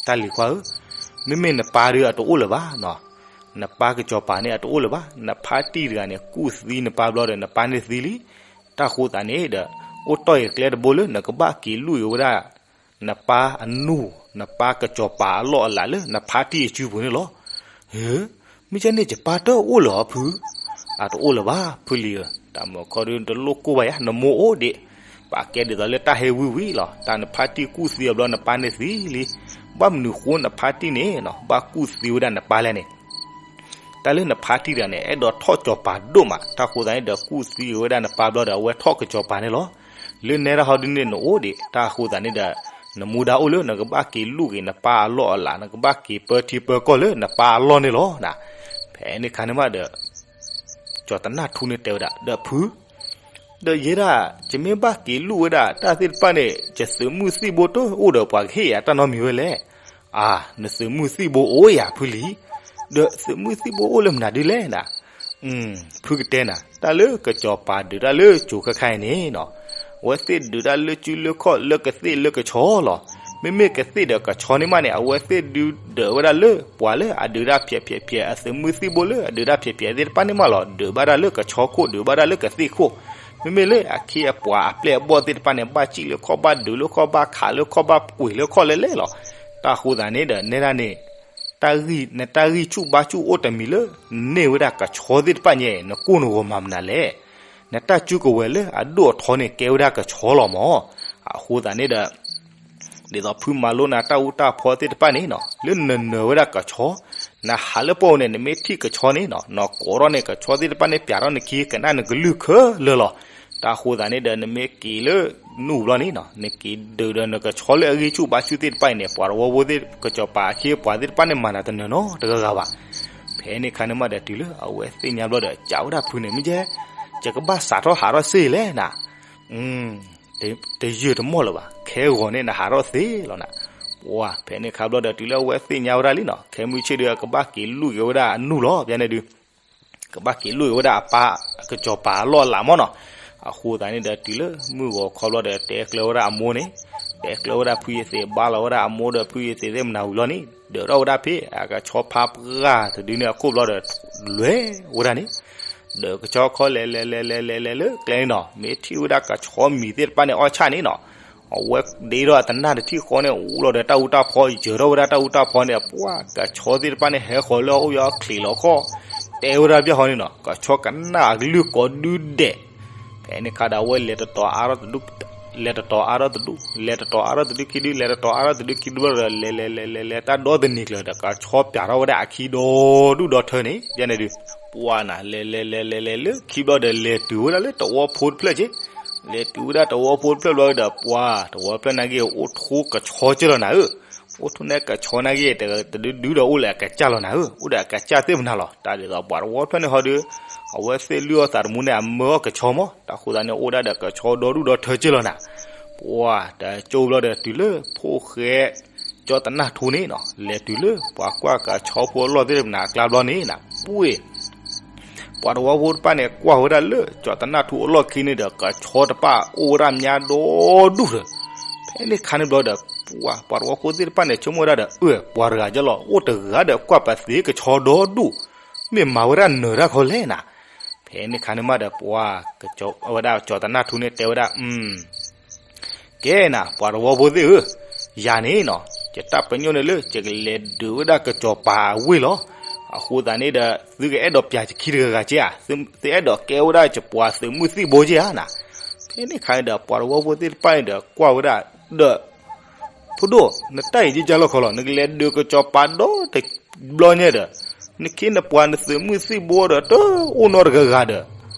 တၢ်လံၤခွါဧၢ, မ့မ့ၢ်နပၢ်ဒုးအတအိၣ်လၢၤဘၣ်နီၤ, နပၢ်ကစီၤပၤန့ၣ်အတအိၣ်လၢၤဘၣ်, နဖါတံၢ်တဂၤန့ၣ် ကူၣ်သံနပၢ်ဘျီဒီး နပၢ်န့ၣ်သံလံ. တၢ်ဃိသးန့ၣ်ဒီး အိၣ်တီၢ်အံၤကျဲတဘိလၢ နကဘၣ်က့ၤလူၢ်က့ၤဝဲဒၣ် နပၢ်အနူၢ် နပၢ်ကစီၤပၤအလီၢ်အလၤလၢနဖါတံၢ်အစုပူၤန့ၣ်လီၤ. ဧၢ, မ့ၢ်ကဲန့ၣ် ယပၢ်တအိၣ်လၢၤအီၤဖု, အတအိၣ်လၢၤဘၣ် ဖုလံၤဧၢ, တၢ်မုၢ်ခီဒုးတလိၣ်ကိၢ်ဘၣ်ယၤ နမိၢ်အိၣ်ဒံး, ပာ်ကဲဒ်သိးလၢတၢ်ဟဲဝံၤဝံၤလီၤ, တၢ်နဖါတံၢ်ကူၣ်သံအီၤဘျီ နပၢ်န့ၣ်သံလံ. ဘၣ်မနုၤဃိနဖါတံၢ်န့ၣ်နီၤ ဘၣ်ကူၣ်သံဝဲဒၣ်နပၢ်လဲၣ်န့ၣ် တၢ်လၢနဖါတံၢ်တဂၤန့ၣ် အဲၣ်ဒိးထီၣ်ကစီၤပၤဒိၣ်မး, တၢ်ဃိသးန့ၣ်ဒီး ကူၣ်သံဝဲဒၣ်နပၢ်ဘျီဒီး အဝဲထီၣ်ကစီၤပၤန့ၣ်လီၤ. လၢနဲဒၣ်ဟီဒ်န့ၣ် နအိၣ်ဒံး, တၢ်ဃိသးန့ၣ်ဒီး နမူဒါအိၣ်လၢ နကဘၣ်က့ၤလူၢ်က့ၤနပၢ်အလီၢ်အလၤ, နကဘၣ်က့ၤပၢထံပၢကီၢ်လၢနပၢ်အလီၢ်န့ၣ်လီၤ. ဖဲန့ၣ်ခါန့ၣ်မးဒီး ကၠီၤတနၢ်ထူန့ၣ်တဲဝဲဒၣ် ဒီးဖု ဒီးယဲဒၣ် ယမ့ၢ်ဘၣ်က့ၤလူၢ်ဝဲဒၣ်တၢ်သ့ၣ်တဖၣ်န့ၣ် ယသုးမုၢ်သံၣ်ဘိတအိၣ်ဒီး ပှၤကဟ့ၣ်ယၤတၢ်နီတမံၤဝဲလဲၣ်. အၢ, နသုးမုၢ်သံၣ်ဘိအိၣ်ယၤဖုလံ, ဒီးသုးမုၢ်သံၣ်ဘိအိၣ်လၢမနုၤဒ်လဲၣ်နၤ. ဖုကတဲနၤ, တၢ်လၢကစီၤပၤဒုးတၢ်လၢကၠိခါခါအံၤန့ၣ်နီၤ, အဝဲသ့ၣ်ဒုးတၢ်လၢစုလၢခီၣ်လၢကသ့ၣ်လၢကဆီလီၤ. မ့မ့ၢ်ကသ့ၣ်ဒီးကဆီန့ၣ်မးန့ၣ် အဝဲသ့ၣ်ဒုးဒၢးဝဲဒၣ်လၢပှၤလၢအဒုးတၢ်ဖျဲးဖျဲးဖျဲး အသုးမုၢ်သံၣ်ဘိလၢအဒုးတၢ်ဖျဲးဖျဲးသ့ၣ်တဖၣ်န့ၣ်မးလီၤ. ဒုးဘၣ်တၢ်လၢကဆီခိၣ် ဒုးဘၣ်တၢ်လၢကသ့ၣ်ခိၣ်, မ့မ့ၢ်လၢအခ့အပှၤအပျဲၢ်အဘီၣ်သ့ၣ်တဖၣ်န့ၣ် ဘၣ်စံၣ်လၢခီၣ် ဘၣ်ဒုးလၢခီၣ် ဘၣ်ခးလၢခီၣ် ဘၣ်ကွံာ်လၢခီၣ်လဲလဲလီၤ. တၢ်ဃိသးန့ၣ်ဒီး နဲဒၣ်န့ၣ် နတၢ်ဂံၢ်ဆူၣ်ဘါဆူၣ်အိၣ်တမံၤလၢ နန့ၢ်ဝဲဒၣ်ကဆီသ့ၣ်တဖၣ်ညါ နကိၢ်နဂီၤမၤမနုၤလဲၣ်. နတၢ်စုကဝဲၤလၢအဒိၣ်အထီန့ၣ် ကဲဝဲဒၣ်ကဆီလီၤမး. အဃိသတးန့ၣ်ဒီး ဒ်သိးဖုမၤလိနၤတၢ်အူတၢ်ဖီသ့ၣ်တဖၣ်န့ၣ်နီၤ, လၢနနၢၤဝဲဒၣ်ကဆီ, နဟးလၢပီၣ်န့ၣ် နမ့ၢ်ထံၣ်ကဆီန့ၣ်နီၤ, နကိးထီၣ်န့ၣ် ကဆီသ့ၣ်တဖၣ်န့ၣ် ပျးထီၣ်နခံ ကနၣ်နကလုၢ်ခဲလၢာ်လီၤ. တၢ်ဃိသတးန့ၣ်ဒီး နမ့ၢ်က့ၤလၢနူၢ်ဘျီန့ၣ်နီၤ, နက့ၤဒုးဒီးနကဆီလၢအဂံၢ်ဆူၣ်ဘါဆူၣ်သ့ၣ်တဖၣ်အံၤန့ၣ် ပှၤတဝီဖိသ့ၣ် ကစီၤပၤအခ့အပှၤသ့ၣ်တဖၣ်န့ၣ် မၤနၤတနၢၤနီတဂၤဂၤဘၣ်. ဖဲန့ၣ်ခါန့ၣ်မးဒီးတုၤလၢအဝဲသ့ၣ်ညါဘျီဒီး ကးဝဲဒၣ်ဖုန့ၣ် မ့ၢ်ကဲ, ယကဘၣ်စးထီၣ်ဟးထီၣ်စ့ၢ်လဲၣ်နၤ, တယၢၢ်တမီၢ်လၢၤဘၣ်, ခဲဂီၤန့ၣ်နဟးထီၣ်သ့လီၤနၤ. ပှၤဖဲန့ၣ်ခါဘျီဒီးတုၤလၢအဝဲသ့ၣ်ညါဝဲဒၣ်လံနီၤ, ခဲမုၢ်ဆ့ၣ်ဒီး ကဘၣ်က့ၤလူၢ်က့ၤဝဲဒၣ်အနူၢ်လီၤ, ပျဲန့ၣ်ဒုး ကဘၣ်က့ၤလူၢ်က့ၤဝဲဒၣ်အပၢ် ကစီၤပၤအလီၢ်အလးမးနီၤ. အဃိသတးန့ၣ်ဒီးတုၤလၢမုၢ်ဂီၤခီဘျီဒီး တဲကျၢၤဝဲဒၣ်အမိၢ်န့ၣ်, တဲကျၢၤဝဲဒၣ်ဖုယသ့း, ဘါလီၤဝဲဒၣ်အမိၢ်ဒီးဖုယသ့းသ့ၣ်မနၤဝံၤလီၤန့ၣ်, ဒၢးထီၣ်ဝဲဒၣ်ဖဲ အကဆီဖါပှၢ်တဒုန့ၣ်အခိၣ်ဘျီဒီး လဲၤဝဲဒၣ်န့ၣ်, ဒီးကဆီခီလဲၤလဲၤလဲၤလဲၤလဲၤလဲၤလၢကျဲန့ၣ်နီၤ, မ့ၢ်ထံၣ်ဝဲဒၣ်ကဆီမံၤသ့ၣ်တဖၣ်န့ၣ် အီၣ်ဆၣ်န့ၣ်နီၤ, အဝဲဒ့ထီၣ်အတနၢ်တထံၣ်ဃီန့ၣ် အိၣ်လီၤဒီးတၢ်အူတၢ်ဖီ, ယၢၤထီၣ်ဝဲဒၣ်တၢ်အူတၢ်ဖီန့ၣ်, ပှၤကဆီသ့ၣ်တဖၣ်န့ၣ် ဟဲဃီၤလၢအအိၣ်ယီၤချံးလီၤခီ, တဲဝဲဒၣ်ပျၢ်ဃီန့ၣ်နီၤ, ကဆီကနၣ်အကလုၢ်ကိးဒုဒဲး. ဖဲန့ၣ်ခါဒီးအဝဲလဲၤတတီၤအါထီၣ်တဒူၣ်, လဲၤတတီၤအါထီၣ်တဒူၣ်, လဲၤတတီၤအါထီၣ်တဒုခံဒု, လဲၤတတီၤအါထီၣ်တဒုခံဒုဘျီဒီး လဲၤလဲၤလဲၤလဲၤလဲၤ တၢ်ဒီတနံၤကျၢၤဒီး ကဆီပၠးထီၣ်ဝဲဒၣ်အခံဒီဒူၣ်ဒီထၢန့ၣ်, ယန့ၣ်ဒုး ပှၤနၤ လဲၤလဲၤလဲၤလဲၤလဲၤလၢခံဘျီဒီး လဲၤတုၤဝဲဒၣ်လၢတဝီဖိတဖျၢၣ်က့, လဲၤတုၤဝဲဒၣ်တဝီဖိတဖျၢၣ်ဘျီဒီး ပှၤတဝီဖျၢၣ်နာ်က့ အိၣ်ထိကဆီက့လီၤနၤဧၢ, အိၣ်ထိန့ၢ်ကဆီနာ်က့ တဒုဒုဒီးအိၣ်လၢအကစၢ်လီၤနၤဧၢ, အိၣ်ဒီးအကစၢ်သ့ၣ်မနၤလီၤ. တၢ်ဒ်သိးပှၤတဝီဖျၢၣ်န့ၣ်ဟီဒီး အဝဲသ့ၣ်လုၢ်အီၣ်သးတမူန့ၣ် အမၢအီၣ်ကဆီမး, တၢ်ဃိသတးန့ၣ် အိၣ်ဒၣ်ဒီးကဆီဒီဒူၣ်ဒီထၢက့လီၤနၤ. ပှၤတကၠိဘျီဒီးတုၤလၢဖိၣ်ဃဲ ကၠီတနၢ်ထူန့ၣ်နီၤ, လဲၤတုၤလၢပှၤကွၢ်ကဆီဖိအလီၢ်သ့ၣ်တဖၣ်န့ၣ်အကျါဘျီန့ၣ်နၤ, ပှ့ၤ ပှၤတဝီဖိတဖၣ်န့ၣ် ကွၢ်ဝဲဒၣ်လၢကၠီတနၢ်ထူအလီၢ်ခံန့ၣ်ဒီး ကဆီတဖၣ်အိၣ်ဝဲဒၣ်မးဒီဒူၣ်ဒီး, ဖဲန့ၣ်ခါန့ၣ်ဘျီဒီး ပှၤ ပှၤတဝီဖိသ့ၣ်တဖၣ်န့ၣ် ဆိကမိၣ်ဝဲဒၣ်ဒီး အၢ ပှၤတဂၤကလီၤ အိၣ်တဂၤဒီးကွၢ်ပသ့ကဆီဒီဒူၣ်, မ့ၢ်မၤဝဲဒၣ်နၢၤတၢ်ခီလဲၣ်နၤ. ဖဲန့ၣ်ခါန့ၣ်မးဒီး ပှၤ ကဝဲဒၣ်ကၠီတနၢ်ထူန့ၣ်တဲဝဲဒၣ် အ ကဲနၤ ပှၤတဝီဖိသ့ၣ်ဧၢ, ယၤန့ၣ်နီၤ ယတၢ်ပညိၣ်န့ၣ်လၢ ယကလဲၤဒုးဝဲဒၣ်ကစီၤပၤအဝ့ၢ်လီၤ. အဃိသတးန့ၣ်ဒီး သုကအဲၣ်ဒိးပျးယခံတဂၤဂၤက့ဧါ, သုအဲၣ်ဒိးကဲဝဲဒၣ်ယပှၤသုးမုၢ်သံၣ်ဘိက့ဧါနၤ. ဖဲန့ၣ်ခါန့ၣ်ဒီး ပှၤတဝီဖိသ့ၣ်တဖၣ်န့ၣ်ဒီး ကွၢ်ဝဲဒၣ်ဒီး ဖိဒိၣ် နတၢ်အံၤကကၢ်လီၢ်ခီလီၤ, နကလဲၤဒုးကစီၤပၤဒီတဘျီညါဒီး နခ့နပှၤနသုးမုၢ်သံၣ်ဘိဒီး တအိၣ်နီတဂၤဂၤဒီး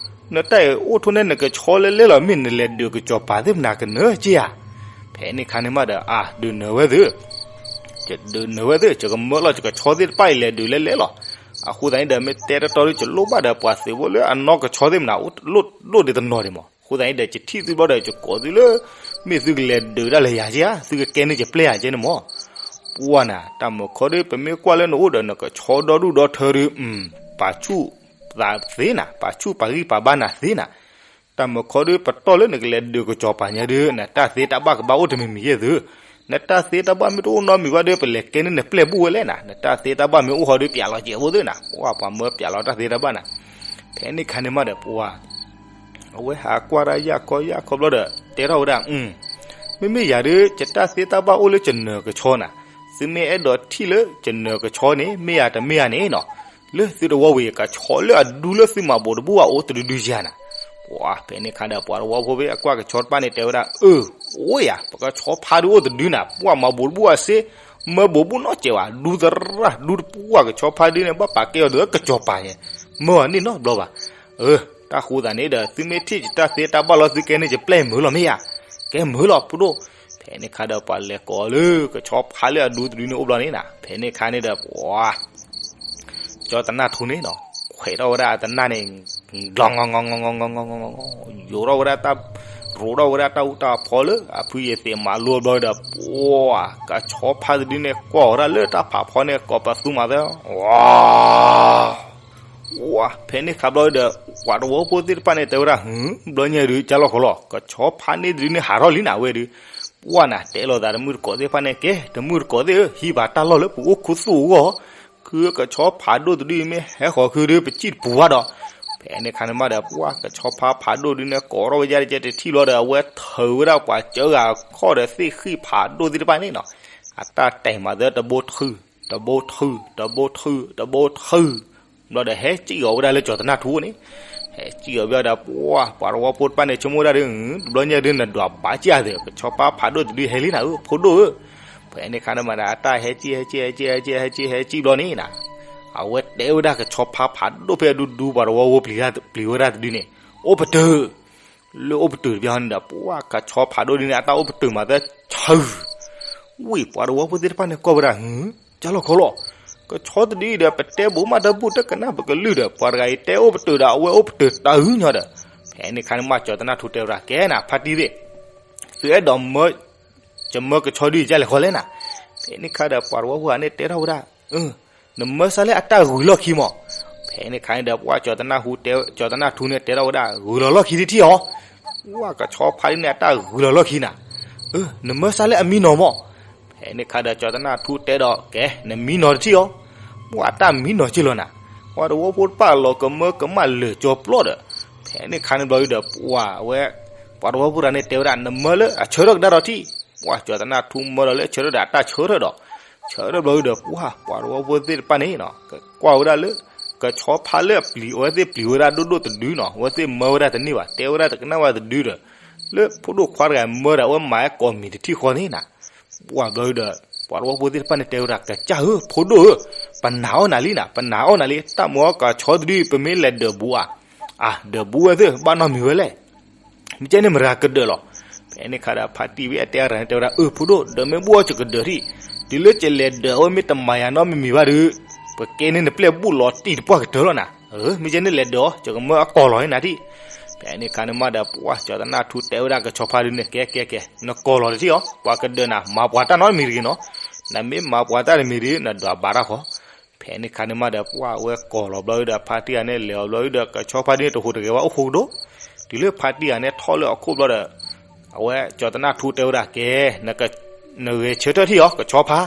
နတၢ်အံၤအိၣ်ထိၣ်န့ၢ်နကဆီလဲလဲလီၤ, မ့ၢ်နလဲၤဒုးကစီၤပၤသ့ၣ်မနၤကနၢၤက့ဧါ. ဖဲန့ၣ်ခါန့ၣ်မးဒီး အါ ဒုးနၢၤဝဲသု, ယဒုးနၢၤဝဲသု, ယကမၢလီၤယကဆီသ့ၣ်တဖၣ်အံၤလဲၤဒုးလဲလဲလီၤ. အဃိသတးန့ၣ်ဒီး မ့ၢ်တဲတတီဒီး ယလိၣ်ဘၣ်ဒီးပှၤသုးဖိလၢအနီၢ်ကဆီသ့ၣ်မနၤ အိၣ်ဒံးတနီၤဒံးမး. အဃိသတးန့ၣ်ဒီး ယထံၣ်သုဘျီဒီး ယကိးသုလၢ မ့ၢ်သုကလဲၤဒုးဒၣ်လဲာ်ယၤက့ဧါ, သုကကဲန့ၢ်ယပျဲၢ်ယၤကဲန့ၣ်မး. ပှၤနၤ တၢ်မုၢ်ခီဒီး ပမ့ၢ်ကွၢ်လၢနအိၣ်ဒီးနကဆီဒီဒူၣ်ဒီထၢဒီး ပာ်ဆူၣ်သးသ့နၤ, ပာ်ဆူၣ်ပာ်ဂံၢ်ပာ်ဘါနၤသ့နၤ. တၢ်မုၢ်ခီဒီး ပတီၢ်လၢနကလဲၤဒုးကစီၤပၤညါဒီး နတၢ်သ့တၢ်ဘၣ်ကဘၣ်အိၣ်တမံၤမံၤယဲၢ်သု. နတၢ်သ့တၢ်ဘၣ်မ့ၢ်တအိၣ်နီတမံၤဘၣ်ဒီး ပလဲၤကဲန့ၢ်နပျဲၢ်ဘူၣ်ဝဲလဲၣ်နၤ. နတၢ်သ့တၢ်ဘၣ်မ့ၢ်အိၣ်ဃီဒီး ပျးလီၤကဲးဖိသုနၤ. ပှၤ ပှၤမၢပျးလီၤတၢ်သ့တၢ်ဘၣ်နၤ. ဖဲန့ၣ်ခါန့ၣ်မးဒီး ပှၤ အဝဲဟးကွၢ်တၢ်ယၢ်ခီယၢ်ခီဘျီဒီး တဲထီၣ်ဝဲဒၣ်, မ့မ့ၢ်ယၤဒီး ယတၢ်သ့တၢ်ဘၣ်အိၣ်လၢယနၢၤကဆီနၤ. သုမ့ၢ်အဲၣ်ဒိးထံၣ်လၢယနၢၤကဆီန့ၣ် မ့ၢ်ယၤတမ့ၢ်ယၤန့ၣ်နီၤ, လၢသုတဝီဝံၤ ကဆီလၢအဒူလၢသုမၤဘိးတဘူၣ်အအိၣ်တဒုဒုယၤနၤ. ပှၤ ဖဲန့ၣ်ခါဒီး ပှၤတဝီဖိဖဲအကွၢ်ကဆီတဖၣ်န့ၣ် တဲဝဲဒၣ်, အၢ အိၣ်ယၤ ပကဆီဖါဒုအိၣ်တဒုနၤ, ပှၤမၤဘိးတဘူၣ်အစ့ မၢဘိးတဘူၣ်နီတစဲးဘၣ်, ဒူသရၣ် ဒူတပှၢ်ကဆီဖါဒုန့ၣ် ဘၣ်ပာ်ကဲအီၤဒီးကစီၤပၤညါ, မၢအီၤန့ၢ်နီတဘျီဘၣ်. အၢ တၢ်ဃိသးန့ၣ်ဒီး သုမ့ၢ်ထံၣ်ယတၢ်သ့တၢ်ဘၣ်လီၤ သုကဲန့ၢ်ယပျဲၢ်မုာ်လီၤမ့ၢ်ဧါ. ကဲမုာ်လီၤ ဖိဒိၣ်. ဖဲန့ၣ်ခါဒီး ပှၤလဲၤကိးလၢ ကဆီဖါလၢအဒူတဒုန့ၣ်အိၣ်ဘျီန့ၣ်နၤ. ဖဲန့ၣ်ခါန့ၣ်ဒီး ပှၤ ကၠီတနၢ်ထူန့ၣ်နီၤ, ခွဲးထီၣ်ဝဲဒၣ်အတနၢ်န့ၣ်, ဘျီ ယိၤထီၣ်ဝဲဒၣ်တၢ်, ရိးထီၣ်ဝဲဒၣ်တၢ်အူတၢ်ဖီလၢ အဖုယသ့းမၤလိဘျီဒီး ပှၤ ကဆီဖါတဒုန့ၣ် ကွၢ်ဝဲဒၣ်လၢတၢ်ဖးဖီန့ၣ် ကိးပသူမၤသၢ, ဝါ ဝါ ဖဲန့ၣ်ခါဘျီဒီး ပှၤတဝီဖိသ့ၣ်တဖၣ်န့ၣ် တဲဝဲဒၣ် ဟု ဘျီညါဒုး ကၢ်လီၢ်ခီလီၤ ကဆီဖါန့ၣ်တဒုန့ၣ် ဟးထီၣ်လံနၤဝဲဒုး, ပှၤနၤ တဲလိာ်သးတမုၢ်တကိးသ့ၣ်တဖၣ်န့ၣ် ကဲ တမုၢ်တကိးသ့ၣ်ဧၢ, ဟံးဘၣ်တၢ်လီၢ်လၢပအိၣ်ခူသူၣ်အဂီၢ်, ခုကဆီဖးဒိၣ်တဒုမ့ၢ်ဟဲဃီၤခုဒီး ပစံၣ်တပူၤဘၣ်ဒီး, ဖဲန့ၣ်ခါန့ၣ်မးဒီး ပှၤကဆီဖါဖးဒိၣ်ဒုန့ၣ် ကိးထီၣ်ဝဲယါတကဲတထံၣ်ဘျီဒီး အဝဲထုးဝဲဒၣ်ပှၤစၢဂၤခီၣ်ဒီးသ့ၣ်ဃံၣ်ဖးဒိၣ်သ့ၣ်တဖၣ်န့ၣ်နီၤ, အတၢ်တဲာ်မၤသၢတဘိထု, တဘိထု, တဘိထု, တဘိထု, ဘျီဒီးဟဲစံၣ်အီၤဝဲဒၣ်လၢကၠီၤတနၢ်ထူန့ၣ်, ဟဲစံၣ်အီၤဘျီဒီး ပှၤ ပှၤတဝီဖိတဖၣ်န့ၣ် ဆိကမိၣ်ဝဲဒၣ်ဒီး တဘျီညါဒုး နဒွးဘၣ်စံၣ်အသး ကဆီဖါဖးဒိၣ်တဒုဟဲလံနၤဧၢ ဖိဒိၣ်ဧၢ, ဖဲန့ၣ်ခါန့ၣ်မးဒီး အတၢ်ဟဲစံၣ် ဟဲစံၣ် ဟဲစံၣ် ဟဲစံၣ် ဟဲစံၣ်ဘျီန့ၣ်နၤ, အဝဲတဲဝဲဒၣ်ကဆီဖါဖးဒိၣ်ဖဲအဒူဒူ ပှၤတဝီဖိပျံၤဝဲဒၣ်တဒုန့ၣ်, အိၣ်ပတုာ် လၢအိၣ်ပတုာ်တဘျီန့ၣ်ဒီး ပှၤကဆီဖးဒိၣ်ဒုန့ၣ် အတၢ်အိၣ်ပတုာ်မၤသၢ ဆၢ, ဝံၢ် ပှၤတဝီဖိသ့ၣ်တဖၣ်န့ၣ် ကွၢ်ဝဲဒၣ် ဟု ကၢ်လီၢ်ခီလီၤ, က ကဆီတဒုအံၤဒီး ပတဲဘူးမးတဘူၣ်တကနၣ်ပကလုၢ်ဒီး ပှၤတဂၤအံၤတဲအိၣ်ပတုာ်ဒီး အဝဲအိၣ်ပတုာ်တၢ်အုၣ်ညီဒီး, ဖဲန့ၣ်ခါန့ၣ်မး ကၠီၤသနၢ်ထူတဲဝဲဒၣ် ကဲနၤ ဖါတံၢ်သ့ၣ်, သုအဲၣ်ဒိးမၢ ယမၢကဆီဒုအံၤဒ်လဲၣ်ဃီလဲၣ်နၤ. ဖဲန့ၣ်ခါဒီး ပှၤတဝီဖိဂၤန့ၣ်တဲထီၣ်ဝဲဒၣ်, နမၢစၢ်လၢအတၢ်ဂုၤလီၢ်ခံမး. ဖဲန့ၣ်ခါန့ၣ်ဒီး ပှၤကၠီၤသနၢ်ထူတဲ ကၠီၤသနၢ်ထူန့ၣ်တဲထီၣ်ဝဲဒၣ် ဂုၤလီၤလီၢ်ခံတထံၣ်အီၤ, ပှၤကဆီဖါဒုန့ၣ် အတၢ်ဂုၤလီၤလီၢ်ခံနၤ, နမၢစၢ်လၢအမံနီၤမး. ဖဲန့ၣ်ခါဒီး ကၠီၤသနၢ်ထူတဲဒီး ကဲ နမံနီၤတထံၣ်အီၤ, ပှၤတၢ်မံနီၤက့လီၤနၤ. ပှၤတဝီဖိတဖၣ်လီၤကမၢကမၣ်လၢာ်ကၠီပျီဒီး, ဖဲန့ၣ်ခါန့ၣ်ဘျီဒုဒီး ပှၤဝဲ ပှၤတဝီဖိတဂၤန့ၣ်တဲဝဲဒၣ် နမၢလၢအဆၢထၢၣ်ကဒါဒီးထံၣ်, ပှၤကၠီၤသနၢ်ထူမၢဒီးလၢအဆၢထၢၣ်ဒီးအတၢ်ဆၢထၢၣ်ဒီး, ဆၢထၢၣ်ဘျီဒုဒီး ပှၤ ပှၤတဝီဖိသ့ၣ်တဖၣ်န့ၣ် ကွၢ်ဝဲဒၣ်လၢ ကဆီဖါလၢအပျံၤ အဝဲသ့ၣ်ပျံၤဝဲဒၣ်ဒိၣ်ဒိၣ်တဒုနီၤ, အဝဲသ့ၣ်မၢဝဲဒၣ်တန့ၢ်ဘၣ်, တဲဝဲဒၣ်တကနၣ်ဝဲတဒုဒီး, လၢဖိဒိၣ်ခွါတဂၤမၢဒီး အဝဲမၤဝဲကိးမံၤတထံၣ်ဃီန့ၣ်နၤ. ပှၤဘျီဒုဒီး ပှၤတဝီဖိသ့ၣ်တဖၣ်န့ၣ်တဲဝဲဒၣ် ကစၢ်ဧၢ ဖိဒိၣ်ဧၢ, ပနာ်အီၣ်နၤလံနၤ, ပနာ်အီၣ်နၤလံ, တၢ်မၢကဆီတဒု ပမ့ၢ်လဲၤဒၢးဘူးဧါ, အၢ ဒၢးဘူးဝဲသ့ၣ် ဘၣ်နီတမံၤဝဲလဲၣ်. မ့ၢ်ကဲန့ၣ်မတၤကဒၢးလီၤ. ဖဲန့ၣ်ခါဒီး ဖါတံၢ်ဝဲအတဲအရၣ်န့ၣ်တဲဝဲဒၣ် အၢ ဖိဒိၣ် ဒၢးမ့ၢ်ဘူးအီၤ ယကဒၢးထံၣ်, တုၤလၢယလဲၤဒၢးအဝဲမ့ၢ်တမၤယၤနီတမံၤဘၣ်ဒီး ပကဲန့ၢ်နပျဲၢ်ဘူးလီၤတံၢ်တပှၢ်ကတၢၢ်လီၤနၤ. မ့ၢ်ကဲန့ၣ်လဲၤဒၢးအီၤ ယကမၢအကိာ်လီၤန့ၣ်နၤထံၣ်. ဖဲန့ၣ်ခါန့ၣ်မးဒီး ပှၤကၠီၤသနၢ်ထူတဲဝဲဒၣ်ကဆီဖါဒုန့ၣ် ကဲကဲကဲ နကိာ်လီၤတထံၣ်အီၤ, ပှၤကဒၢးနၤ မၤပှၤတၢ်နီတမံၤတဂ့ၤနီၤ, နမ့ၢ်မၤပှၤတၢ်တမံၤဒီး နဒွးဘးတၢ်ဃီ. ဖဲန့ၣ်ခါန့ၣ်မးဒီး ပှၤဝဲကိာ်လီၤဘျီဒုဒီး ဖါတံၢ်ဂၤန့ၣ် လဲၤအီၤဘျီဒုဒီး ကဆီဖါဒုန့ၣ် တဟူးတဂဲၤဘၣ်အိၣ်ဃိကဒိၣ်, တုၤလၢဖါတံၢ်ဂၤန့ၣ်ထီၣ်လၢအခိၣ်ဘျီဒီး အဝဲကၠီၤသနၢ်ထူတဲဝဲဒၣ် ကဲ နဂဲၤဆၢထၢၣ်ထံၣ်အီၤ ကဆီဖါ.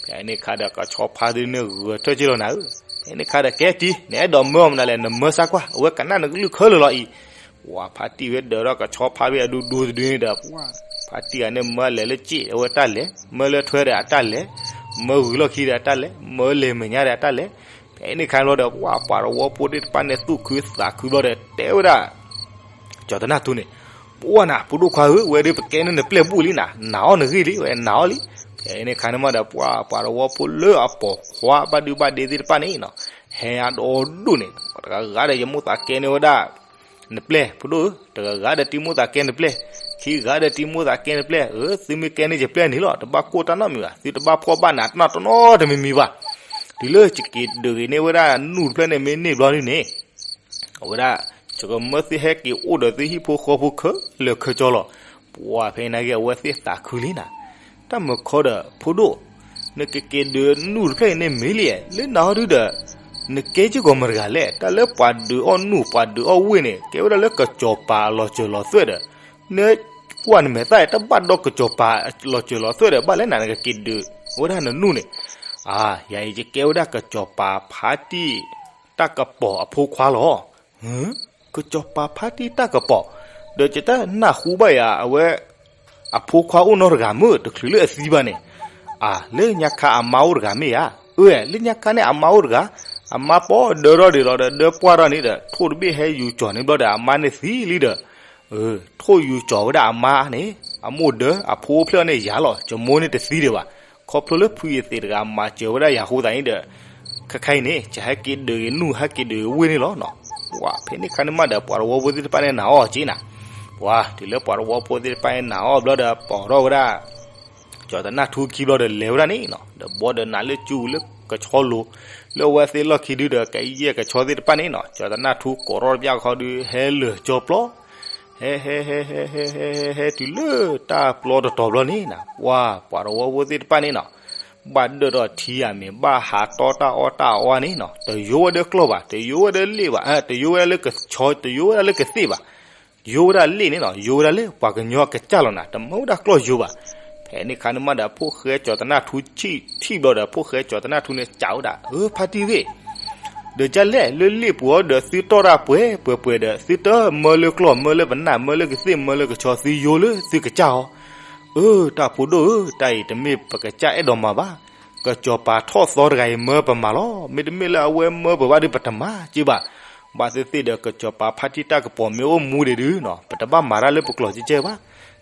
ဖဲန့ၣ်ခါဒီး ကဆီဖါဒုန့ၣ်ဂဲၤဆၢထၢၣ်က့လီၤနၤဧၢ. ဖဲန့ၣ်ခါဒီး ကဲတံၢ် နအဲၣ်ဒိးမၢအီၤမနုၤလဲၣ် နမၢစၢ်ကွၢ် အဝဲကနၣ်နကလုၢ်ခဲလၢာ်လီၤအံၤ. ပှၤဖါတံၢ်ဝဲဒၢးထီၣ်ကဆီဖါဖဲအဒူဒူတဒုန့ၣ်ဒီး ပှၤဖါတံၢ်ဂၤန့ၣ် မၢလဲၤလၢစ့ၣ် အဝဲတၢ်လဲၤ, မၢလၢထွဲဒီးအတၢ်လဲၤ, မၢဂုၤလီၢ်ခံဒီးအတၢ်လဲၤ, မၢလဲၤမဲာ်ညါဒီးအတၢ်လဲၤ. ဖဲန့ၣ်ခါဘျီဒီး ပှၤပှၤတဝီဖိသ့ၣ်တဖၣ်န့ၣ် သူၣ်ခုသးခုဘျီဒီး တဲဝဲဒၣ် ကၠီၤသနၢ်ထူန့ၣ်, ပှၤနၤ ဖိဒိၣ်ခွါဧၢ, ဝဲဒၣ်ပကဲန့ၢ်နပျဲၢ်ဘူးလံနၤ, နာ်အီၤနဂ့ၢ်လံ, ဝဲနာ်အီၤလံ. ဖဲန့ၣ်ခါန့ၣ်မးဒီး ပှၤပှၤတဝီဖိလၢအပိာ်ခွါဘၣ်ဒုဘၣ်ဒ့သ့ၣ်တဖၣ်န့ၣ်နီၤ, ဟဲအဒိဒိၣ်န့ၣ် တဂၤဂၤဒီး ယမိၣ်သးကဲန့ၢ်ဝဲဒၣ် နပျဲၢ် ဖိဒိၣ်ဧၢ, တဂၤဂၤဒီးတံၤမိၣ်သးကဲနပျဲၢ်, ခံဂၤဒီးတံၤမိၣ်သးကဲနပျဲၢ်, အၢ သုမ့ၢ်ကဲန့ၢ်ယပျဲၢ်န့ၣ်လီၤ တဘၣ်ကိၢ်တၢ်နီတမံၤဘၣ်, သုတဘၣ်ဖှီၣ်ဘၣ်နးတၢ်နီတမံၤဘၣ်. တုၤလၢယက့ၤဒုးဂ့ၤန့ၢ်ဝဲဒၣ်နူၢ်တဖျၢၣ်န့ၣ် မ့ၢ်န့ၢ်ဘျီဒုန့ၣ် အဝဲဒၣ် ယကမၢသုဟဲက့ၤအိၣ်ဒီးသုဟံၣ်ဖိဃီဖိခဲလၢာ်ခဲဆ့လီၤ. ပှၤဖဲန့ၣ်က့ၤ အဝဲသ့ၣ်သးခုလံနၤ, တၢ်မုာ်ခီဒီး ဖိဒိၣ်, နကက့ၤဒုးနူၢ်တဖျၢၣ်အံၤန့ၣ်မ့ၢ်လံ, လၢနၤအီၤဒုဒီး နကဲက့ၤကီးမတၤတဂၤလဲၣ်, တၢ်လၢပှၤဒုးအီၣ်နူၢ်ပှၤဒုးအီၣ်ဝ့ၢ်န့ၣ် ကဲဝဲဒၣ်လၢကစီၤပၤအလီၤစၢၤလီၤသွဲၣ်ဒီး နကွၢ်နမဲာ်သၣ်တဘၣ်ဒီးကစီၤပၤအလီၤစၢၤလီၤသွဲၣ်ဒီး ဘၣ်လဲၣ်နၤ နကက့ၤဒုးဝဲဒၣ်နနူၢ်န့ၣ်, အၢ ယၤအံၤယကဲဝဲဒၣ်ကစီၤပၤဖါတံၢ် တၢ်ကပီၤအဖိခွါလီၤ. ကစီၤပၤဖါတံၢ်တၢ်ကပီၤ, ဒီးယတနၢ်ဟူဘၣ်ယၤ အဝဲ အဖိခွါအိၣ်နီတဂၤမ့ၢ် တချုးလၢအသံဘၣ်န့ၣ်, အၢ လၢညါခါအမါအိၣ်တဂၤမ့ၢ်ဧါ, အၢ လၢညါခါန့ၣ်အမါအိၣ်တဂၤ, အမါပီၢ်ဒၢထီၣ်ဒံးလီၤဒီး ဒၢပှၢ်ထီၣ်န့ၣ်ဒီး ထိၣ်တဘ့ၣ်ဟဲယူၤကၠီၤန့ၢ်ဘျီဒီး အမါန့ၣ်သံလံဒီး ထိၣ်ယူၤကၠီၤဝဲဒၣ်အမါန့ၣ် အမိၢ်ဒၢ အဖိအိၣ်ဖျဲၣ်န့ၣ်ယၤလီၤ, ယမိၢ်န့ၣ်တသံဒံးဘၣ်, ခီဖျိလၢဖုယသံးတဂၤမၤစၢၤဝဲဒၣ်ယၤအဃိသတးန့ၣ်ဒီး ခဲခါအံၤန့ၣ် ယဟဲက့ၤဒုးဂ့ၤနူၢ် ဟဲက့ၤဒုးဂ့ၤဝ့ၢ်န့ၣ်လီၤနီၤ. ပှၤဖဲန့ၣ်ခါန့ၣ်မးဒီး ပှၤတဝီဖိသ့ၣ်တဖၣ်န့ၣ်နာ်အီၤက့နၤ, ပှၤတုၤလၢပှၤတဝီဖိသ့ၣ်တဖၣ်န့ၣ်နာ်အီၤဘျီဒီး ပိာ်ထီၣ်ဝဲဒၣ် ကၠီၤသနၢ်ထူခံဘျီဒီးလဲၤဝဲဒၣ်န့ၣ်နီၤ, ဒီးဘီဒီးနၤလၢကၠူလၢကဆီလိၤ လၢအဝဲသ့ၣ်လီၢ်ခံဒုဒီး ကယဲၢ်ကဆီသ့ၣ်တဖၣ်န့ၣ်နီၤ, ကၠီၤသနၢ်ထူကိးထီၣ်တပျၢ်ခီဒု ဟဲလၢာ်ကၠီပျီ ဟဲဟဲဟဲဟဲဟဲဟဲဟဲတုၤလၢတၢ်ပျီတတီၤဘျီန့ၣ်နီၤ, ပှၤ ပှၤတဝီဖိသ့ၣ်တဖၣ်န့ၣ်နီၤ, ဘၣ်ဒၢၣ်ထီၣ်ထံယၤမ့ၢ် ဘၣ်ဟးတီတၢ်အီၣ်တၢ်အီန့ၣ်နီၤ, တယိဝဲဒၣ်ကျီၢ်ဘၣ်, တယိဝဲဒၣ်လ့ၣ်ဘၣ်, တယိဝဲဒၣ်လၢကဆီ, တယိဝဲဒၣ်လၢကသ့ၣ်ဘၣ်, ယိဝဲဒၣ်လ့ၣ်န့ၣ်နီၤ, ယိဝဲဒၣ်လၢပှၤကညီအကစၢ်လီၤနၤ, တမၢဝဲဒၣ်ကျီၢ်ယိဘၣ်. ဖဲန့ၣ်ခါန့ၣ်မးဒီး ဖိၣ်ဃဲကၠီၤသနၢ်ထူထံၣ်ဘျီဒီး ဖိၣ်ဃဲကၠီၤသနၢ်ထူန့ၣ် စံးဝဲဒၣ်, အၢ ဖါတံၢ်သ့ၣ် ဒီးကလဲၣ် လၢလ့ၣ်ပူၤအီၤဒီးသုတီၢ်တၢ်ပှဲၤပှဲၤဒီး သုတမၢလၢကျီၢ် မၢလၢပနၢ် မၢလၢကသ့ၣ် မၢလၢကဆီ သုယိလၢသုကစၢ်အီၤ. အၢ တၢ်ဖိဒိၣ်ဧၢ, တၢ်အံၤတမ့ၢ်ပကစၢ်အဲၣ်ဒိးမၤဘၣ်. ကစီၤပၤထီၣ်သီတဂၤအံၤမၢပမၤလီၤ. မ့တမ့ၢ်လၢအဝဲမၢပဘၣ်ဒီး ပတမၤက့ဘၣ်. ဘၣ်သ့ၣ်သ့ၣ်ဒီး ကစီၤပၤဖါတံၢ်တၢ်ကပီၤမ့ၢ်အိၣ်မူဒံးဒုနီၤ ပတဘၣ်မၤတၢ်လၢပကျိာ်ကဲကဲဘၣ်.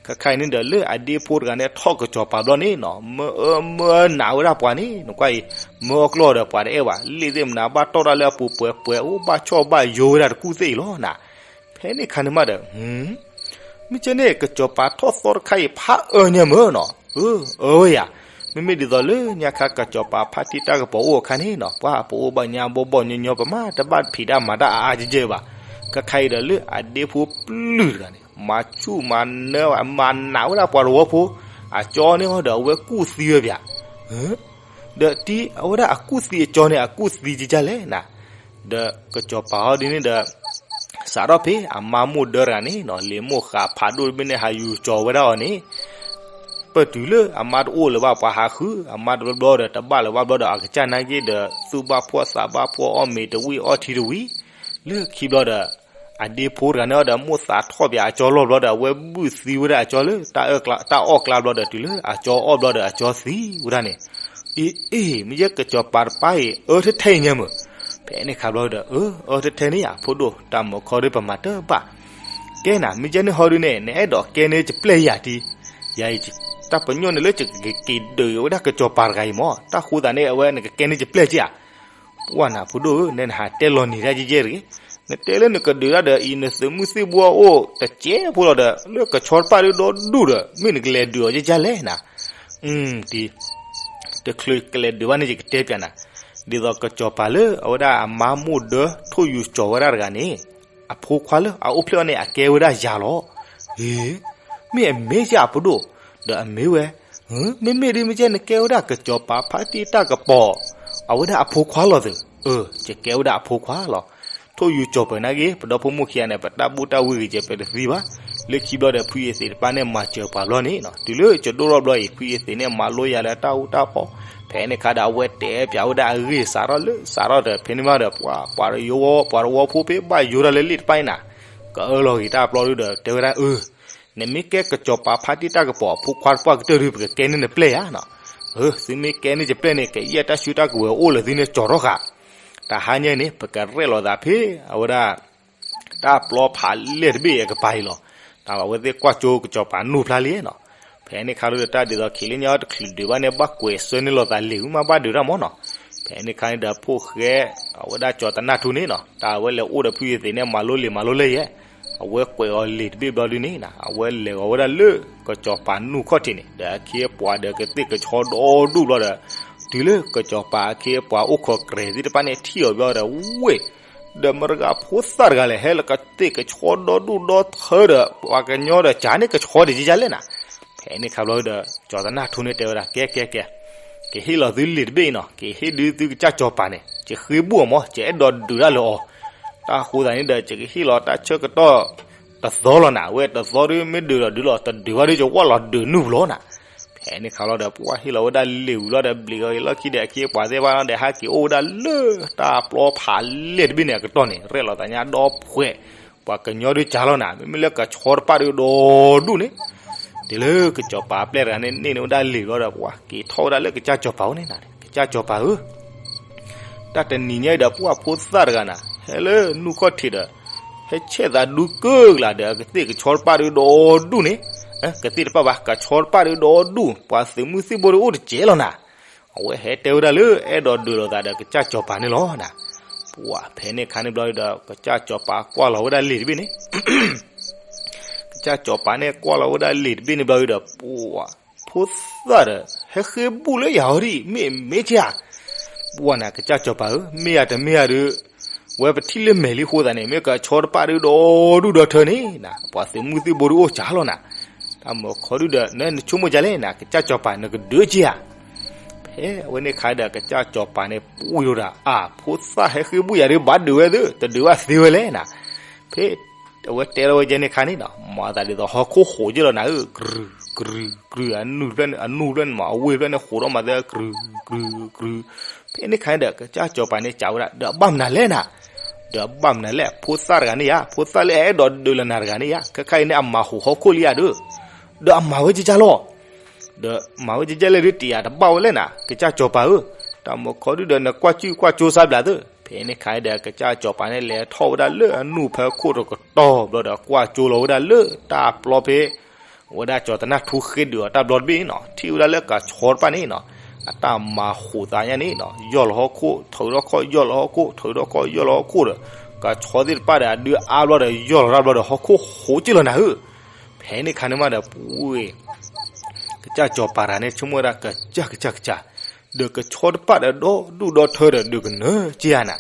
ခဲခါအံၤန့ၣ်ဒီး လၢအဒ့ဖိတဂၤန့ၣ် ထီၣ်ကစီၤပၤဘျီန့ၣ်နီၤ မၢအၢမၢနးဝဲဒၣ်ပှၤန့ၣ် နကွၢ်အံၤ မၢအီၣ်ကျီၢ်ဒီးပှၤတအဲၣ်ဘၣ်. လ့ၣ်သ့ၣ်မနုၤ ဘၣ်တီၢ်တၢ်လၢအပူၤပှဲၤပှဲၤ အိၣ်ဘၣ်ဆီၣ်ဘၣ်ယိဝဲဒၣ်တကူၣ်သ့ၣ်အံၤလီၤနၤ. ဖဲန့ၣ်ခါန့ၣ်မးဒီး မ့ၢ်ကဲန့ၣ် ကစီၤပၤထီၣ်သီတခါအံၤ ဖးအၢညါမၢနီၤ. အၢ အၢဝဲယၤ, မ့မ့ၢ်ဒ်သိးလၢညါခါ ကစီၤပၤဖါတံၢ်တၢ်ကပီၤအိၣ်အခါန့ၣ်နီၤ, ပှၤပအိၣ်ဘၣ်ညါဘီၣ်ဘီၣ်ညီညီ ပမၤတဘၣ်ဖံးတၢ်မၤတၢ်အါအါကဲကဲဘၣ်. ခဲခါအံၤဒီးလၢအဒ့ဖိပျုၢ်တဂၤန့ၣ် မၤဆူၣ်မၤနၢ မၤနးဝဲဒၣ်ပှၤတဝီဖိ, အကၠီန့ၣ်ဟီဒီး အဝဲကူၣ်သံဝဲပၠး ဒီးတံၤအဝဲဒၣ်အကူၣ်သံအကၠီန့ၣ် အကူၣ်သံကကလဲၣ်နၤ. ဒီးကစီၤပၤဟီဒုန့ၣ်ဒီး စးထီၣ်ဖဲအမါမိၢ်ဒၢတဂၤန့ၣ်နီၤ, လံာ်မိၢ်ဃးဖးဒိၣ်တဘ့ၣ်န့ၣ် ဟးယူၤကၠီၤဝဲဒၣ်အီၤန့ၣ်, ပတုၤလၢအမါတအိၣ်လၢၤဘၣ် ပှၤဟးဃုအမါတဘျီဘျီဒီး တဘၣ်လၢၤဘၣ်ဘျီဒီး အကစၢ်နာ်က့ဒီး သူၣ်ဘၣ်ဖှီၣ်သးဘၣ်ဖှီၣ် အီၣ်မ့ၤတဝံၣ်အီထံတဝံၤ, လၢခံဘျီဒီး အဒ့ဖိတဂၤန့ၣ်ဒီး မိၣ်သးထီၣ်ပၠးအကၠီလီၢ်ဘျီဒီး အဝဲဘုၣ်သံဝဲဒၣ်အကၠီလၢ တၢ်အီၣ်ကျါဘျီဒီး တုၤလၢအကၠီအီၣ်ဘျီဒီး အကၠီသံဝဲဒၣ်န့ၣ်, အ့ အ့ မ့ၢ်ယဲကစီၤပၤတပၢ်အံၤ အၢထဲထဲအံၤညါမုၢ်. ဖဲန့ၣ်ခါဘျီဒီး အၢ အၢထဲထဲန့ၣ်ဧါ ဖိဒိၣ် တၢ်မုၢ်ခီဒုပမၤတဘၣ်. ကဲနၤ မ့ၢ်ယဲန့ၣ်ဟီဒုန့ၣ် နအဲၣ်ဒိးကဲန့ၢ်ယပျဲၢ်ယၤတံၤ, ယၤအံၤ တၢ်ပညိၣ်န့ၣ်လၢ ယကက့ၤဒုးဝဲဒၣ်ကစီၤပၤတဂၤအံၤမၢ်, တၢ်ဃိသးန့ၣ် အဝဲနကကဲန့ၢ်ယပျဲၢ်က့ဧါ. ပှၢ်နၤဖိဒိၣ်ဧၢ, နဟးတဲလီၤနံၤတၢ်ကဲကဲတဂ့ၤ, နတဲလၢနကဒုးတၢ်ဒီးအံၤ နသုးမုၢ်သံၣ်ဘိအအိၣ်တစဲးဖိလီၤဒီး လၢကဆီတပၣ်ဒုဒီဒူၣ်ဒီး မ့ၢ်နကလဲၤဒုးအီၤကဲကဲလဲၣ်နၤ. တံၤ တချုးကလဲၤဒုးဘၣ်န့ၣ် ယကတဲပၠးနၤ, ဒ်သိးကစီၤပၤလၢအဝဲဒၣ်အမါမိၢ်ဒၢထိၣ်ယူၤကၠီၤဝဲဒၣ်တဂၤန့ၣ် အဖိခွါလၢအအိၣ်ဖျဲၣ်အီၤန့ၣ် အကဲဝဲဒၣ်ယၤလီၤ. အ့ မ့ၢ်အမ့ၢ်ကဲအဖိဒိၣ်, ဒီးအမ့ၢ်ဝဲ, မ့မ့ၢ်ဒ်မ့ၢ်ကဲ နကဲဝဲဒၣ်ကစီၤပၤဖါတံၢ်တၢ်ကပီၤ အဝဲဒၣ်အဖိခွါလီၤသုး. အၢ ယကဲဝဲဒၣ်အဖိခွါလီၤ. ထိၣ်ယူၤကၠီၤပၢၤနာ်က့ ပဒီဖိမိၢ်ခံဂၤန့ၣ် ပတၢ်ဘူၣ်တၢ်ဝံဂ့ၤကဲ ပတသံဘၣ်. လၢခံဘျီဒီး ဖုယသ့းတပၢ်န့ၣ် မၤစၢၤပှၤဘျီန့ၣ်နီၤ, တုၤလၢကဒိၣ်ထီၣ်ဘျီအံၤ ဖုယသ့းန့ၣ် မၤလိယၤလၢတၢ်အူတၢ်ပီ, ဖဲန့ၣ်ခါဒီး အဝဲတဲပၠးဝဲဒၣ်အဂ့ၢ်စးထီၣ်လၢ စးထီၣ်ဒီးဖဲန့ၣ်မးဒီး ပှၤ ပှၤတဝီဖိဖဲဘၣ်ယိၣ်တၢ်လၢလ့ၣ်တပၢ်အံၤနၤ, ကအၢၣ်လီၤဂ့ၤတၢ်ပျီဒုဒီး တဲဝဲဒၣ်အၢ နမ့ၢ်ကဲကစီၤပၤဖါတံၢ်တၢ်ကပီၤအဖိခွါတပှၢ်ကတၢၢ်ဒီး ပကကဲန့ၢ်နပျဲၢ်ယၤနီၤ. အၢ သုမ့ၢ်ကဲန့ၢ်ယပျဲၢ်န့ၣ် ကယဲၢ်တၢ်စုတၢ်ကဝဲၤအိၣ်လၢသုန့ၣ် ကၠီၤထီၣ်ဃာ်. တဟါညါန့ၣ် ပကရဲၣ်လီၤသးဖဲ အဝဲဒၣ် တၢ်ပျီဖးလဲၢ်တဘ့ၣ်အကပၤအံၤလီၤ. တၢ်အဝဲသ့ၣ်ကွၢ်ကၠိကစီၤပၤနူၢ်ဖျါလံနီၤ. ဖဲန့ၣ်ခါဒီး တၢ်ဒ်သိးခံးလၢညါတချုးဒုးဘၣ်န့ၣ် ဘၣ်ကွဲးဆၢန့ၢ်လိာ်သးလံာ်ဝံၤမး ဘၣ်ဒုးတၢ်မၢ်နီၤ. ဖဲန့ၣ်ခါန့ၣ်ဒီး ဖိၣ်ဃဲ အဝဲဒၣ်ကၠီၤသနၢ်ထူန့ၣ်နီၤ, တၢ်အဝဲလဲၤအိၣ်ဒီးဖုယသ့းန့ၣ် မၤလိလံာ်မၤလိလဲၢ်ယဲၢ်, အဝဲကွဲးအီၤလံာ်တဘ့ၣ်ဘျီဒုန့ၣ် အဝဲလဲၤဂီၤဝဲဒၣ်လၢ ကစီၤပၤနူၢ်ခီၣ်ထံးန့ၣ် ဒီးအခ့အပှၤဒီးကသ့ၣ်ကဆီဒီဒူၣ်ဘျီဒီး တုၤလၢကစီၤပၤအခ့အပှၤအိၣ်ခိးကြဲးသ့ၣ်တဖၣ်န့ၣ် ထံၣ်အီၤဘျီဒီး ဝ့ၢ် ဒီးမတၤတဂၤဖိသၣ်တဂၤလဲၣ် ဟဲလၢကသ့ၣ်ကဆီဒီဒူၣ်ဒီထၢဒီး ပှၤကညီဒီးကန့ၣ်ကဆီဒံးကလဲၣ်နၤ. ဖဲန့ၣ်ခါဘျီဒီး ကၠီၤသနၢ်ထူန့ၣ်တဲဝဲဒၣ် ကဲ ကဲ ကဲ, ကဟ့ၣ်လီၤသုလံာ်တဘ့ၣ်အံၤနီၤ, ကဟ့ၣ်ဒုးသုကစၢ်ကစီၤပၤန့ၣ် ယဃ့ဘူၣ်အီၤမၢ်, ယအဲၣ်ဒိးဒုးတၢ်လၢအီၤ, တၢ်ဃိသးန့ၣ်ဒီး ယကဟ့ၣ်လီၤတၢ်ဆၢကတီၢ်တသီလီၤနၤ, အဝဲတသီဒုးမ့ၢ်ဒုးလီၤဒုးလီၤ တဒုးဘၣ်ဒုး ယဝၣ်လီၤဒုးနုာ်ပျီနၤ. ဖဲန့ၣ်ခါလီၤဒီး ပှၢ်ဟ့ၣ်လီၤဝဲဒၣ်လံာ်ဝံၤလီၤဒီး ဘျံးဂီၤအံၤလီၢ်ခံဒီး အခ့အပှၤသ့ၣ်တဖၣ်ဒီး ဟဲက့ၤအိၣ်ဝဲဒၣ်လၢတၢ်ပျီဖးလဲၢ်တဘ့ၣ်န့ၣ်အကတီၢ်န့ၣ် ရဲၣ်လီၤသးညါဒီးဖှဲး, ပှၤကညီဒုးကၢ်လီၤနၤ, မ့မ့ၢ်လၢကဆီတပၣ်ဒုးဒီဒူၣ်န့ၣ်, တုၤလၢကစီၤပၤအပျဲၢ်တဂၤန့ၣ် န့ၢ်န့ၢ်ဝဲဒၣ်လံာ်လီၤဒီး ပှၢ်က့ၤထီၣ်ဝဲဒၣ်လၢကစၢ်ကစီၤပၤအအိၣ်န့ၣ်နၤ, ကစၢ်ကစီၤပၤဧၢ တၢ်တနံၤညါအံၤဒီး ပှၢ်ဖိသၣ်တဂၤနၤ ဟဲလၢနူၢ်ခီၣ်ထံးဒီး ဟဲဆဲးသးဒူကၢၢ်ကလာ်ဒီး အကသ့ၣ်ကဆီတပၣ်ဒုးဒီဒူၣ်န့ၣ်, ကသ့ၣ်တပၣ်ဘၣ် ကဆီတပၣ်ဒုးဒီဒူၣ် ပှၤသုးမုၢ်သံၣ်ဘိဒုးအိၣ်တစဲးလီၤနၤ. အဝဲဟဲတဲဝဲဒၣ်လၢအဲၣ်ဒိးဒုးလိာ်သးဒီးကစၢ်ကစီၤပၤန့ၣ်လီၤနၤ. ပှၢ်ဖဲန့ၣ်ခါန့ၣ်ဘျီဒီး ကစၢ်ကစီၤပၤကွၢ်လီၤဝဲဒၣ်လံာ်တဘ့ၣ်န့ၣ် ကစၢ်ကစီၤပၤန့ၣ်ကွၢ်လီၤဝဲဒၣ်လံာ်တဘ့ၣ်န့ၣ်ဘျီဒီး ပှၢ် ဖိသၣ်ဒီး ဟဲဃ့ဘူၣ်လၢယၤအီၤဒံး မ့ၢ်မ့ၢ်ကဧါ. ပှၢ်နၤ ကစၢ်ကစီၤပၤဧၢ, မ့ၢ်ယၤတမ့ၢ်ယၤဒုး ဝဲပထံၣ်လၢမဲာ်လံအဃိသတးန့ၣ် မ့ၢ်ကဆီတပၣ်ဒုးဒီဒူၣ်ဒီထၢန့ၣ်နၤ, ပှၤသုးမုၢ်သံၣ်ဘိဒုးအိၣ်စှၤလီၤနၤ. တၢ်မုၢ်ခီဒုဒီး နဆိကမိၣ်ကလဲၣ်နၤ ကစၢ်ကစီၤပၤ နကဒုးကဧါ. ဖဲအဝဲန့ၣ်ခါဒီး ကစၢ်ကစီၤပၤန့ၣ် ပှံၢ်လိာ်ဒၣ် အၢ ဖိသၣ်ဟဲဃ့ဘူၣ်ယၤဒုး ဘၣ်ဒုးဝဲသု တဒုးဘၣ်သ့ဝဲလဲၣ်နၤ. ဖဲအဝဲတဲထီၣ်ဝဲကဲန့ၣ်ခါန့ၣ်နီၤ မၤသးဒ်သိးဟီၣ်ခိၣ်ဃိးက့ၢ်လီၤနၤဧၢ, ကြူး ကြူး ကြူး အနူၢ်ဖျၢၣ်န့ၣ် အနူၢ်ဖျၢၣ်န့ၣ်မး အဝ့ၢ်ဖျၢၣ်န့ၣ်ဃိးထီၣ်မးသ့ ကြူး ကြူး ကြူး. ဖဲန့ၣ်ခါန့ၣ်ဒီး ကစၢ်ကစီၤပၤန့ၣ်စံးဝဲဒၣ် ဒီးအဘၣ်မနုၤလဲၣ်နၤ, ဒီးအဘၣ်မနုၤလဲၣ် ဖိသၣ်တဂၤန့ၣ်ယါ ဖိသၣ်လၢအအဲၣ်ဒိးဒုးလၢနၤတဂၤန့ၣ်ယါ ခဲခါအံၤန့ၣ် အမၤဟူးဟီၣ်ခိၣ်လံယါဒုး, ဒီးအမၤဝဲကကၢ်လီၤ ဒီးမၤဝဲကကၢ်လဲၣ်ဒုး တယၤတဘၣ်ဝဲလဲၣ်နၤ ကစၢ်ကစီၤပၤဧၢ, တၢ်မုၢ်ခီဒုဒီး နကွၢ်ကၠူၣ်ကွၢ်ကၠိစါဘျးသု. ဖဲန့ၣ်ခါဒီး ကစၢ်ကစီၤပၤန့ၣ် လဲၤထီၣ်ဝဲဒၣ်လၢအနူၢ်ဖၢခိၣ်တကတီၢ်ဘျီဒီး ကွၢ်ကၠိလီၤဝဲဒၣ်လၢတၢ်ပျီဖဲ ဝဲဒၣ်ကၠီၤသနၢ်ထူဃ့ဒုးအီၤတၢ်ဘျီတဘ့ၣ်နီၤ ထံၣ်ဝဲဒၣ်လၢကဆီတပၣ်န့ၣ်နီၤ အတၢ်မၤဟူးသးညါန့ၣ်နီၤ ယီၢ်လီၤဟီၣ်ခိၣ် ထုးထီၣ်ခီၣ် ယီၢ်လီၤဟီၣ်ခိၣ် ထုးထီၣ်ခီၣ် ယီၢ်လီၤဟီၣ်ခိၣ်ဒီး ကဆီသ့ၣ်တဖၣ်ဒီး အဒုးအါဘျီဒီး ယီၢ်လီၤတၢ်ဘျီဒီး ဟီၣ်ခိၣ်ဟူးက့ၢ်လီၤနၤဧၢ. ဖဲန့ၣ်ခါန့ၣ်မးဒီး ပှ့ၤ ကစၢ်စီၤပၤတဂၤန့ၣ် ဆိကမိၣ်ဝဲဒၣ်ကစၢ်ကစၢ်ကစၢ်, ဒီးကဆီတဖၣ်ဒီးဒီဒူၣ်ဒီထၢဒီးဒုးကနၢက့ယါနၤ,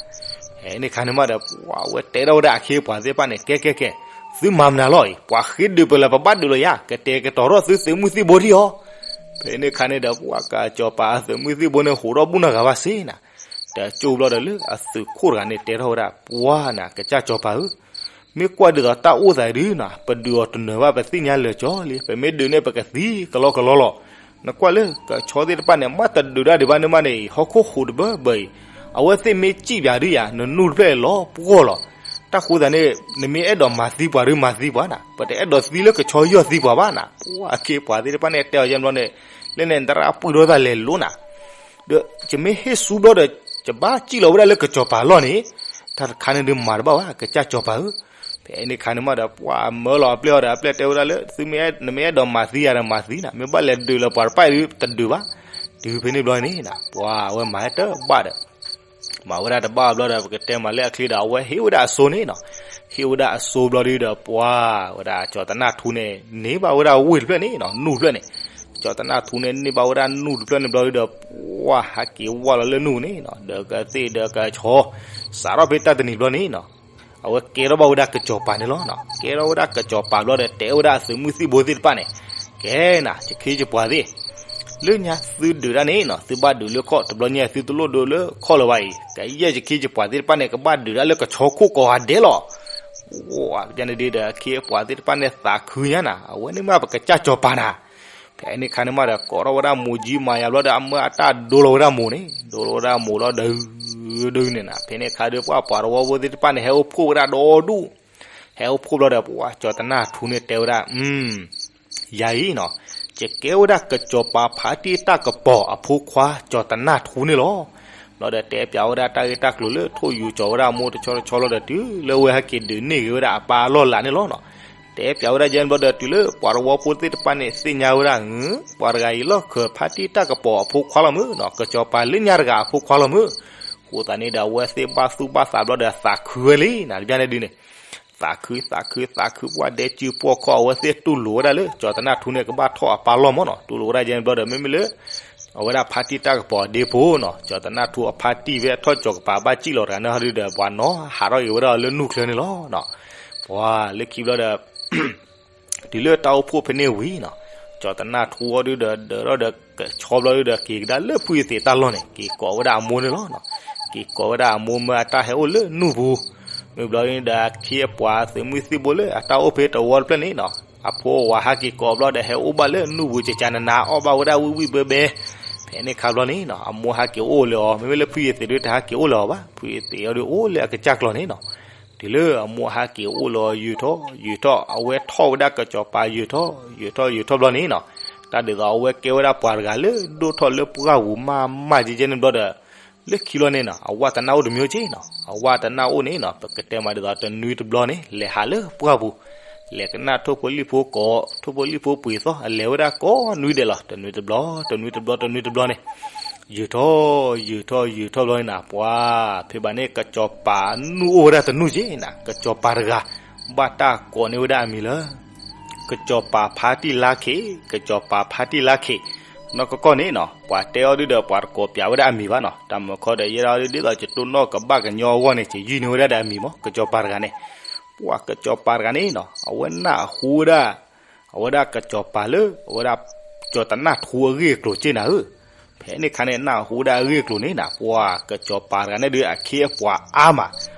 ဖဲန့ၣ်အခါန့ၣ်မးဒီး ပှၤဝဲတဲထီၣ်ဝဲဒၣ်အခ့အပှၤသ့ၣ်တဖၣ်န့ၣ် ကဲကဲကဲ, သုမၤမနုၤလီၤအံၤ, ပှၤဃ့ဒုးပလၢပဘၣ်ဒုးလီၤယါ, ကတဲာ်ကတီၤထီၣ်သုသုးမုၢ်သံၣ်ဘိထံၣ်အီၤ, ဖဲန့ၣ်အခါန့ၣ်ဒီး ပှၤကစီၤပၤအသုးမုၢ်သံၣ်ဘိန့ၣ် ဟူးထီၣ်ဘူၣ်နီၢ်ဂၤဘၣ်စ့နၤ, ဒီးကၠိဘျီဒီးလၢအသုးခိၣ်တဂၤန့ၣ်တဲထီၣ်ဝဲဒၣ် ပှၤနၤ ကစၢ်စီၤပၤဧၢ, မ့ၢ်ကွၢ်ဒ်သိးတၢ်အိၣ်သးဒုနၤ ပဒုးအီၤတနၢၤဘၣ် ပသ့ၣ်ညါလၢာ်ကၠီလံ, ပမ့ၢ်ဒုးန့ၢ်ပကသံကလီကလီလီၤ, နကွၢ်လၢကဆီသ့ၣ်တဖၣ်န့ၣ် မ့ၢ်တဒုးတၢ်ဒံးဘၣ်န့ၣ်မးန့ၣ် ဟီၣ်ခိၣ်ဟူးတဘၢဘၢအံၤ, အဝဲသ့ၣ်မ့ၢ်စံၣ်ပၠးဒုယၤ နနူၢ်တဖျၢၣ်လီၤပှီၢ်လီၤ, တၢ်ဃိသတးန့ၣ် နမ့ၢ်အဲၣ်ဒိးမၤသံပှၤဒုမၤသံပှၤနၤ, ပတအဲၣ်ဒိးသံလၢကဆီယီၢ်သံပှၤဘၣ်နၤ, ပှၤအခ့အပှၤသ့ၣ်တဖၣ်န့ၣ်တဲအီၤယဲၢ်ဘျီန့ၣ်, လၢန့ၣ် နတရၣ်ပှံၢ်ထီၣ်သးလဲၤလိၤနၤ ဒီးယမ့ၢ်ဟ့ၣ်ဆူဘျီဒီး ယဘၣ်စံၣ်လီၤဝဲဒၣ်လၢကစီၤပၤလီၢ်န့ၣ်, တၢ်တခါန့ၣ်ဒုးမၤတဘၣ်ဘၣ် ကစၢ်စီၤပၤဧၢ, ဖဲန့ၣ်အခါန့ၣ်မးဒီး ပှၤမၢလီၤအပျဲၢ်အီၤဒီး အပျဲၢ်တဲဝဲဒၣ်လၢ သုမ့ၢ်နမ့ၢ်အဲၣ်ဒိးမၤသံယၤဒီးမၤသံနၤ, မ့ၢ်ဘၣ်လဲၤဒုးလၢပှၤတဖၣ်အံၤဒုးတဒုးဘၣ်, တုၤဖဲန့ၣ်ဘျီန့ၣ်နၤ ပှၤအဝဲမၤဝဲတဘၣ်ဒီး မၤဝဲဒၣ်တဘၣ်ဘျီဒီး ပကတဲမးလၢအချ့ဒီး အဝဲဟ့ၣ်ဝဲဒၣ်အစိန့ၣ်နၤ, ဟ့ၣ်ဝဲဒၣ်အစိဘျီဒုဒီး ပှၤဝဲဒၣ်ကၠီၤတနၢ်ထူန့ၣ် န့ၢ်ဘၣ်ဝဲဒၣ်ဝ့ၢ်တဖျၢၣ်န့ၣ်နၤ, နူၢ်တဖျၢၣ်န့ၣ်, ကၠီၤတနၢ်ထူန့ၣ် န့ၢ်ဘၣ်ဝဲဒၣ်နူၢ်တဖျၢၣ်န့ၣ်ဘျီဒုဒီး ပှၤဟးက့ၤဝၢ်လီၤလၢနူၢ်န့ၣ်နၤ, ဒီးကသ့ၣ်ဒီးကဆီ စးထီၣ်ဖဲတၢ်တနံၤဘျီန့ၣ်နၤ အဝဲကဲထီၣ်ဘၣ်ဝဲဒၣ်ကစီၤပၤန့ၣ်လီၤ. ကဲထီၣ်ဝဲဒၣ်ကစီၤပၤဘျီဒီး တဲဝဲဒၣ်အသုးမုၢ်သံၣ်ဘိသ့ၣ်တဖၣ်န့ၣ်, ကဲနၤ ယခ့ယပှၤသ့ၣ်, လၢညါသုဒုးတၢ်န့ၣ်နၤ သုဘၣ်ဒုးလၢခီၣ်, တဘျီညါသုတလိၣ်ဒုးလၢခီၣ်လၢၤဘၣ်အံၤ, ကယဲၢ်ယခ့ယပှၤသ့ၣ်တဖၣ်န့ၣ် ကဘၣ်ဒုးတၢ်လၢကဆီခိၣ်ကိးဂၤဒဲးလီၤ. ပှၤကန့ၣ်ဒုဒီး အခ့အပှၤသ့ၣ်တဖၣ်န့ၣ် သးခုညါနၤ, အဝဲန့ၣ်မးပကစၢ်စီၤပၤနၤ ဖဲန့ၣ်အခါန့ၣ်မးဒီး ကိးထီၣ်ဝဲဒၣ်မိၢ်ကၠံမၤယၤဘျီဒီး အမၢအတၢ်ဒိလီၤဝဲဒၣ်မိၢ်န့ၣ်, ဒိလီၤဝဲဒၣ်မိၢ်လီၤဒီး ဒုန့ၣ်နၤ, ဖဲန့ၣ်အခါဒီး ပှၤပှၤတဝီဖိသ့ၣ်တဖၣ်န့ၣ် ဟဲအိၣ်ဖှိၣ်ဝဲဒၣ်ဒီဒူၣ်, ဟဲအိၣ်ဖှိၣ်ဘျီဒီး ပှၤကၠီၤတနၢ်ထူန့ၣ်တဲဝဲဒၣ်, ယၤအံၤနၤ ယကဲဝဲဒၣ်ကစီၤပၤဖါတံၢ်တၢ်ကပီၤအဖိခွါ ကၠီၤတနၢ်ထူန့ၣ်လီၤ. ဘျီဒီးတဲပၠးဝဲဒၣ်တၢ်ဂ့ၢ်တၢ်ကျိၤလၢ ထိၣ်ယူၤကၠီၤဝဲဒၣ်အမိၢ်တဆီတဆီလီၤဒီး တုၤလၢအဝဲဟဲက့ၤဒုးန့ၢ်ဂ့ၤဝဲဒၣ်အပၢ်အလီၢ်လၢ်န့ၣ်လီၤ. တဲပၠးဝဲဒၣ်ယဲၢ်ဘျီဒီး တုၤလၢပှၤတဝီဖိသ့ၣ်တဖၣ်န့ၣ် သ့ၣ်ညါဝဲဒၣ်, ပှၤတဂၤအံၤလီၢ်ခၢၣ်ဖါတံၢ်တၢ်ကပီၤအဖိခွါလီၤမုၢ်, ကစီၤပၤလၢညါတဂၤအဖိခွါလီၤမုၢ်, အဃိသတးန့ၣ်ဒီး အဝဲသ့ၣ်ဘၣ်သူၣ်ဘၣ်သးဘျီဒီး သးခုဝဲလံနၤ, တဘျီန့ၣ်ဒုန့ၣ် သးခု သးခု သးခု ပှၤဒဲစုပှီၢ်ခီၣ် အဝဲသ့ၣ်တူၢ်လိာ်ဝဲဒၣ်လၢ ကၠီၤတနၢ်ထူန့ၣ်ကဘၣ်ထီၣ်အပၢ်လီၢ်မၢ်နၤ, တူၢ်လိာ်ဝဲဒၣ်ယဲၢ်ဘျီဒီး မ့မ့ၢ်လၢ အဝဲဒၣ်ဖါတံၢ်တၢ်ကပီၤအဒ့ဖိနၤ, ကၠီၤတနၢ်ထူအဖါတံၢ်ဖဲအထီၣ်ကၠီၤကပၤဘၣ်စံၣ်လီၤတဂၤန့ၣ်ဟီဒုဒီး ပှၤနီၤဟးထီၣ်က့ၤဝဲဒၣ်လၢနူၢ်ချၢန့ၣ်လီၤ. ပှၤလၢခံဘျီဒီး တုၤလၢတၢ်အိၣ်ဖှိၣ်ဖဲန့ၣ်ဝံၤနၤ, ကၠီၤတနၢ်ထူအီၤဒုဒီး ဒၢးထီၣ်ဒီးကဆီဘျီဒုဒီး က့ၤကဒါလၢဖုယသံးတၢ်လီၢ်န့ၣ် က့ၤကိးဝဲဒၣ်အမိၢ်န့ၣ်လီၤ. က့ၤကိးဝဲဒၣ်အမိၢ်မၢအတၢ်ဟဲအိၣ်လၢနူၢ်ပူၤ, မ့ၢ်ဘျီဒုဒီး အခ့အပှၤသုးမုၢ်သံၣ်ဘိလၢအတၢ်အိၣ်ဖဲတဝီတဖျၢၣ်န့ၣ်နၤ, အဖိအဝၤဟးက့ၤကိးဘျီဒီး ဟဲအိၣ်ဘၣ်လၢနူၢ်ပူၤကကနနၤ အီၣ်ဘၣ်ဝဲဒၣ်ဝံၣ်ဝံၣ်ဘဲဘဲ, ဖဲန့ၣ်ခါဘျီန့ၣ်နၤ အမိၢ်ဟးက့ၤအိၣ်လၢအီၤ, မ့မ့ၢ်လၢဖုယသံးဒုတဟးက့ၤအိၣ်လၢအီၤဘၣ်, ဖုယသံးအီၤဒုအိၣ်လၢအကစၢ်ကျီၤန့ၣ်နၤ တုၤလၢအမိၢ်ဟးက့ၤအိၣ်လၢအီၤ ယုာ်ထီၣ်ယုာ်ထီၣ် အဝဲထီၣ်ဝဲဒၣ်ကစီၤပၤ ယုာ်ထီၣ်ယုာ်ထီၣ်ယုာ်ထီၣ်ဘျီန့ၣ်နၤ, တၢ်ဒ်သိးအဝဲကဲဝဲဒၣ်ပှၤတဂၤလၢဒိၣ်ထီၣ်လၢပှၢ်ပူၤမးမးကဲကဲန့ၣ်ဘျီဒီး လၢခံလီၤန့ၣ်နၤ အဝဲတနၢ်အိၣ်တမံၤက့နၤ, အဝဲတနၢ်အိၣ်န့ၣ်နၤ ပကတဲမးဒ်သိးတနွံတဘျီန့ၣ် လဲၤဟးလၢပှၢ်ပူၤ, လဲၤကနၣ်ထိၣ်ဖိလံၣ်ဖိကိး ထိၣ်ဖိလံၣ်ဖိပှ့ၤသီၣ် အလဲၤဝဲဒၣ်ကိးနွံဒဲးလီၤ. တနွံတဘျီ တနွံတဘျီ တနွံတဘျီန့ၣ် ယုာ်ထီၣ်ယုာ်ထီၣ်ယုာ်ထီၣ်ဘျီန့ၣ်နၤ ပှၤ ဖဲဘၣ်န့ၣ် ကစီၤပၤနူၢ်အိၣ်ဝဲဒၣ်တနူၢ်က့နၤ, ကစီၤပၤတဂၤ ဘၣ်တၢ်ကိးန့ၢ်ဝဲဒၣ်အမံၤလၢ ကစီၤပၤဖါတံၢ်လါခ့, ကစီၤပၤဖါတံၢ်လါခ့, နီၢ်ကီၢ်ကီၢ်န့ၣ်နၤ ပှၤတဲအီၤဒုဒီး ပှၤတကိးပၠးဝဲဒၣ်အမံၤဘၣ်နၤ, တၢ်မုၢ်ခီဒီး ယဲဒၣ်ဒ်သိးယတိၢ်နီၣ်ကဘၣ်ကညီအဂီၢ်န့ၣ် ယယုၢ်န့ၢ်ဝဲဒၣ်ဒီးအမံၤမး ကစီၤပၤတဂၤန့ၣ်, ပှၤကစီၤပၤတဂၤန့ၣ်နၤ အဝဲနၢ်ဟူဝဲဒၣ် အဝဲဒၣ်ကစီၤပၤလၢ အဝဲဒၣ် ကၠီၤတနၢ်ထူအဂ့ၢ်အကျိၤက့နၤဧၢ, ဖဲန့ၣ်ခါန့ၣ် နၢ်ဟူဝဲဒၣ်အဂ့ၢ်အကျိၤန့ၣ်နၤ ပှၤကစီၤပၤတဂၤန့ၣ်ဒုး အခ့အပှၤအါမး,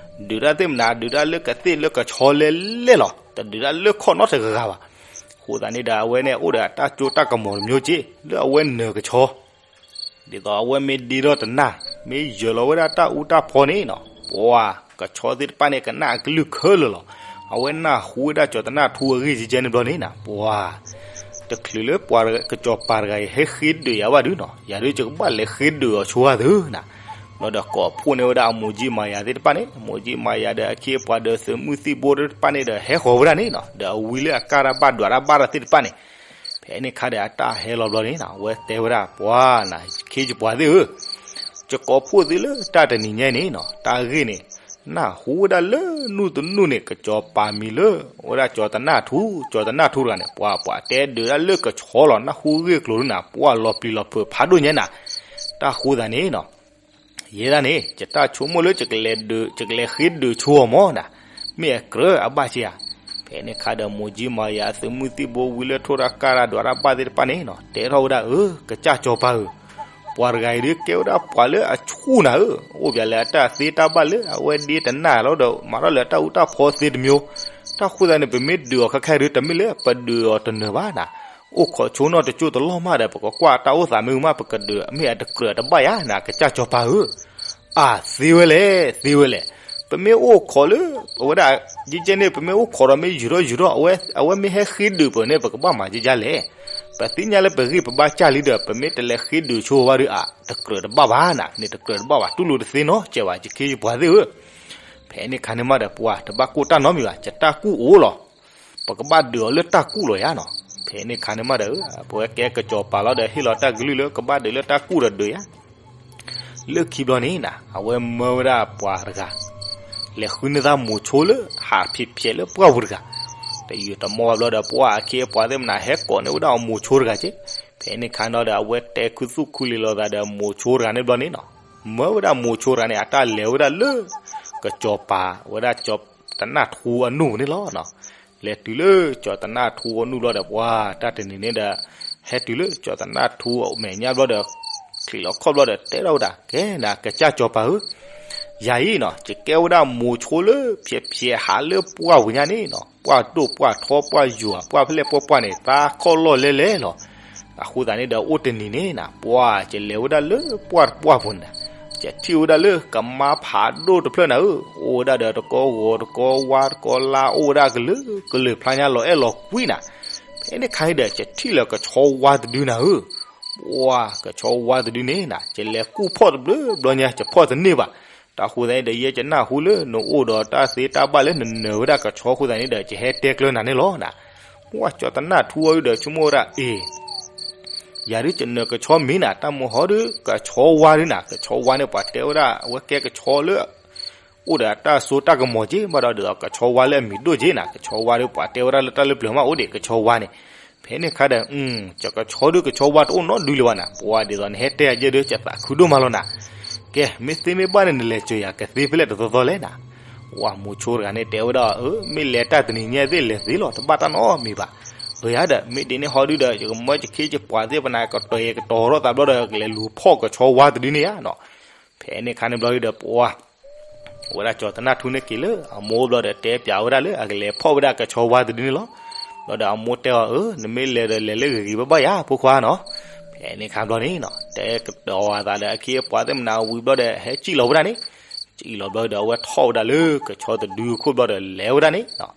ဒုးတၢ်သ့ၣ်မနၤ ဒုးတၢ်လၢကသ့ၣ်လၢကဆီလဲလဲလီၤ, တဒုးတၢ်လၢခီၣ်နီတဂၤဘၣ်, အဃိသတးန့ၣ်ဒီး အဝဲန့ၣ်အိၣ်ဒီးတၢ်စိတၢ်ကမီၤတမံၤက့ လၢအဝဲနၢၤကဆီ ဒ်သိးအဝဲမ့ၢ်ဒ့ထီၣ်တနၢ် မ့ၢ်ယၢၤလီၤဝဲဒၣ်တၢ်အူတၢ်ဖီန့ၣ်နၤ ပှၤကဆီသ့ၣ်တဖၣ်န့ၣ် ကနၣ်အကလုၢ်ခဲလၢာ်လီၤ. အဝဲနၢ်ဟူဝဲဒၣ်ကၠီၤတနၢ်ထူအဂ့ၢ်ကဲကဲန့ၣ်ဘျီန့ၣ်နၤ ပှၤ တချုးလၢပှၤကစီၤပၤတဂၤအံၤ ဟဲဃ့ဒုးယၤဘၣ်ဒုနၤ ယၤဒုးယကဘၣ်လဲၤဃ့ဒုးအီၤဆိသၢနၤ, ဘျီဒီးကိးဖှိၣ်န့ၢ်ဝဲဒၣ်အမိၢ်ကၠံမၤယၤသ့ၣ်တဖၣ်န့ၣ် မိၢ်ကၠံမၤယၤဒီးအခ့အပှၤဒီးသုးမုၢ်သံၣ်ဘိသ့ၣ်တဖၣ်န့ၣ် ဒီးဟဲဃီၤဝဲဒၣ်န့ၣ်နၤ ဒီးအဝံလၢအကၢ်တၢ်ဘၣ်ဒွးတၢ်ဘၣ်တၢ်သ့ၣ်တဖၣ်န့ၣ် ဖဲန့ၣ်ခါဒီးအတၢ်ဟဲလီၤဘျီန့ၣ်နၤ အဝဲတဲဝဲဒၣ် ပှၤနၤ ခ့ယပှၤသ့ၣ်ဧၢ, ယကိးဖှိၣ်သုလၢတၢ်တနံၤညါအံၤန့ၣ်နၤ တၢ်ဂ့ၢ်န့ၣ် နၢ်ဟူဝဲဒၣ်လၢနူၢ်တနူၢ်န့ၣ် ကစီၤပၤမံၤလၢ ဝဲဒၣ်ကၠီၤတနၢ်ထူ, ကၠီၤတနၢ်ထူတဂၤန့ၣ် ပှၤ ပှၤတဲဒုးဒၣ်လၢကဆီလီၤ နၢ်ဟူဂ့ၢ်ကျိၤဒုနၤ ပှၤလီၤပျံၤလီၤဖုးဖးဒိၣ်ညါနၤ, တၢ်ဃိသးန့ၣ်နီၤ ယဲဒၣ်န့ၣ် ယတၢ်ဆိကမိၣ်လၢယကလဲၤဒုး ယကလဲၤဃ့ဒုးဆိအီၤမၢ်နၤ, မ့ၢ်အကြၢးအဘၣ်က့ဧါ. ဖဲန့ၣ်ခါဒီး မိၢ်ကၠံမၤယၤ အသုးမုၢ်သံၣ်ဘိဝံၤလၢထိၣ်တၢ်ကၢ်တၢ်ဒွးတၢ်ဘၣ်သ့ၣ်တဖၣ်န့ၣ်နီၤ တဲထီၣ်ဝဲဒၣ် အၢ ကစၢ်ကၠီၤပၤဧၢ, ပှၤတဂၤအံၤဒုးကဲဝဲဒၣ်ပှၤလၢအဆူၣ်နၤဧၢ, အိၣ်ပၠးလၢအတၢ်သ့တၢ်ဘၣ်လၢ အဝဲဒ့တနၢ်လီၤဒီး မၤထီၣ်လၢတၢ်အူတၢ်ဖီသ့တမံၤ, တၢ်ဃိသးန့ၣ် ပမ့ၢ်ဒုးအီၤခဲခါဒုး တမ့ၢ်လၢပဒုးအီၤတနၢၤဘၣ်နၤ, အိၣ်ခိးဆိနီၣ်တကၠိၢ်တလီၢ်မးဒီး ပကကွၢ်တၢ်အိၣ်သးမ့ၢ်ဝံၤမး ပကဒုး မ့ၢ်အတကြၢးတဘၣ်ယၤနၤ ကစၢ်ကၠီၤပၤဧၢ အၢ သ့ဝဲလဲၣ် သ့ဝဲလဲၣ်, ပမ့ၢ်အိၣ်ခိးလၢ အဝဲဒၣ် ယကဲန့ၣ် ပမ့ၢ်အိၣ်ခိးဒီးမ့ၢ်ယူၤထီၣ်ယူၤထီၣ် အဝဲမ့ၢ်ဟဲဃ့ဒုးပၢၤန့ၣ် ပကဘၣ်မၤကကလဲၣ်, ပသ့ၣ်ညါလၢပဂံၢ်ပဘါစၢ်လံဒီး ပမ့ၢ်တလဲၤဃ့ဒုးဆိဘၣ်ဒီး အၢ တကြၢးတဘၣ်ဘၣ်နၤ, န့ၣ်တကြၢးတဘၣ်ဘၣ် တူၢ်လိာ်တသ့နီတစဲးဘၣ် ယခ့ယပှၤသ့ၣ်ဧၢ. ဖဲန့ၣ်ခါန့ၣ်မးဒီး ပှၤတဘၣ်ကိၢ်တၢ်နီတမံၤဘၣ် ယတၢ်ကူၣ်အိၣ်လီၤ ပကဘၣ်ဒုးအီၤလၢတၢ်ကူၣ်လီၤယၤနီၤ. ဖဲန့ၣ်ခါန့ၣ်မးဒီး ပဝဲကဲကစီၤပၤလီၤဒီး ဟ့ၣ်လီၤတၢ်ကလုၢ်လၢကဘၣ်ဒုးလၢတၢ်ကူၣ်ဒီးဒုးယၤ, လၢခံဘျီန့ၣ်နၤ အဝဲမၢဝဲဒၣ်ပှၤတဂၤ လဲၤဃုန့ၢ်သးမိၤဆိလၢဟးဖျဲးဖျဲးလၢပှၢ်ပူၤတဂၤ, တယူာ်တမီၢ်ဘၣ်ဘျီဒီး ပှၤအခ့အပှၤသ့ၣ်မနၤဟဲကိးန့ၢ်ဝဲဒၣ်အမိၤဆိတဂၤက့, ဖဲန့ၣ်ခါန့ၣ်ဒီး အဝဲတဲခူသူၣ်ခူလံၤလိာ်သးဒီးမိၤဆိတဂၤန့ၣ်ဘျီန့ၣ်နီၤ, မၢဝဲဒၣ်မိၤဆိတဂၤန့ၣ် အတၢ်လဲၤဝဲဒၣ်လၢ ကစီၤပၤဝဲဒၣ်ကၠီၤတနၢ်ထူအနူၢ်ပူၤန့ၣ်လီၤ. လဲၤတုၤလၢကၠီၤတနၢ်ထူအနူၢ်ဘျီဒီး ပှၤတၢ်တနံၤန့ၣ်ဒီး ဟဲတုၤလၢကၠီၤတနၢ်ထူအမဲာ်ညါဘျီဒီး ချံးလီၤခီၣ်ဘျီဒီး တဲထီၣ်ဝဲဒၣ် ကဲနၤ ကစၢ်ကၠီၤပၤဧၢ, ယၤအံၤနီၤ ယကဲဝဲဒၣ်မိၤဆိလၢဖျဲးဖျဲးဟးလၢပှၢ်ပူၤညါန့ၣ်နီၤ, ပှၢ်ဒိၣ်ပှၢ်ထီ ပှၢ်ယိာ် ပှၢ်ဖဲလဲၣ်ပှၢ်ပှၢ်န့ၣ် သးခီၣ်လီၢ်လဲလဲလီၤ. အဃိသတးန့ၣ်ဒီး အိၣ်တနံၤန့ၣ်နၤ ပှၤ ယလဲၤဝဲဒၣ်လၢပှၢ်တပှၢ်ပူၤန့ၣ် ယထံၣ်ဝဲဒၣ်လၢကမါဖးဒိၣ်တဖျၢၣ်နၤဧၢ, အိၣ်ဝဲဒၣ်ဒီးတကီၢ်ဂီၤတကီၢ်ဝါတကီၢ်လါ အိၣ်ဝဲဒၣ်ကလုာ်ကလုာ်ဖျါညါလီၤအဲၣ်လီၤကွံနၤ. ဖဲန့ၣ်ခါန့ၣ်ဒီး ယထံၣ်လၢကဆီဝါတဒုနၤဧၢ, ပှၤကဆီဝါတဒုန့ၣ်နၤ ယလဲၤကူၣ်ဖီၣ်တဘျုးဘျီညါ ယဖီၣ်တန့ၢ်ဘၣ်. တၢ်ဃိသတးန့ၣ်ဒီး ယဲယနၢ်ဟူလၢနအိၣ်ဒီးတၢ်သ့တၢ်ဘၣ်လၢနနၢၤဝဲဒၣ်ကဆီအဃိသတးန့ၣ်ဒီး ယဟဲတဲကျၢၤနၤန့ၣ်လီၤနၤ. ပှၤကၠီၤတနၢ်ထူအီၤဒီး ဆိကမိၣ်ဝဲဒၣ်အ့ၣ် ယၤဒုးယနၢၤကဆီမ့ၢ်နၤ တၢ်မုၢ်ဟီဒုး ကဆီဝါဒုးနၤ, ကဆီဝါန့ၣ် ပှၤတဲဝဲဒၣ် အဝဲကဲကဆီလၢ အိၣ်ဒီးတၢ်စိတၢ်ကမီၤက့ ဘၣ်ဒီးဒ်သိးကဆီဝါလၢအမံၤဒိၣ်က့နၤ, ကဆီဝါဒုးပှၤတဲဝဲဒၣ်လၢတၢ်လၢပျၢၤမးအိၣ်ဒံး ကဆီဝါန့ၣ်. ဖဲန့ၣ်ခါဒီး ကဆီဒုးကဆီဝါတအိၣ်နီတဒုလၢၤဘၣ်နၤ, ပှၤဒ်သိးနဟဲတဲယၤကဲဒုး ယသးခုဒိၣ်မးလီၤနၤ. ကဲ မ့ၢ်သ့မ့ၢ်ဘၣ်န့ၣ် နလဲၤစၢၤယၤကသ့ဖဲလဲၣ်တသီသီလဲၣ်နၤ. ပှၤမိၤဆိတဂၤန့ၣ် တဲဝဲဒၣ် အၢ မ့ၢ်လဲၤတၢ်တနံၤညါသ့ၣ်လဲၤသ့လီၤ တဘၣ်တၢ်နီတမံၤဘၣ်. အၢ ယၤဒီး မ့ၢ်ဒ်န့ၣ်ဟီဒုးဒီး ယကမၢယခ့ယပှၤသ့ၣ်ပနၤ ကတီၤယဲကတီၤထီၣ်သးဘျီဒီး ကလဲၤလူၤဖီၣ်ကဆီဝါတဒုန့ၣ်ဧါနီၤ. ဖဲန့ၣ်ခါန့ၣ်ဘျီဒုးဒီး ပှၤ ဝဲဒၣ်ကၠီၤတနၢ်ထူန့ၣ်က့ၤလၢအမိၢ်ဘျီဒီး တဲပျးဝဲဒၣ်လၢအကလဲၤဖီၣ်ဝဲဒၣ်ကဆီဝါတဒုန့ၣ်လီၤ. ဘျီဒီးအမိၢ်တဲအီၤ အၢ နမ့ၢ်လဲၤဒီးလဲၤလၢဂ့ၤဂ့ၤဘၣ်ဘၣ်ယၤ ဖိခွါနီၤ. ဖဲန့ၣ်ခါဘျီန့ၣ်နီၤ တဲကတီၤအသးဒီးအခ့အပှၤသ့ၣ်မနၤဝံၤဘျီဒီး ဟဲစံၣ်လီၤဝဲဒၣ်န့ၣ် စံၣ်လီၤဘျီဒီး အဝဲထီၣ်ဝဲဒၣ်လၢကဆီတဒုအခိၣ်ဘျီဒီး လဲၤဝဲဒၣ်န့ၣ်နီၤ.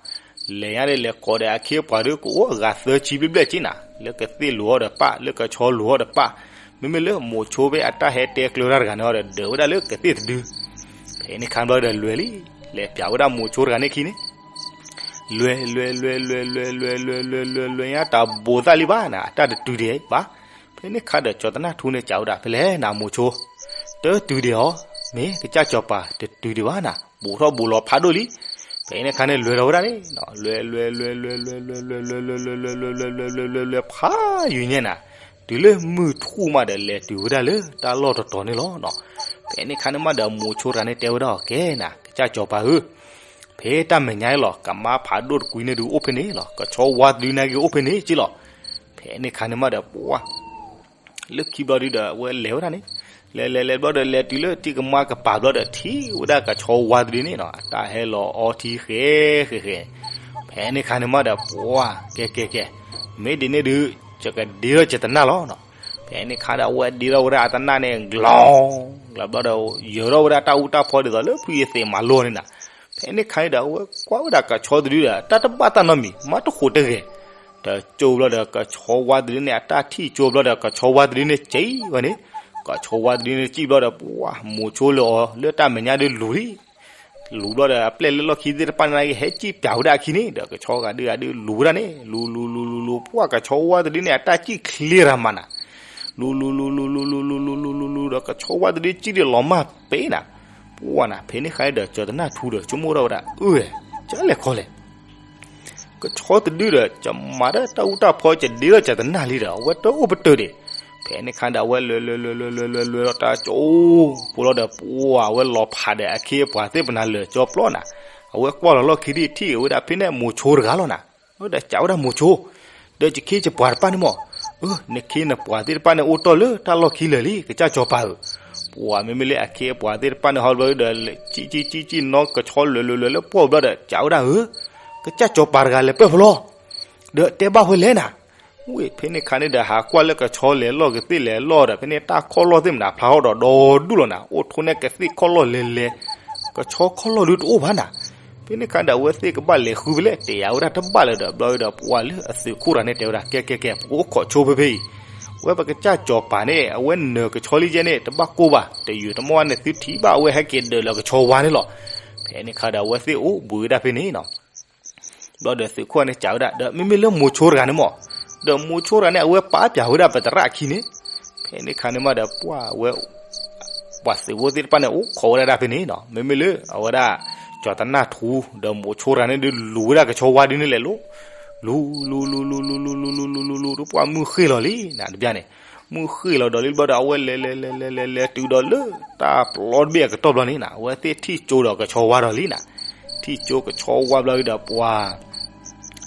လဲၤညါန့ၣ် လဲၤကိးဒီးအခ့အပှၤဒုး ကအိၣ်အဂၤသၢဆံဘျဲၣ်ဘျဲၣ်က့နၤ, လၢကသ့ၣ်လိၤအီၤဒီးပၢ် လၢကဆီလိၤအီၤဒီးပၢ်, မ့မ့ၢ်လၢမိၤဆိဖဲအတၢ်ဟဲတဲကျၢၤတၢ်တဂၤန့ၣ်အီၤဒီး ဒၢးဝဲဒၣ်လၢကသ့ၣ်တဒု. ဖဲန့ၣ်ခါဘျီဒီးလဲၤလံ, လဲၤပျးဝဲဒၣ်မိၤဆိတဂၤန့ၣ်ခံန့ၣ် လဲၤ လဲၤ လဲၤ လဲၤ လဲၤ လဲၤ လဲၤ လဲၤ လဲၤ လဲၤ လဲၤ လဲၤညါတၢ်ဘိးသၣ်လံဘၣ်နၤ, အတၢ်တတုၤဒံးဘၣ်. ဖဲန့ၣ်ခါဒီး ကၠီၤတနၢ်ထူန့ၣ် ကးဝဲဒၣ် ဖဲလဲၣ်နၤမိၤဆိ, တတုၤဒံးအီၤ, မ့ၢ်ကစၢ်ကၠီၤပၤ တတုၤဒံးဘၣ်နၤ, ဘူးထီၣ်ဘူးလီၤဖးဒိၣ်လံ. ဖဲန့ၣ်ခါန့ၣ် လဲၤဒီးဝဲဒၣ်န့ၣ် လဲၤ လဲၤ လဲၤ လဲၤ လဲၤ လဲၤ လဲၤ လဲၤ လဲၤ လဲၤ လဲၤ လဲၤ လဲၤ လဲၤ လဲၤ လဲၤ ဖးယံၤညါနၤ, တုၤလၢမုၢ်ထူၣ်မးဒီး လဲၤတုၤဝဲဒၣ်လၢတၢ်လီၢ်တတီၤန့ၣ်လီၤနီၤ. ဖဲန့ၣ်ခါန့ၣ်မးဒီး မိၤဆိတဂၤန့ၣ် တဲဝဲဒၣ်အီၤ ကဲနၤ ကစၢ်ကၠီၤပၤဧၢ, ဖဲတၢ်မဲာ်ညါအံၤလီၤ ကမါဖးဒိၣ်တကွံန့ၣ်ဒုးအိၣ်ဖဲန့ၣ်လီၤ, ကဆီဝါတဒုန့ၣ်က့ၤအိၣ်ဖဲန့ၣ်က့လီၤ. ဖဲန့ၣ်ခါန့ၣ်မးဒီး ပှၤ လၢခံဘျီဒုးဒီး အဝဲလဲၤဝဲဒၣ်န့ၣ်, လဲၤလဲၤလဲၤဘျီဒီး လဲၤတုၤလၢထံကမါကပၤဘျီဒီး ထံၣ်ဝဲဒၣ်ကဆီဝါတဒုန့ၣ်နီၤ, အတၢ်ဟဲလီၤအီထံဃဲဃဲဃဲ. ဖဲန့ၣ်ခါန့ၣ်မးဒီး ပှၤ ကဲကဲကဲ, မ့ၢ်ဒ်န့ၣ်ဒုး ယကဒ့ထီၣ်ယတနၢ်လီၤနီၤ. ဖဲန့ၣ်ခါဒီး အဝဲဒ့ထီၣ်ဝဲဒၣ်အတနၢ်န့ၣ် ကျီၤ ကျီၤဘျီဒီး ယၢၤထီၣ်ဝဲဒၣ်တၢ်အူတၢ်ဖီဒ်သိးလၢဖုယသ့းမၤလိန့ၣ်နၤ. ဖဲန့ၣ်ခါန့ၣ်ဒီး အဝဲကွၢ်ဝဲဒၣ်ကဆီတဒုဒီး တၢ်တဘၣ်တၢ်နီတမံၤ မၤတဃိးတဂဲၤ ဒီးကၠိဘျီဒီး ကဆီဝါတဒုန့ၣ် အတၢ်ထံၣ်ကၠိဘျီဒီး ကဆီဝါတဒုန့ၣ်စံးဝဲန့ၣ်, ကဆီဝါတဒုန့ၣ်စံးဘျီဒီး ပှၤမိၤဆိလၢအီၤလၢတၢ်မဲာ်ညါဒုးလူၤလံ. လူၤဘျီဒီး အပျဲၢ်လၢလီၢ်ခံသ့ၣ်တဖၣ်န့ၣ် ဟဲစံၣ်ပျးဝဲဒၣ်အခံန့ၣ် ဒီးကဆီဂၤဒုးဂၤဒုးလူၤဝဲဒၣ်န့ၣ် လူၤလူၤလူၤလူၤလူၤ ပှၤကဆီဝါတဒုန့ၣ် အတၢ်စံၣ်ချ့ရၤမးနၤ. လူၤလူၤလူၤလူၤလူၤလူၤလူၤလူၤလူၤလူၤလူၤဒီး ကဆီဝါတဒုစံၣ်ဒုးလီၤမၢ်ပ့ၤနၤ. ပှၢ်နၤ ဖဲန့ၣ်ခါဒီး ကၠီၤတနၢ်ထူဒီး ဆိကမိၣ်ထီၣ်ဝဲဒၣ် အၢ ကလဲၤခီလဲၣ် ကဆီတဒုဒီး ကမၤဒီးတၢ်အူတၢ်ဖီ ကဒ့ထီၣ်ကၠီၤတနၢ်လံဒီး အဝဲတအိၣ်ပတုာ်ဒံး. ဖဲန့ၣ်ခါဒီး အဝဲလဲၤလဲၤလဲၤလဲၤလဲၤလဲၤလဲၤလဲၤလီၤတၢ်ကၠိ ပူၤလီၤဒီး ပှၢ်ဝဲလီၤဖးဒီးအခ့အပှၤသ့ၣ်ပနၤလၢာ်ကၠီပျီနၤ. အဝဲကွၢ်လီၤလီၢ်ခံဒံး ထံၣ်ဝဲဒၣ်ဖဲန့ၣ်မိၤဆိတဂၤလီၤနၤ. ဒီးကးဝဲဒၣ်မိၤဆိ ဒီးယခ့ယပှၤတဖၣ်န့ၣ်မး, အၢ နခ့နပှၤသ့ၣ်တဖၣ်န့ၣ် အိၣ်တီၢ်လၢတၢ်လီၢ်ခံလၢာ်လံ ကစၢ်ကၠီၤပၤဧၢ. ပှၢ်မ့မ့ၢ်လၢအခ့အပှၤသ့ၣ်တဖၣ်န့ၣ် ဟီဘျီဒီး ကၠံၣ်ကၠံၣ်ကၠံၣ်ကၠံၣ်နီၢ်ကဆီလဲၤလဲၤလဲၤလၢပှၢ်ဘျီဒီး ကးဝဲဒၣ်ဧၢ, ကစၢ်ကၠီၤပၤတဂၤလဲၤပၢၢ်ဖဲလဲၣ် ဒီးတဲဘၣ်ဖဲလဲၣ်နၤ. ဝ့ၢ်ဖဲန့ၣ်ခါန့ၣ်ဒီး ဟးကွၢ်လၢကဆီလဲၤလီၢ်ကသ့ၣ်လဲၤလီၢ်ဒီး ဖဲန့ၣ်တၢ်ခီၣ်လီၢ်သ့ၣ်မနၤဖျါထီၣ်ဒီးဒီဒူၣ်လီၤနၤ, အိၣ်ထိၣ်န့ၢ်ကသ့ၣ်ခီၣ်လီၢ်လဲၤလဲၤ, ကဆီခီၣ်လီၢ်ဒုတအိၣ်ဘၣ်နၤ. ဖဲန့ၣ်ခါဒီး အဝဲသ့ၣ်ကဘၣ်လဲၤဃုဖဲလဲၣ် တဲယၤဝဲဒၣ်တဘၣ်လၢၤဒီး ဘျီဒီး ပှၢ်လၢအသုးခိၣ်တဂၤန့ၣ် တဲဝဲဒၣ် ကဲကဲကဲ ပကအိၣ်ခိးဆိဖဲဖဲအံၤ, ဝဲပကစၢ်ကၠီၤပၤန့ၣ် အဝဲနၢၤကဆီလံကဲန့ၣ် တဘၣ်ကိၢ်ဘၣ်, တယုာ်တမီၢ်ဘၣ်န့ၣ် သုထံၣ်ဘၣ် အဝဲဟဲက့ၤဒၢးလၢကဆီဝါန့ၣ်လီၤ. ဖဲန့ၣ်ခါဒီး အဝဲသ့ၣ်အိၣ်ဘှံးဝဲဒၣ်ဖဲန့ၣ်နီၤ. ဘျီဒီးသုးခိၣ်န့ၣ်ကးဝဲဒၣ် ဒီးမ့မ့ၢ်လၢမိၤဆိတဂၤန့ၣ်မး, ဒီးမိၤဆိတဂၤန့ၣ် အဝဲပာ်ပၠးဝဲဒၣ်ပသရၣ်အခံန့ၣ်. ဖဲန့ၣ်ခါန့ၣ်မးဒီး ပှၢ်ဝဲ ပှၤသုးဖိသ့ၣ်တဖၣ်န့ၣ် အိၣ်ခိးဝဲဒၣ်ဒၣ်ဖဲန့ၣ်နီၤ, မ့မ့ၢ်လၢအဝဲဒၣ် ကၠီၤတနၢ်ထူ ဒီးမိၤဆိတဂၤန့ၣ်ဒုး လူၤဝဲဒၣ်ကဆီဝါဒုန့ၣ်လဲၤလိၤ, လူၤ လူၤ လူၤ လူၤ လူၤ လူၤ လူၤ လူၤ လူၤ လူၤ လူၤ လူၤ တပှၢ်မုၢ်ဃ့ၢ်လီၤလံနၤ တဘျီန့ၣ်, မုၢ်ဃ့ၢ်လီၤဒီးလံဘျီဒီး အဝဲလဲၤ လဲၤ လဲၤ လဲၤ လဲၤ လဲၤတုၤဒီးလၢ တၢ်ပျီတဘ့ၣ်အကတီၢ်ဘျီန့ၣ်နၤ, အဝဲသ့ၣ်ထံၣ်ကၠိဒီးကဆီဝါဒီးလံနၤ, ထံၣ်ကၠိကဆီဝါဘျီဒီး ပှၢ်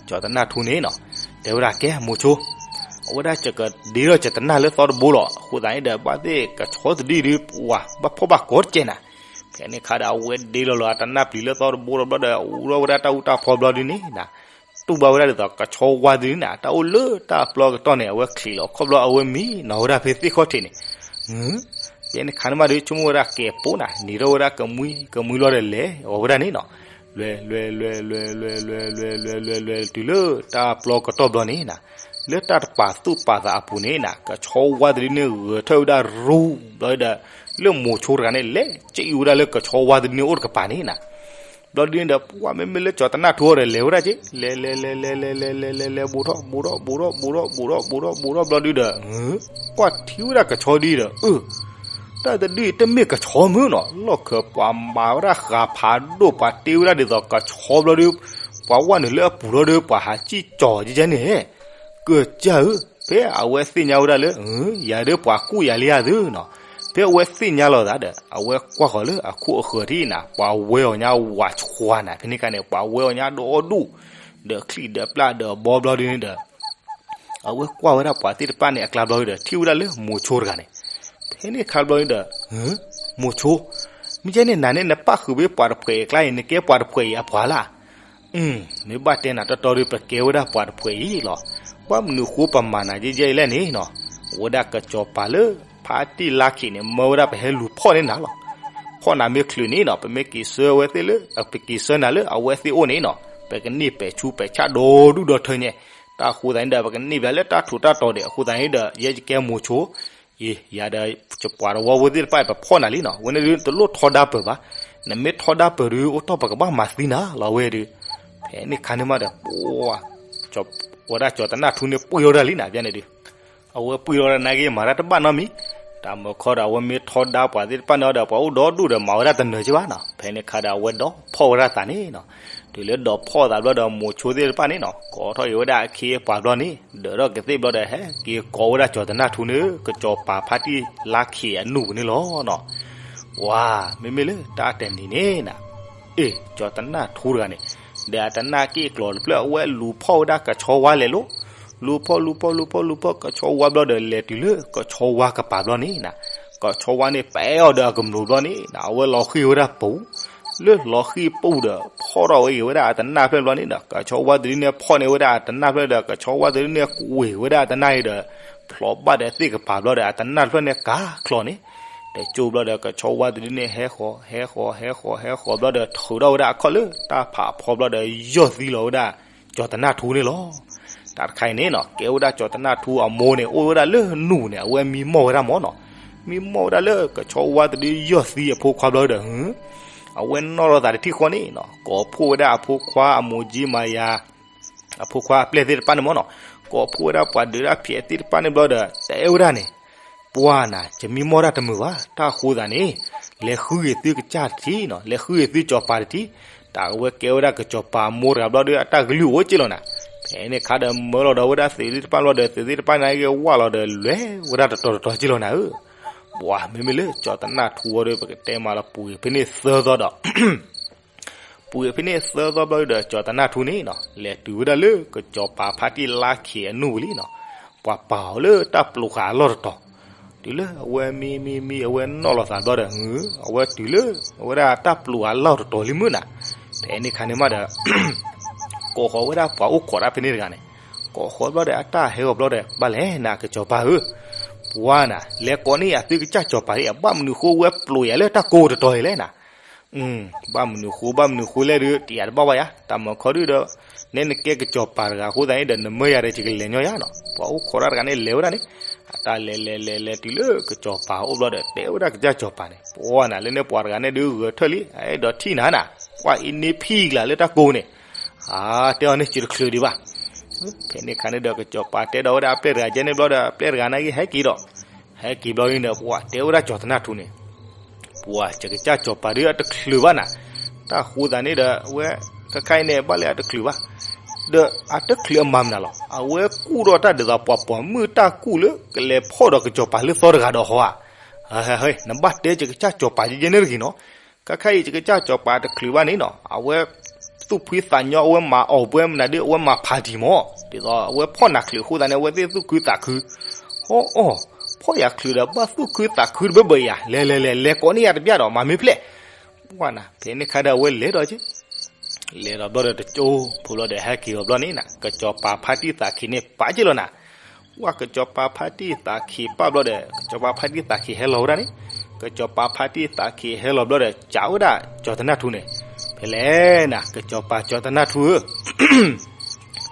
ကၠီၤတနၢ်ထူန့ၣ်နီၤ, တဲဝဲဒၣ် ကဲမိၤဆိ, အဝဲဒၣ်ယကဒ့ထီၣ်ကၠီၤတနၢ်လၢသီတဘိလီၤ, အဃိသတးန့ၣ်ဒီး ဘၣ်သ့ၣ်ကဆီတဒုဒုး ပှၢ်ဘၣ်ဖှီၣ်ဘၣ်ကီတကဲနၤ. ဖဲန့ၣ်ခါဒီး အဝဲဒ့လီၤလီၤအတနၢ်ပျံၤလၢသီတဘိလီၤဘျီဒီး အူထီၣ်ဝဲဒၣ်တၢ်အူတၢ်ဖီဘျီဒုန့ၣ်နၤ, တူၢ်ဘၣ်ဝဲဒၣ်ဒ်သိးကဆီဝါဒုန့ၣ်နၤ, တၢ်အိၣ်လၢတၢ်ပျီကတီၢ်န့ၣ် အဝဲချံးလီၤခီၣ်ဘျီ အဝဲမံနီၤဝဲဒၣ်ဖဲသ့ၣ်ခီၣ်ထံးန့ၣ်, ဖဲန့ၣ်ခါန့ၣ်မးဒီး ဆိကမိၣ်ဝဲဒၣ်ကဲပိန့ၣ် နံၤထီၣ်ဝဲဒၣ်ကမှံကမှံလီၤဒီးလဲၤအီၤဝဲဒၣ်န့ၣ်နီၤ, လဲၤ လဲၤ လဲၤ လဲၤ လဲၤ လဲၤ လဲၤ လဲၤ လဲၤ လဲၤ လဲၤ လဲၤ တုၤလၢတၢ်ပျီကတီၢ်ဘျီန့ၣ်နၤ, လၢတၢ်တပာ်သူၣ်ပာ်သးအပူၤန့ၣ်နၤ, ကဆီဝါတဒုန့ၣ် ဂဲၤထၢၣ်ဝဲဒၣ်ရူဘျီဒီး လၢမိၤဆိတဂၤန့ၣ် လဲၤကံၣ်ဝဲဒၣ်လၢကဆီဝါတဒုန့ၣ်အိၣ်တကပၤန့ၣ်နၤ. ဘျီဒုန့ၣ်ဒီး ပှၢ်မ့မ့ၢ်လၢကၠီၤတနၢ်ထူအီၤဒီး လဲၤဝဲဒၣ်က့ လဲၤ လဲၤ လဲၤ လဲၤ လဲၤ လဲၤ လဲၤ လဲၤ လဲၤ ဘူးထီၣ် ဘူးထီၣ် ဘူးထီၣ် ဘူးထီၣ် ဘူးထီၣ် ဘူးထီၣ် ဘူးထီၣ် ဘျီဒုဒီး ကွၢ်ထံၣ်ဝဲဒၣ်ကဆီဒုဒီး အၢ တၢ်တဒုအံၤတမ့ၢ်ကဆီမုၢ်နီၤ, လီၢ်ခၢၣ်ပှၤမၤဝဲဒၣ်ဃးဖးဒိၣ် ပှၤတ့ဝဲဒၣ်ဒ်သိးကဆီဘျီဒု, ပှၤဝဲနုာ်လၢအပူၤလီၤဒီး ပှၤဟးကံၣ်ကၠီၤကဲကဲန့ၣ်, ကစၢ်ဧၢ, ဖဲအဝဲသ့ၣ်ညါဝဲဒၣ်လၢ ယၤဒီးပှၤကူၣ်ယၤလံဧါသုနီၤ, ဖဲအဝဲသ့ၣ်ညါလီၤသးဒီး အဝဲကွၢ်ဃီၤလၢအခိၣ်အဃၢၤထံၣ်နၤ, ပှၤဝဲအီၤညါဝးဆှါနၤ, ဖဲန့ၣ်ခါန့ၣ် ပှၤဝဲအီၤညါဒီဒူၣ်, ဒီးချံၣ်ဒီးပျၢ်ဒီးဘီဘျီဒုန့ၣ်ဒီး အဝဲကွၢ်ဝဲဒၣ်ပှၤသ့ၣ်တဖၣ်န့ၣ်အကျါဘျီဒီး ထံၣ်ဝဲဒၣ်လၢမိၤဆိတဂၤန့ၣ်, ဖဲန့ၣ်ခါဘျီဒီး မိၤဆိ, မ့ၢ်ကဲန့ၣ် နၤန့ၣ်နပၣ်ဃုာ်ဖဲပှၤတဖှဲးအံၤအကျါအံၤ နကဲပှၤတဖှဲးအံၤအပှၤလၢ် အၢ် မ့ၢ်ဘၣ်တဲနၤတီတီဒီး ပကဲဝဲဒၣ်ပှၤတဖှဲးအံၤလီၤ. ဘၣ်မနုၤဃိပမၤနၤယဲယဲအံၤလဲၣ်န့ၣ်နီၤ, အိၣ်ဝဲဒၣ်ကစီၤပၤလၢ ဖါတံၢ်လါခံးန့ၣ် မၢဝဲဒၣ်ပဟဲလူၤဖီၣ်န့ၢ်နၤလီၤ. ဖီၣ်နၤမ့ၢ်ချုးန့ၣ်နီၤ, ပမ့ၢ်က့ၤဆှၢဝဲသ့ၣ်လၢ ပက့ၤဆှၢနၤလၢအဝဲသ့ၣ်အိၣ်န့ၣ်နီၤ, ပကန့ၢ်ပဲာ်ဆူးပဲာ်ဆၣ်ဒီဒူၣ်ဒီထၢညါ, တၢ်အဃိသတးန့ၣ်ဒီး ပကန့ၢ်ဘၣ်လၢတၢ်ထူးတၢ်တီၤဒဲး အဃိသတးန့ၣ်ဒီး ယဲယကဲမိၤဆိ အံၤ ယၤဒီး ပှၤတဝီဖိသ့ၣ်တဖၣ်အံၤ ပဖီၣ်နၤလံနီၤ, ဝဲန့ၣ်ဒုးတလိၣ်ထီဒါပၢၢ်ဘၣ်, နမ့ၢ်ထီဒါပၢၢ်ဒုး အိၣ်တီၢ်ပကဘၣ်မၤသံနၤလီၤဝဲဒုး, ဖဲန့ၣ်ခါန့ၣ်မးဒီး ပှၤ ဝဲဒၣ်ကၠီၤတနၢ်ထူန့ၣ် ပှံၢ်ထီၣ်ဝဲဒၣ်လံနၤ ဖဲန့ၣ်ဒုး, အဝဲပှံၢ်ထီၣ်ဝဲဒၣ်နာ်က့ မၤတၢ်တဘၣ်နီတမံၤ, တၢ်မၢခီဒီး အဝဲမ့ၢ်ထီဒါပှၤသ့ၣ်တဖၣ်န့ၣ်ဒီး ပှၤအိၣ်ဒီဒူၣ်ဒီး မၤဝဲဒၣ်တနၢၤက့ဘၣ်နီၤ, ဖဲန့ၣ်ခါဒီး အဝဲဒီးဖီၣ်ဝဲဒၣ်သးန့ၣ်နီၤ, တုၤလၢဒီးဖီၣ်သးဘျီဒီး မိၤဆိသ့ၣ်တဖၣ်န့ၣ်နီၤ ကိးထီၣ်က့ၤဝဲဒၣ်အခ့အပှၤဘျီန့ၣ် ဒၢးထီၣ်ကသ့ၣ်ဘျီဒီး ဟဲက့ၤကိးဝဲဒၣ်ကၠီၤတနၢ်ထူန့ၣ် ကစီၤပၤဖါတံၢ်လါခံးအနူၢ်ပူၤန့ၣ်လီၤနီၤ. ဝါ မ့မ့ၢ်လၢတၢ်တနံၤန့ၣ်နၤ, အ့ၣ် ကၠီၤတနၢ်ထူတဂၤန့ၣ် ဒီးအတနၢ်က့ၣ်ကျီၤတဖျၢၣ် အဝဲလူၤဖီၣ်ဝဲဒၣ်ကဆီဝါလဲၤလိၤ, လူၤဖီၣ် လူၤဖီၣ် လူၤဖီၣ် လူၤဖီၣ် ကဆီဝါဘျီဒီး လဲၤတုၤလၢကဆီဝါကပၤဘျီန့ၣ်နၤ, ကဆီဝါန့ၣ် ပဲအီၤဒီးအကမျူးဘျီန့ၣ်နၤ အဝဲလီၤဃံၢ်ဝဲဒၣ်ပူၤ, လၢလီၤဃံၢ်ပူၤဒီး ဖီၣ်ထီၣ်ဝဲက့ၤဝဲဒၣ်အတနၢ်ဖျၢၣ်ဘျီန့ၣ်ဒီး ကဆီဝါတဒုန့ၣ် ဖီၣ်န့ၢ်ဝဲဒၣ်အတနၢ်ဖျၢၣ်ဒီး ကဆီဝါတဒုန့ၣ် ကွံာ်ဝဲဒၣ်အတနၢ်အံၤဒီး ဖျိးဘၣ်ဒီးသ့ၣ်ကပၤဘျီဒီး အတနၢ်တဖျၢၣ်န့ၣ် ကးချီန့ၣ်, တကၠိဘျီဒီး ကဆီဝါတဒုန့ၣ် ဟဲဃီၤ ဟဲဃီၤ ဟဲဃီၤ ဟဲဃီၤဘျီဒီး ထုးထီၣ်ဝဲဒၣ်အခီၣ်လၢတၢ်ဖးအဖီဘျီဒီး ယီၢ်သံလီၤဝဲဒၣ် ကၠီၤတနၢ်ထူန့ၣ်လီၤ. တၢ်တခါအံၤန့ၣ်နီၤ ကဲဝဲဒၣ်ကၠီၤတနၢ်ထူအမိၢ်န့ၣ် အိၣ်ဝဲဒၣ်လၢနူၢ်န့ၣ် အဝဲမံမီၢ်ဝဲဒၣ်မၢ်နီၤ, မံမီၢ်ဝဲဒၣ်လၢကဆီဝါတဒုယီၢ်သံအဖိခွါဘျီဒီး အဝဲနီၣ်ထီၣ်သးတထံၣ်ဃီန့ၣ်နီၤ ကိးဖှိၣ်ဝဲဒၣ်အဖိခွါအမိၢ်ကၠံမၤယၤ အဖိခွါအပျဲၢ်သ့ၣ်တဖၣ်န့ၣ်မၢ်နီၤ, ကိးဖှိၣ်ဝဲဒၣ်ပှၤဒုးတၢ်ဖျဲးသ့ၣ်တဖၣ်န့ၣ်ဘျီဒီး တဲဝဲဒၣ်န့ၣ်, ပှၢ်နၤ ယမံမီၢ်တၢ်တမုာ်ဘၣ်, တၢ်ဃိသးန့ၣ် လဲၤဃုဂ့ၤသုကစၢ်တထံးနီၤ, လဲၤဃုဂ့ၤသုစီၤပၤတထံး. တၢ်အဝဲကဲဝဲဒၣ်ကစီၤပၤမိၢ်တဂၤဘျီဒီး အတၢ်ကလုၢ်အိၣ်က့ၢ်လီၤနၤ. ဖဲန့ၣ်အခါဒီး မၢလီၤဒီးဝဲဒၣ်သုးသ့ၣ်တဖၣ်ဘျီဒီး သုးသ့ၣ်တဖၣ်န့ၣ်ဂ့ၤဝၣ်လီၤဒီး လဲၤဝဲဒၣ်တတီၤတတီၤက့ၢ်လီၤနၤဧၢ. ပှၤမ့မ့ၢ်လၢကၠီၤသနၢ်ထူအံၤဒီး ပကတဲမးလီၤ ပူၤဖဲန့ၣ်သၢသီဒီး ပူၤဖဲန့ၣ်သၢသီဘျီဒီး ကၠီၤသနၢ်ထူန့ၣ်နီၤ လဲၤတုၤဝဲဒၣ်လၢကစီၤပၤဖါတံၢ်လါခ့အနူၢ်ပူၤလံနီၤ. ပှၤပာ်အီၤလၢတၢ်ပျိၤဃာ်အလီၢ်တတီၤ, တုၤလၢအဝဲမံမံမံ အဝဲနီၣ်လီၤသးဘျီဒီး အဝဲတုၤလၢအဝဲဒၣ်တၢ်ပျိၤဃာ်အလီၢ်တတီၤလံမုၢ်နၤ. ဖဲန့ၣ်ခါန့ၣ်မးဒီး ကိးဃီၤဝဲဒၣ်ပှၤအိၣ်ခိးတၢ်ဖဲန့ၣ်တဂၤန့ၣ်, ကိးဃီၤဘျီဒီး အတၢ်ဟဲဂီၤဘျီဒီး ဘၣ်လဲၣ်နၤကစီၤပၤဧၢ, ပှၤနၤ လဲၤကိးန့ၢ်ယၤသုကစၢ်စီၤပၤလံ, ဘၣ်မနုၤဃိဝဲပျိၤယၤလၢတၢ်ကိၢ်တတီၤအံၤလဲၣ်နၤ. ဘၣ်မနုၤဃိ ဘၣ်မနုၤဃိလဲၣ်ဒီး တယၤတဘၣ်ဘၣ်ယၤ, တၢ်မၢခီဒုဒီး နဲနကဲကစီၤပၤတဂၤအဃိသတးန့ၣ်ဒီး နမၢယၤဒီး ယကလဲၤညီယၤနီၤ. ပှၤအိၣ်ခိးတၢ်တဂၤန့ၣ် လဲၤဝဲဒၣ်န့ၣ်, အတၢ်လဲၤလဲၤလဲၤလဲၤတုၤလၢကစီၤပၤအိၣ်ဘျီဒီး တဲဝဲဒၣ်ကစၢ်စီၤပၤန့ၣ်, ပှၤနၤ လၢန့ၣ်ပှၤတဂၤန့ၣ်ဒုးဂဲၤထၢၣ်လံ, အဲၣ်ဒိးထံၣ်နၤနၤ, ပှၤအံၤန့ၢ်ဖံးကျါလၢတၢ်ကိၢ်န့ၣ်, အါ တဲအီၤန့ၣ် ယတချုးဒံးဘၣ်. ဖဲန့ၣ်ခါန့ၣ်ဒီး ကစီၤပၤတဲဒီးဝဲဒၣ်အပျဲၢ်တဂၤကဲန့ၣ်ဘျီဒီး အပျဲၢ်တဂၤန့ၣ်ဂ့ၤဟဲက့ၤဒီး, ဟဲက့ၤဘျီန့ၣ်ဒီး ပှၤတဲဝဲဒၣ်ကၠီၤသနၢ်ထူန့ၣ် ပှၤ ယကစၢ်စီၤပၤဒုးအတချုးဘၣ်နၤ, တၢ်ဃိသးန့ၣ်ဒီး အဝဲ ခဲခါအံၤန့ၣ် ဘၣ်လၢအတချုးဘၣ်, ဒီးအတချုးအမၤမနုၤလီၤ, အဝဲကူၣ်ထီၣ်တၢ်ဒ်သိးပှၤပိာ်မုၣ်တၢ်ကူၣ်လၢ ကလဲၤဖီၣ်ဒီးကစီၤပၤလၢသီတဂၤဒီးဟီဧါ, ဟဲ နဘၣ်တဲယကစၢ်စီၤပၤယဲန့ၣ်တဂ့ၤနီၤ, ခဲခါအံၤယကစၢ်စီၤပၤတချုးဘၣ်န့ၣ်နီၤ, အဝဲ သူၣ်ဖှံသးညီ အဝဲမၤအီၣ်ပှဲၤမနုၤဒီး အဝဲမၤဖးတံၢ်မး, ဒ်သိးအဝဲဖီၣ်နၤချုးအဃိသတးန့ၣ် အဝဲသ့ၣ်သူၣ်ခုသးခု, ဟီအီၣ်, ဖီၣ်ယၤချုးဒီးဘၣ်သူၣ်ခုသးခုတဘၢဘၢအံၤဧါ, လဲၤလဲၤလဲၤ လဲၤကိးန့ၢ်ယၤတဘျီဒီး မၤမ့ၢ်ဖျဲၣ်, ပှၤနၤ ဖဲန့ၣ်ခါဒီးအဝဲလဲၤဒီးက့ၤ လဲၤဒီးဘျီဒီးတကၠိဖိဘျီဒီး ဟဲက့ၤအီၤဘျီန့ၣ်နၤ, ကစီၤပၤဖါတံၢ်သးခံန့ၣ် ပာ်က့ၢ်လီၤနၤ, ပှၤ ကစီၤပၤဖါတံၢ်သးခံပာ်ဘျီဒီး ကစီၤပၤဖါတံၢ်သးခံဟဲလီၤဝဲဒၣ်န့ၣ်, ကစီၤပၤဖါတံၢ်သးခံဟဲလီၤဘျီဒီး စံးဝဲဒၣ်ကၠီၤသနၢ်ထူန့ၣ်, ဖဲလဲၣ်နၤ ကစီၤပၤကၠီၤသနၢ်ထူဧၢ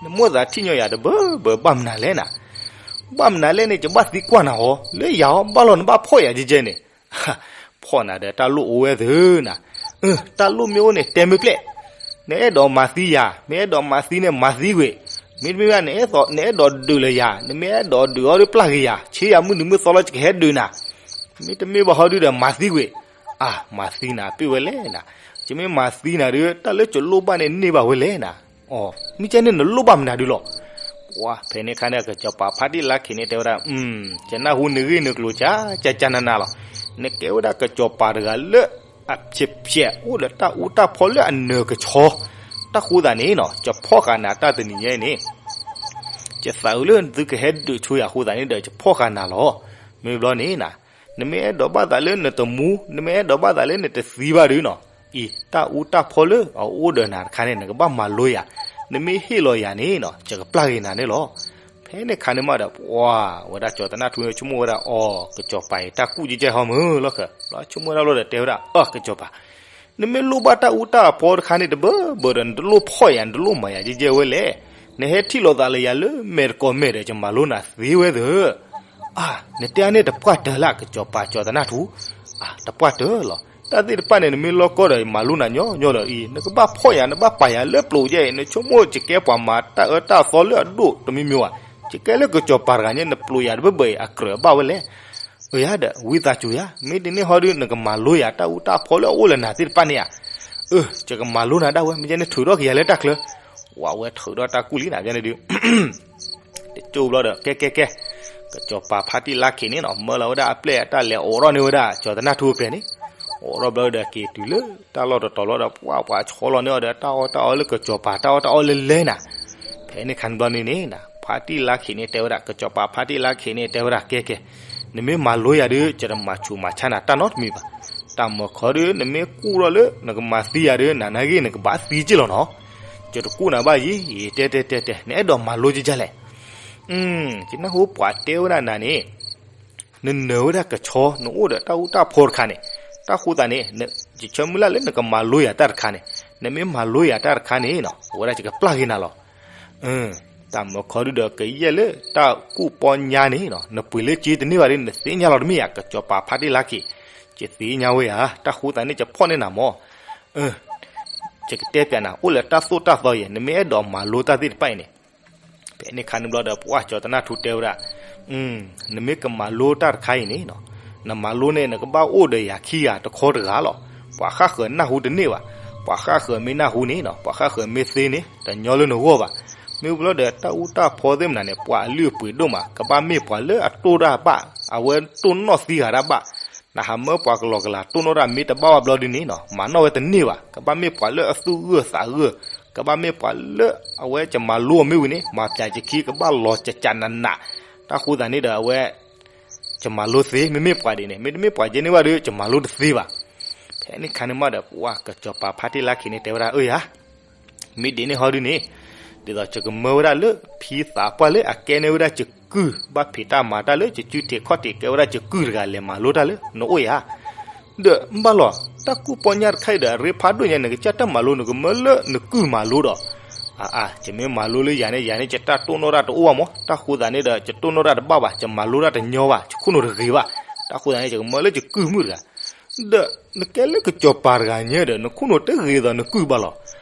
နမိၣ်သးထံၣ်ညီယၤတဘၢဘၢဘၣ်မနုၤလဲၣ်နၤ, ဘၣ်မနုၤလဲၣ်န့ၣ် ယဘၣ်သံကွၢ်နၤဟီ, လၢယၤဟီ ဘၣ်လီၤနဘၣ်ဖီၣ်ယၤကဲကဲန့ၣ်, ဖီၣ်နၤဒီးတၢ်လိၣ်အိၣ်ဝဲသ့ၣ်နၤ, တၢ်လိၣ်မ့ၢ်အိၣ်န့ၣ် တဲမ့ၢ်ဖျဲၣ်, နအဲၣ်ဒိးမၤသံယၤ, မ့ၢ်အဲၣ်ဒိးမၤသံန့ၣ် မၤသံကွံာ်, မ့တမ့ၢ်ဘၣ် နအဲၣ်ဒိးဒုးလၢယၤ, နမ့ၢ်အဲၣ်ဒိးဒုးအီၤဒီးပျၢ်က့ၤယၤ, ဆ့ယၤမုၢ်နံၤမုၢ်သီလီၤ ယကဟဲဒုးနၤ, မ့တမ့ၢ်ဘၣ်ဟီဒုဒီး မၤသံကွံာ်, အါ မၤသံနၤပ့ၢ်ဝဲလဲၣ်နၤ, ယမ့ၢ်မၤသံနၤဒီး တၢ်လၢယလိၣ်ဘၣ်န့ၣ်န့ၢ်ဘၣ်ဝဲလဲၣ်နၤ, အီ မ့ၢ်ကဲန့ၣ်နလိၣ်ဘၣ်မနုၤဒုလီၤ, ပှၤ ဖဲန့ၣ်ခါန့ၣ် ကစီၤပၤဖါတံၢ်လါခ့န့ၣ် တဲဝဲဒၣ်, ယနၢ်ဟူနဂ့ၢ်နကျိၤ ကကနနၤလီၤ, နကဲဝဲဒၣ်ကစီၤပၤတဂၤလၢ အဖျဲၣ်ဖျဲၣ် အိၣ်ဒီးတၢ်အူတၢ်ဖီလၢအနၢၤကဆှီ, တၢ်ဃိသးန့ၣ်နီၤ ယဖီၣ်ဃာ်နၤတၢ်တနံၤညါအံၤန့ၣ် ယသးအုးလၢသုကဟဲဒုးဆိယၤအဃိသတးန့ၣ်ဒီး ယဖီၣ်ဃာ်နၤလီၤ. မ့ၢ်ဘျီန့ၣ်နၤ, နမ့ၢ်အဲၣ်ဒိးဘၣ်သးလၢနတမူ, နမ့ၢ်အဲၣ်ဒိးဘၣ်သးလၢနတသံဘၣ်ဒုနီၤ, အံၤ တၢ်အူတၢ်ဖီလၢအအိၣ်ဒီးနၤတခါန့ၣ် နကဘၣ်မၤလိယၤ, နမ့ၢ်ဟ့ၣ်လီၤယၤန့ၣ်နီၤ ယကပျၢ်က့ၤနၤန့ၣ်လီၤ. ဖဲန့ၣ်ခါန့ၣ်မးဒီး ပှၤ ဝဲဒၣ်ကၠီၤသနၢ်ထူန့ၣ် ဆိကမိၣ်ဝဲဒၣ် အီ ကစီၤပၤအံၤ တၢ်ကူၣ်ကဲကဲဟီမုၢ်လီၤဃၢၤ, ဘျီဆိကမိၣ်ဝဲဒၣ်လီၤဒီးတဲဝဲဒၣ် အၢ ကစီၤပၤ နမ့ၢ်လိၣ်ဘၣ်တၢ်အူတၢ်ဖီတခါန့ၣ် တဘၢဘၢဒီး နတလိၣ်ဖီၣ်ယၤ နတလိၣ်မၤယၤကဲကဲဝဲလဲၣ်. နဟဲထံၣ်လိာ်သးလၢယၤလၢမဲာ်တကိးမဲာ်ဒီး ယမၤလိနၤသ့ဝဲသၢ. အါ နတဲန့ၣ်တပှၢ်တၢၢ်လၢ ကစီၤပၤကၠီၤသနၢ်ထူ, အါ တပှၢ်တၢၢ်လီၤ. တၢ်သ့ၣ်တဖၣ်န့ၣ် နမ့ၢ်လီၤကီဒီး ယမၤလိနၤညီညီလီၤအံၤ, နကဘၣ်ဖီၣ်ယၤ နဘၣ်ပာ်ယၤလၢပျိၤကဲအံၤ, နဆိကမိၣ်ယကဲပှၤမၤတၢ်အၢတၢ်သီလၢအဒိၣ်တမံၤမံၤဧါ. ယကဲလၢကစီၤပၤတဂၤညါ နပျိၤယၤတဘၢဘၢအံၤ အကြၢးဘၣ်ဝဲလဲၣ်. အၢ ယၤဒီး ဝံသးစူၤယၤ, မ့တမ့ၢ်ဟီဒု နကမၤလိယၤ တၢ်အူတၢ်ဖီလၢအအိၣ်လၢနၤသ့ၣ်တဖၣ်န့ၣ်ဧါ. အၢ ယကမၤလိနၤဒၣ်ဝဲ, မ့ၢ်ကဲန့ၣ် ထုးထီၣ်က့ၤယၤလၢတၢ်ချၢ, ဝဲဝဲထုးထီၣ်တၢ်ကူၣ်လံနၤ ယၤန့ၣ်ဒု တကၠိဘျီဒီး ကဲကဲကဲ, ကစီၤပၤဖါတံၢ်လါခ့န့ၣ်နီၤ မၢလီၤဝဲဒၣ်အပျဲၢ်အတၢ်လဲၤအိးထီၣ်န့ၢ်ဝဲဒၣ် ကၠီၤသနၢ်ထူအကျဲန့ၣ်, အိးထီၣ်ဘျီဒီးက့ၤတုၤလၢတၢ်လီၢ်တတီၤလီၤဒီး ပှၤပှၤဆီလီၤန့ၢ်အီၤဒီး တၢ်အီၣ်တၢ်အီလၢကစီၤပၤ တၢ်အီၣ်တၢ်အီလၢလဲၣ်နၤ. ဖဲန့ၣ်ခါန့ၣ်ဘျီန့ၣ်န့ၣ် ဖါတံၢ်လါခ့န့ၣ်တဲဝဲဒၣ် ကစီၤပၤဖါတံၢ်လါခ့န့ၣ်တဲဝဲဒၣ် ကဲကဲ, နမ့ၢ်မၤလိယၤဒီး ယတမၤဆူးမၤဆါနၤတၢ်နီတမံၤဘၣ်. တၢ်မၢခီဒီး နမ့ၢ်ကူၣ်ထီၣ်လၢ နကမၤသံယၤဒီး နနာ်ဂ့ၢ်နကဘၣ်သံက့ၢ်လီၤနီၤ. ယတကူၣ်နၤဘၣ်ယံၤ, တဲတဲတဲတဲ နအဲၣ်ဒိးမၤလိကဲကဲလဲၣ်. ယနၢ်ဟူပှၤတဲဝဲဒၣ်နၤန့ၣ် နနၢၤဝဲဒၣ်ကဆီ နအိၣ်ဒီးတၢ်အူတၢ်ဖီတခါန့ၣ်, တၢ်ဃိသတးန့ၣ် ယဆၢမုၢ်လၢ်လၢနကမၤလိယၤတၢ်တခါန့ၣ်, နမ့ၢ်မၤလိယၤတၢ်တခါန့ၣ်နီၤ အဝဲဒၣ်ယကပျၢ်က့ၤနၤလီၤ. တၢ်မၢခီဒုဒီး ကယဲၢ်လၢတၢ်ကူၣ်ပီညါန့ၣ်နီၤ နပှ့ၤလၢက့တန့ၢ်ဘၣ်ဒီး နသ့ၣ်ညါလီၤတမ့ၢ်ဧါ ကစီၤပၤဖါတံၢ်လါခ့, ယသ့ၣ်ညါဝဲဧါ, တၢ်ဃိသတးန့ၣ် ယဖီၣ်န့ၢ်နၤမၢ် ယကတဲပျးနၤ အိၣ်လၢတၢ်သိၣ်တၢ်သီယဲၢ် နမ့ၢ်အဲၣ်ဒိးမၤလိတၢ်သ့ၣ်တဖၣ်အံၤန့ၣ်, ဖဲန့ၣ်ခါန့ၣ်ဘျီဒီး ပှၤကၠီၤသနၢ်ထူတဲဝဲဒၣ်, နမ့ၢ်ကမၤလိတၢ်တခါအံၤန့ၣ်နီၤ, နမၤလိန့ၣ် နကဘၣ်အိၣ်ဒီးယၤခံဂၤတခီတဂၤလီၤ. ပှၤဃၣ်ဃၢၤနၢ်ဟူတန့ၢ်ဘၣ်. ပှၤဃၣ်ဃၢၤမ့ၢ်နၢ်ဟူန့ၣ်နီၤ, ပှၤဃၣ်ဃၢၤမ့ၢ်သ့န့ၣ် တညီလၢနဂီၢ်ဘၣ်. မ့ၢ်ဘျီဒီးတၢ်အူတၢ်ဖီသ့ၣ်မနုၤန့ၣ် ပှၤအလုၢ်အပှ့ၤဒိၣ်မး, ကဘၣ်မ့ၢ်ပှၤလၢအတိၢ်တၢ်ဘၣ်, အဝဲတိၢ်နီၣ်သံဂၤတၢ်ဘၣ်. နဟးမၢပှၤကလီကလၤတိၢ်နီၣ်တၢ်မ့ၢ်တဘၣ်ဘၣ်ဘျီဒုန့ၣ်နီၤ, မၤနီၣ်ဝဲတန့ၢ်ဘၣ်. ကဘၣ်မ့ၢ်ပှၤလၢအသူၣ်ဂၢၢ်သးဂၢၢ်, ကဘၣ်မ့ၢ်ပှၤလၢအဝဲယမၤလိအီၤမ့ၢ်ဝံၤန့ၣ် မၤပျးယခံ ကဘၣ်လီၤကကနးနး. တၢ်ဃိသတးန့ၣ်ဒီးအဝဲ ယမၤလိသ့, မ့မ့ၢ်ပှၤဒ်န့ၣ်, မ့တမ့ၢ်ပှၤယဲန့ၢ်ဘၣ်ဒီး ယမၤလိတသ့ဘၣ်. ဖဲန့ၣ်ခါန့ၣ်မးဒီး ပှၤကစီၤပၤဖါတံၢ်လါခ့န့ၣ် တဲဝဲဒၣ်, အၢယၤ, မ့ၢ်ဒ်န့ၣ်ဟီဒုန့ၣ်, ဒ်သိးယကမၢဝဲဒၣ်လၢဖံသးပှၢ်လၢအကဲန့ၢ်ဝဲဒၣ်ယကုၢ်, ဘၣ်ဖံးတၢ်မၤတၢ်လၢယကုၢ်ထံးခီၣ်ထံး ကဲဝဲဒၣ်ယကုၢ်တဂၤ လဲၤမၤလိတၢ်လၢနအိၣ်ယၤ ဒီးဘၣ်လီၤ, တၢ်ကူၣ်ပီညါတခါအံၤဒီး အရ့ဖးဒိၣ်ညါ နကစၢ်တၢ်မၤလိ နကမၢလၢနကုၢ်မၤလိဒီး, အါအါ, ယမ့ၢ်မၤလိလၢယၤန့ၣ် ယၤန့ၣ် ယတၢ်တိၢ်နီၣ်တၢ်တအိၣ်ဘၣ်မး, တၢ်ဃိသတးန့ၣ်ဒီး ယတိၢ်နီၣ်တၢ်တဘၣ်ဘၣ်, ယမၤလိတၢ်တညီဘၣ်, ယခိၣ်နူာ်တဂ့ၤဘၣ်. တၢ်ဃိသတးန့ၣ် ယကမၢလၢယကုၢ်မုၣ်တဂၤ ဒီးနကဲလၢကစီၤပၤတဂၤညါဒီး နခိၣ်နူာ်တဂ့ၤဒီးနကုၢ်ဘၣ်လီၤ.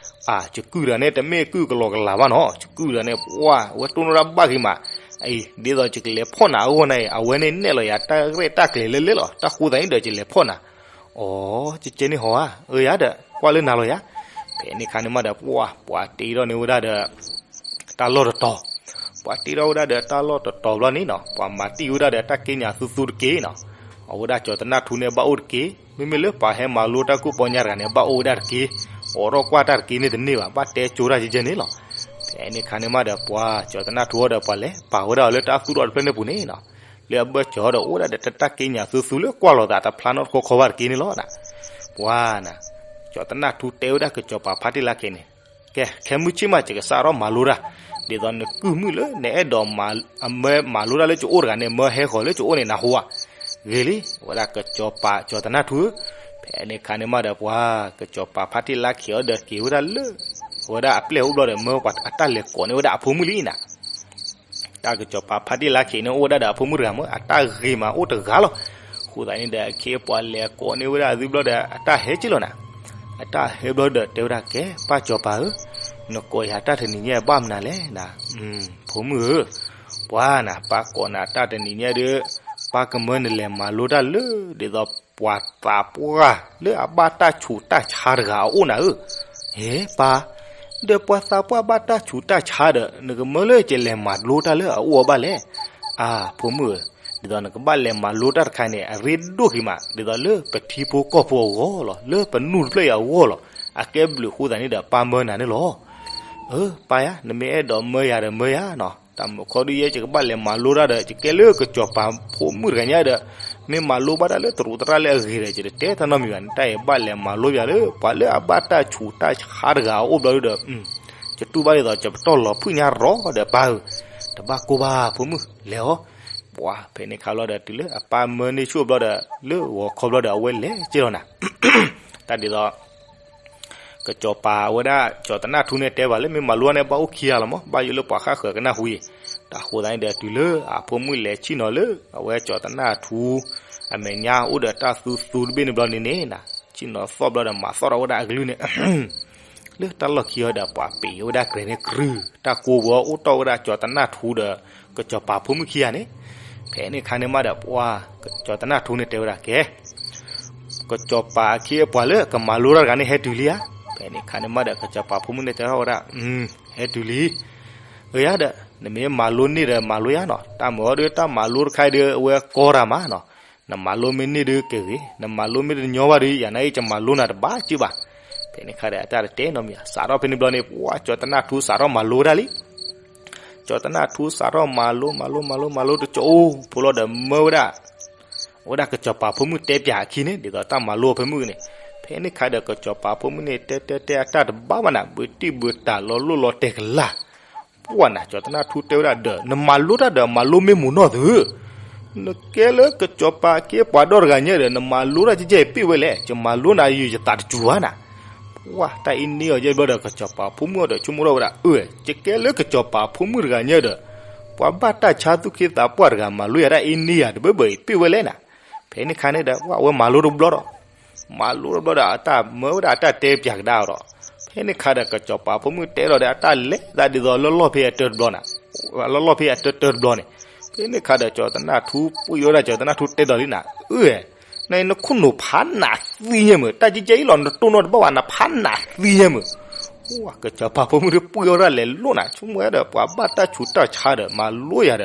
အါ, ယကုၢ်တဂၤန့ၣ် တမ့ၢ်ကုၢ်ကလီကလၤဘၣ်နီၤ, ယကုၢ်တဂၤန့ၣ် ပှၤ အဝဲတိၢ်နီၣ်တၢ်ဘၣ်ဂ့ၤမး, အံၤ ဒ်သိးယကလဲၤဖီၣ်နၤအဂီၢ်န့ၣ် အဝဲန့ၣ်နဲၣ်လီၤယၤတၢ်ရဲၣ်တၢ်ကျဲၤလၢလဲၣ်လီၤ, တၢ်ဃိသတးန့ၣ်ဒီးယလဲၤဖီၣ်နၤ. အိ, ကကဲန့ၣ်ဟီဧါ, အၢယၤဒီး ကွၢ်လၢနၤလီၤယၤ. ဖဲန့ၣ်ခါန့ၣ်မးဒီး ပှၤ ပှၤတ့ထီၣ်န့ၢ်ဝဲဒၣ်ဒီး တၢ်လီၢ်တတီၤ, ပှၤတ့ထီၣ်ဝဲဒၣ်ဒီးတၢ်လီၢ်တတီၤဘျီန့ၣ်နီၤ, ပှၤမၤတံၢ်ဝဲဒၣ်ဒီးတၢ်က့ညးသူသူတက့ၢ်နီၤ, အဝဲဒၣ်ကၠီၤသနၢ်ထူန့ၣ်ဘၣ်အိၣ်တက့ၢ်, မ့မ့ၢ်လၢပှၤဟဲမၤလိတၢ်ကူၣ်ပီညါတဂၤန့ၣ် ဘၣ်အိၣ်ဝဲဒၣ်တက့ၢ်, အိးထီၣ်ကွၢ်တၢ်တက့ၢ်န့ၣ်တန့ၢ်ဘၣ်, ဘၣ်တဲကၠိတၢ်ကကဲန့ၣ်လီၤ. ဖဲန့ၣ်ခါန့ၣ်မးဒီး ပှၤကၠီၤသနၢ်ထူဒီးပှၤလဲၤပာ်ဝဲဒၣ်အီၤလၢတၢ်သူၣ်ထီၣ်တဖျၢၣ်န့ၣ်ပူၤန့ၣ်နီၤ, လၢအဘၢၣ်စၢၤဒီးအိၣ်ဒၣ်ဒီးတၢ်က့ညးသူသူလၢကွၢ်လိာ်သးတဖျါနီတခီခီဘၣ်တက့ၢ်န့ၣ်လီၤ. ပှၤနၤ, ကၠီၤသနၢ်ထူတဲဝဲဒၣ်ကစီၤပၤဖါတံၢ်လါခ့န့ၣ်, ကဲ ခဲမုၢ်ဆ့ၣ်မး ယကစးထီၣ်မၤလိတၢ်, ဒ်သိးနကုၢ်မုၣ်လၢနအဲၣ်ဒိးမၤ, အမၢမၤလိတၢ်လၢယအိၣ်တဂၤန့ၣ် မၢဟဲဃီၤလၢယအိၣ်န့ၣ် နၢ်ဟူဧါ. ဂ့ၤလံ, အဝဲဒၣ်ကစီၤပၤကၠီၤသနၢ်ထူဧၢ. ဖဲန့ၣ်ခါန့ၣ်မးဒီး ပှၤကစီၤပၤဖါတံၢ်လါခ့အီၤဒီးက့ၤဝဲဒၣ်လၢ အဝဲဒၣ်အပျဲၢ်အိၣ်ဘျီဒီး မၢပှၤအတၢ်လဲၤကိးန့ၢ်ဝဲဒၣ်အဖိမုၣ်လံနၤ. တၢ်ကစီၤပၤဖါတံၢ်လါခ့န့ၣ် အိၣ်ဝဲဒၣ်ဒီးအဖိမုၣ်တဂၤမး အတၢ်ဂ့ၤမးအိၣ်တဂၤလီၤ. အဃိသတးန့ၣ်ဒီး အခ့အပှၤလဲၤကိးန့ၢ်ဝဲဒၣ်အသုဘျီဒီး အတၢ်ဟဲက့ၢ်လီၤနၤ. အတၢ်ဟဲဘျီဒီးတဲဝဲဒၣ် ကဲ ပၢ်ကစီၤပၤဧၢ, နကိးယၤတၢ်တနံၤညါဘၣ်မနုၤလဲၣ်နၤ. ဖိမုၣ်ဧၢ, ပှၤနၤ ပၢ်ကိးနၤတၢ်တနံၤညါဒီး ပၢ်ကမၢနလဲၤမၤလိတၢ်လၢ ဒ်သိးပှၤသးပှၢ်လၢအဘၣ်တၢ်ဆူးတၢ်ဆါတဂၤအအိၣ်နၤဧၢ. ဟ့ ပၢ်, ဒီးပှၤသးပှၢ်ဘၣ်တၢ်ဆူးတၢ်ဆါဒီး နကမၢလၢကလဲၤမၤလိတၢ်လၢအအိၣ်အီၤဘၣ်လဲၣ်. အါ ဖိမုၣ်ဧၢ, ဒ်သိးနကဘၣ်လဲၤမၤလိတၢ်တခါန့ၣ် အရ့ဒိၣ်က့ၤမး ဒ်သိးလၢပထံဖိကီၢ်ဖိအဂီၢ်လီၤ, လၢပနူၢ်တဖျၢၣ်အံၤအဂီၢ်လီၤ. အကဲဘျုးအဃိသတးန့ၣ်ဒီး ပၢ်မၢနၤန့ၣ်လီၤ. အၢ ပၢ်ယၤ, နမ့ၢ်အဲၣ်ဒိးမၢယၤဒီးမၢယၤနီၤ. တၢ်မုၢ်ခီဒုးယဲ ယကဘၣ်လဲၤမၤလိတၢ်ဒီး ယကဲလၢကစီၤပၤဖိမုၣ်တဂၤညါဒီး မ့ၢ်မၤလိဘၣ်တၢ်လၢတရူးသရၣ်လၢအဂ့ၤဒီး ယတတဲတၢ်နီတမံၤဘၣ်န့ၣ်, တၢ်အံၤဘၣ်လဲၤမၤလိယၤလၢ ပှၤလၢအဘၣ်တၢ်ဆူးတၢ်ဆါတဂၤအအိၣ်ဘျီဒုဒီး ယတူၢ်ဘၣ်ဒ်သိး ယပတီၢ်လီၤဖုၣ်ညါရီၤဒီး ပၢ်ဧၢ, တဘၣ်ကိၢ်ဘၣ် ဖိမုၣ် လဲၤအီၤ. ပှၤ ဖဲန့ၣ်ခါဘျီဒီး တုၤလၢအပၢ်မၢန့ၢ်ဆူၣ်ဘျီဒီး လၢဂီၤခီဘျီဒီး အဝဲလဲၤက့ၢ်လီၤနၤ. တၢ်ဒ်သိး ကစီၤပၤဝဲဒၣ် ကၠီၤသနၢ်ထူန့ၣ်တဲဘၣ်လၢ မ့ၢ်မၤလိန့ၣ် ဘၣ်အိၣ်ခံဂၤလီၤမး, ဘၣ်ယိၣ်လၢပှၤဃၣ်ဃၢၤကနၢ်ဟူအံၤ. တၢ်ဃိသတးန့ၣ်ဒီး တုၤလၢအဖိမုၣ်လဲၤဆ့ၣ်နီၤလၢ အဝဲကၠီၤသနၢ်ထူ အမဲာ်ညါအိၣ်ဒီးတၢ်သူသူတဘ့ၣ်န့ၣ်ဘျီန့ၣ်န့ၣ်နၤ, ဆ့ၣ်နီၤသီၣ်ဘျီဒီး မၤသီၣ်ထီၣ်ဝဲဒၣ်အကလုၢ်န့ၣ် လၢတၢ်လီၢ်ခံအီၤဒီး ပှၤပ့ၤဝဲဒၣ်ကြဲးန့ၣ်ကြုၢ်, တၢ်ကိးဝဲအိၣ်တီၢ်ဝဲဒၣ်ကၠီၤသနၢ်ထူဒီး ကစီၤပၤဖိမုၣ်ခံဂၤန့ၣ်. ဖဲန့ၣ်ခါန့ၣ်မးဒီး ပှၤ ကစီၤသနၢ်ထူန့ၣ်တဲဝဲဒၣ် ကဲ ကစီၤပၤအခ့အပှၤလၢကမၤလိတၢ်တဂၤန့ၣ် ဟဲတုၤလံဧါ. ဖဲန့ၣ်ခါန့ၣ်မးဒီး ကစီၤပၤဖိမုၣ်န့ၣ်တဲထီၣ်ဝဲဒၣ် ဟဲတုၤလံ. အၢယၤဒီး နမ့ၢ်မၤလိန့ၢ်ဒီးမၤလိယၤနီၤ, တၢ်မၤအီၤဒီး တၢ်မၤလိတခါအံၤဒီး အဝဲကီတၢ်မးနီၤ. နမၤလိမ့ၢ်န့ၢ်ဒီးကဂ့ၤ, နမၤလိမ့ၢ်တညီဘၣ်ဒီး ယၤန့ၣ်အံၤ ယမၤလိနၤတဘၣ်စ့ၢ်ဘၣ်. ဖဲန့ၣ်ခါဒီး အတၢ်တတဲနီတမံၤ, စးထီၣ်ဖဲန့ၣ်ဘျီန့ၣ် ပှၤကၠီၤသနၢ်ထူစးထီၣ်မၤလိဝဲဒၣ်လံ. ကၠီၤသနၢ်ထူစးထီၣ်မၤလိ မၤလိ မၤလိ မၤလိတကၠိဖိလီၤဒီး မၢဝဲဒၣ် အဝဲဒၣ်ကစီၤပၤဖိမုၣ်တဲပၠးအခံန့ၣ် ဒ်သိးတၢ်မၤလိအဖိမုၣ်န့ၣ်. ဖဲန့ၣ်ခါဒီး ကစီၤပၤဖိမုၣ်န့ၣ် တဲတဲတဲအတၢ်တဘၣ်ဘၣ်နၤ, ဘုးတံၢ်ဘုးတၢ်လီၤလိၣ်လီၤတဲာ်ကလာ်. ပှၤနၤ ကၠီၤသနၢ်ထူတဲဝဲဒၣ်ဒီး နမၤလိတၢ်ဒီး မၤလိမ့ၢ်မူးနီၢ်သုဧၢ, နကဲလၢကစီၤပၤအခ့အပှၤဒီတဂၤညါဒီး နမၤလိတၢ်ကဲကဲပ့ၢ်ဝဲလဲၣ်, ယမၤလိနၤယုာ်ယသးတစူၤဘၣ်နၤ. ပှၤတၢ်အံၤန့ၢ်အီၤယဲၢ်ဘျီဒီး ကစီၤပၤဖိမုၣ်အီၤဒီး ဆိကမိၣ်ထီၣ်ဝဲဒၣ် အၢ ယကဲလၢကစီၤပၤဖိမုၣ်တဂၤညါဒီး ပှၤဘၣ်တၢ်ဆါသူၣ်က့သးပှၢ်တဂၤ မၤလိယၤတၢ်အံၤန့ၢ်ယၤတဘၢဘၢအံၤပ့ၢ်ဝဲလဲၣ်နၤ. ဖဲန့ၣ်ခါန့ၣ်ဒီး ပှၤအဝဲမၤလိတဘျီဒီး မၤလိတဘျီဒီး အတၢ်မၢဝဲဒၣ်အတၢ်တဲပၠးကဒါအီၤဒီး ဖဲန့ၣ်ခါဒီး ကစီၤပၤဖိမုၣ်တဲလီၤဒီး အတၢ်လဲၤသးဒ်သိးလၢလီၢ်ဖဲအတၢတဘျီန့ၣ်, လၢလီၢ်ဖဲအတၢတၢတဘျီန့ၣ်, ဖဲန့ၣ်ခါဒီး ကၠီၤသနၢ်ထူပှံၢ်ဝဲဒၣ် ကၠီၤသနၢ်ထူတဲဒီးလံနၤ, အၢ နနခိၣ်နူာ်ဖးနးသံညါမုၢ်, တၢ်ကဲကဲအံၤလီၤ နတိၢ်နီၣ်တဘၣ်ဘၣ် နဖးနးသံညါမုၢ်. ကစီၤပၤဖိမုၣ်ဒီးပှံၢ်ဝဲဒၣ်လဲၤလိၣ်နၤ, ဆိကမိၣ်ဝဲဒီး ပှၤဘၣ်တၢ်ဆူးတၢ်ဆါဒီး မၤလိယၤ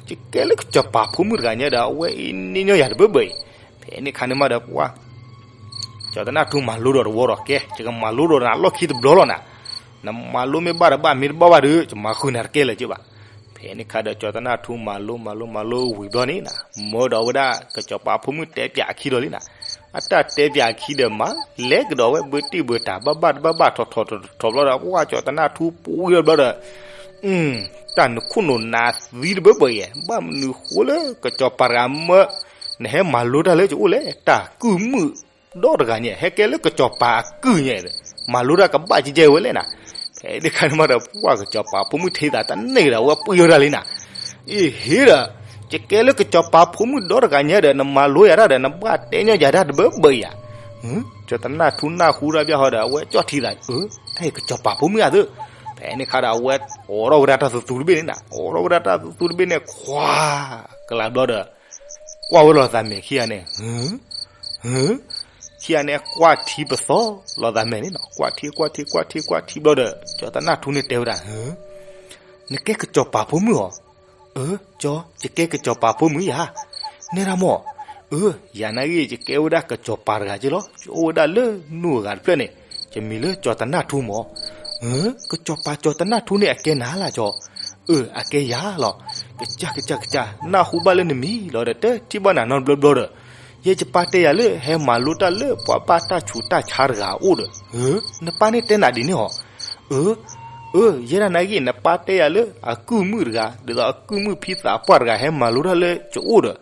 ဒီး ယကဲလၢကစီၤပၤဖိမုၣ်တဂၤညါဒီး အဝဲအံၤန့ၢ်ညီယၤတဘၢဘၢအံၤ. ဖဲန့ၣ်ခါန့ၣ်မးဒီး ပှၤ ကၠီၤသနၢ်ထူမၤလိဒီးတဝီဒီး ကဲ ယကမၤလိဒီးနၤလီၢ်ခံတဘျီလီၤနၤ. နမၤလိမ့ၢ်ဘၣ်တဘၣ် မ့ၢ်တဘၣ်ဘၣ်ဒီး ယမၤဃုာ်နၤတကဲလၢၤက့ဘၣ်. ဖဲန့ၣ်ခါဒီး ကၠီၤသနၢ်ထူမၤလိ မၤလိ မၤလိဝံၤဘျီန့ၣ်နၤ, မၢဒီးဝဲဒၣ် ကစီၤပၤဖိမုၣ်တဲပၠးအခံဒီးလံနၤ. အတၢ်တဲပၠးအခံဒီးမၤ လဲၤကဒီးဝဲဘၢတံၢ်ဘၢတၢ် ဘၣ်ဘၣ်တဘၣ်ဘၣ် ထီၣ်ထီၣ်ထီၣ်ထီၣ်ဘျီဒီး ပှၤကၠီၤသနၢ်ထူပှံၢ်ဝဲဘျီဒီး တၢ်နခိၣ်နူာ်နးသံတဘၢဘၢအံၤ, ဘၣ်မနုၤဃိလၢကစီၤပၤတဂၤမၢ နဟဲမၤလိတၢ်လၢကအိၣ်လဲၣ်, တၢ်ကုၢ်မုၣ်ဒီတဂၤညါ ဟဲကဲလၢကစီၤပၤအကုၢ်ညါဒီး မၤလိတၢ်ကဘၣ်ကဲကဲဝဲလဲၣ်နၤ. ဖဲန့ၣ်ခါန့ၣ်မးဒီး ပှၤကစီၤပၤဖိမုၣ်ထံသးတန့ၢ်ဒီး အဝဲပှံၢ်ဝဲဒၣ်လံနၤ. အ့ဟ့ဒီး ယကဲလၢကစီၤပၤဖိမုၣ်ဒီတဂၤညါဒီး နမၤလိယၤတၢ်ဒီး နဘၣ်တဲညီယၤတၢ်တဘၢဘၢအံၤဧါ. ကၠီၤသနၢ်ထူနၢ်ဟူတၢ်ဘၣ်ဃီဒီး အဝဲကၠီၣ်ထံသး, အၢ တၢ်အံၤကစီၤပၤဖိမုၣ်ဧါသၢ. ဖဲန့ၣ်ခါဒီး အဝဲအိးထီၣ်ဝဲဒၣ်တၢ်သူသူတဘ့ၣ်န့ၣ်နၤ, အိးထီၣ်ဝဲဒၣ်တၢ်သူသူတဘ့ၣ်န့ၣ် ခွါကလးဘျီဒီး ကွၢ်ဝဲလိာ်သးမဲာ်ခံဂၤန့ၣ်, ဟၢ ခံဂၤန့ၣ် ကွၢ်ထံပသီလိာ်သးမဲာ်န့ၣ်နၤ, ကွၢ်ထံ ကွၢ်ထံ ကွၢ်ထံ ကွၢ်ထံဘျီဒီး ကၠီၤသနၢ်ထူန့ၣ်တဲဝဲဒၣ်, နကဲကစီၤပၤဖိမုၣ်ဧါ. အၢ ကၠီ ယကဲကစီၤပၤဖိမုၣ်ယၤ. နဲဒၣ်မး. အၢ ယၤနာ်ဂ့ၤ ယကဲဝဲဒၣ်ကစီၤပၤတဂၤက့လီၤ. ယအိၣ်ဝဲဒၣ်လၢနူၢ်အဂၤတဖျၢၣ်န့ၣ် ယမံၤလၢကၠီၤသနၢ်ထူမး. အၢ ကစီၤပၤကၠီၤသနၢ်ထူန့ၣ် အကဲနၤလၢကၠီ. အၢ အကဲယၤလီၤ. ကစၢ် ကစၢ် ကစၢ် နၢ်ဟူဘၣ်လၢနမံၤလီၤဒီး တထံၣ်ဘၣ်နၤနီတဘျီဘျီဒီး ယဲယပၢ်တဲယၤလၢ ဟဲမၤလိတၢ်လၢပှၤဘၣ်တၢ်ဆူးတၢ်ဆါတဂၤအအိၣ်ဒီး, အၢ နပၢ်န့ၣ်တဲနၤဒ်န့ၣ်ဧါ. အၢ အၢ ယဲဒၣ်နာ်ဂ့ၤ နပၢ်တဲယၤလၢ အကုၢ်မုၣ်တဂၤ ဒ်သိးအကုၢ်မုၣ်ဖံသးပှၢ်တဂၤ ဟဲမၤလိတၢ်လၢကအိၣ်ဒီး,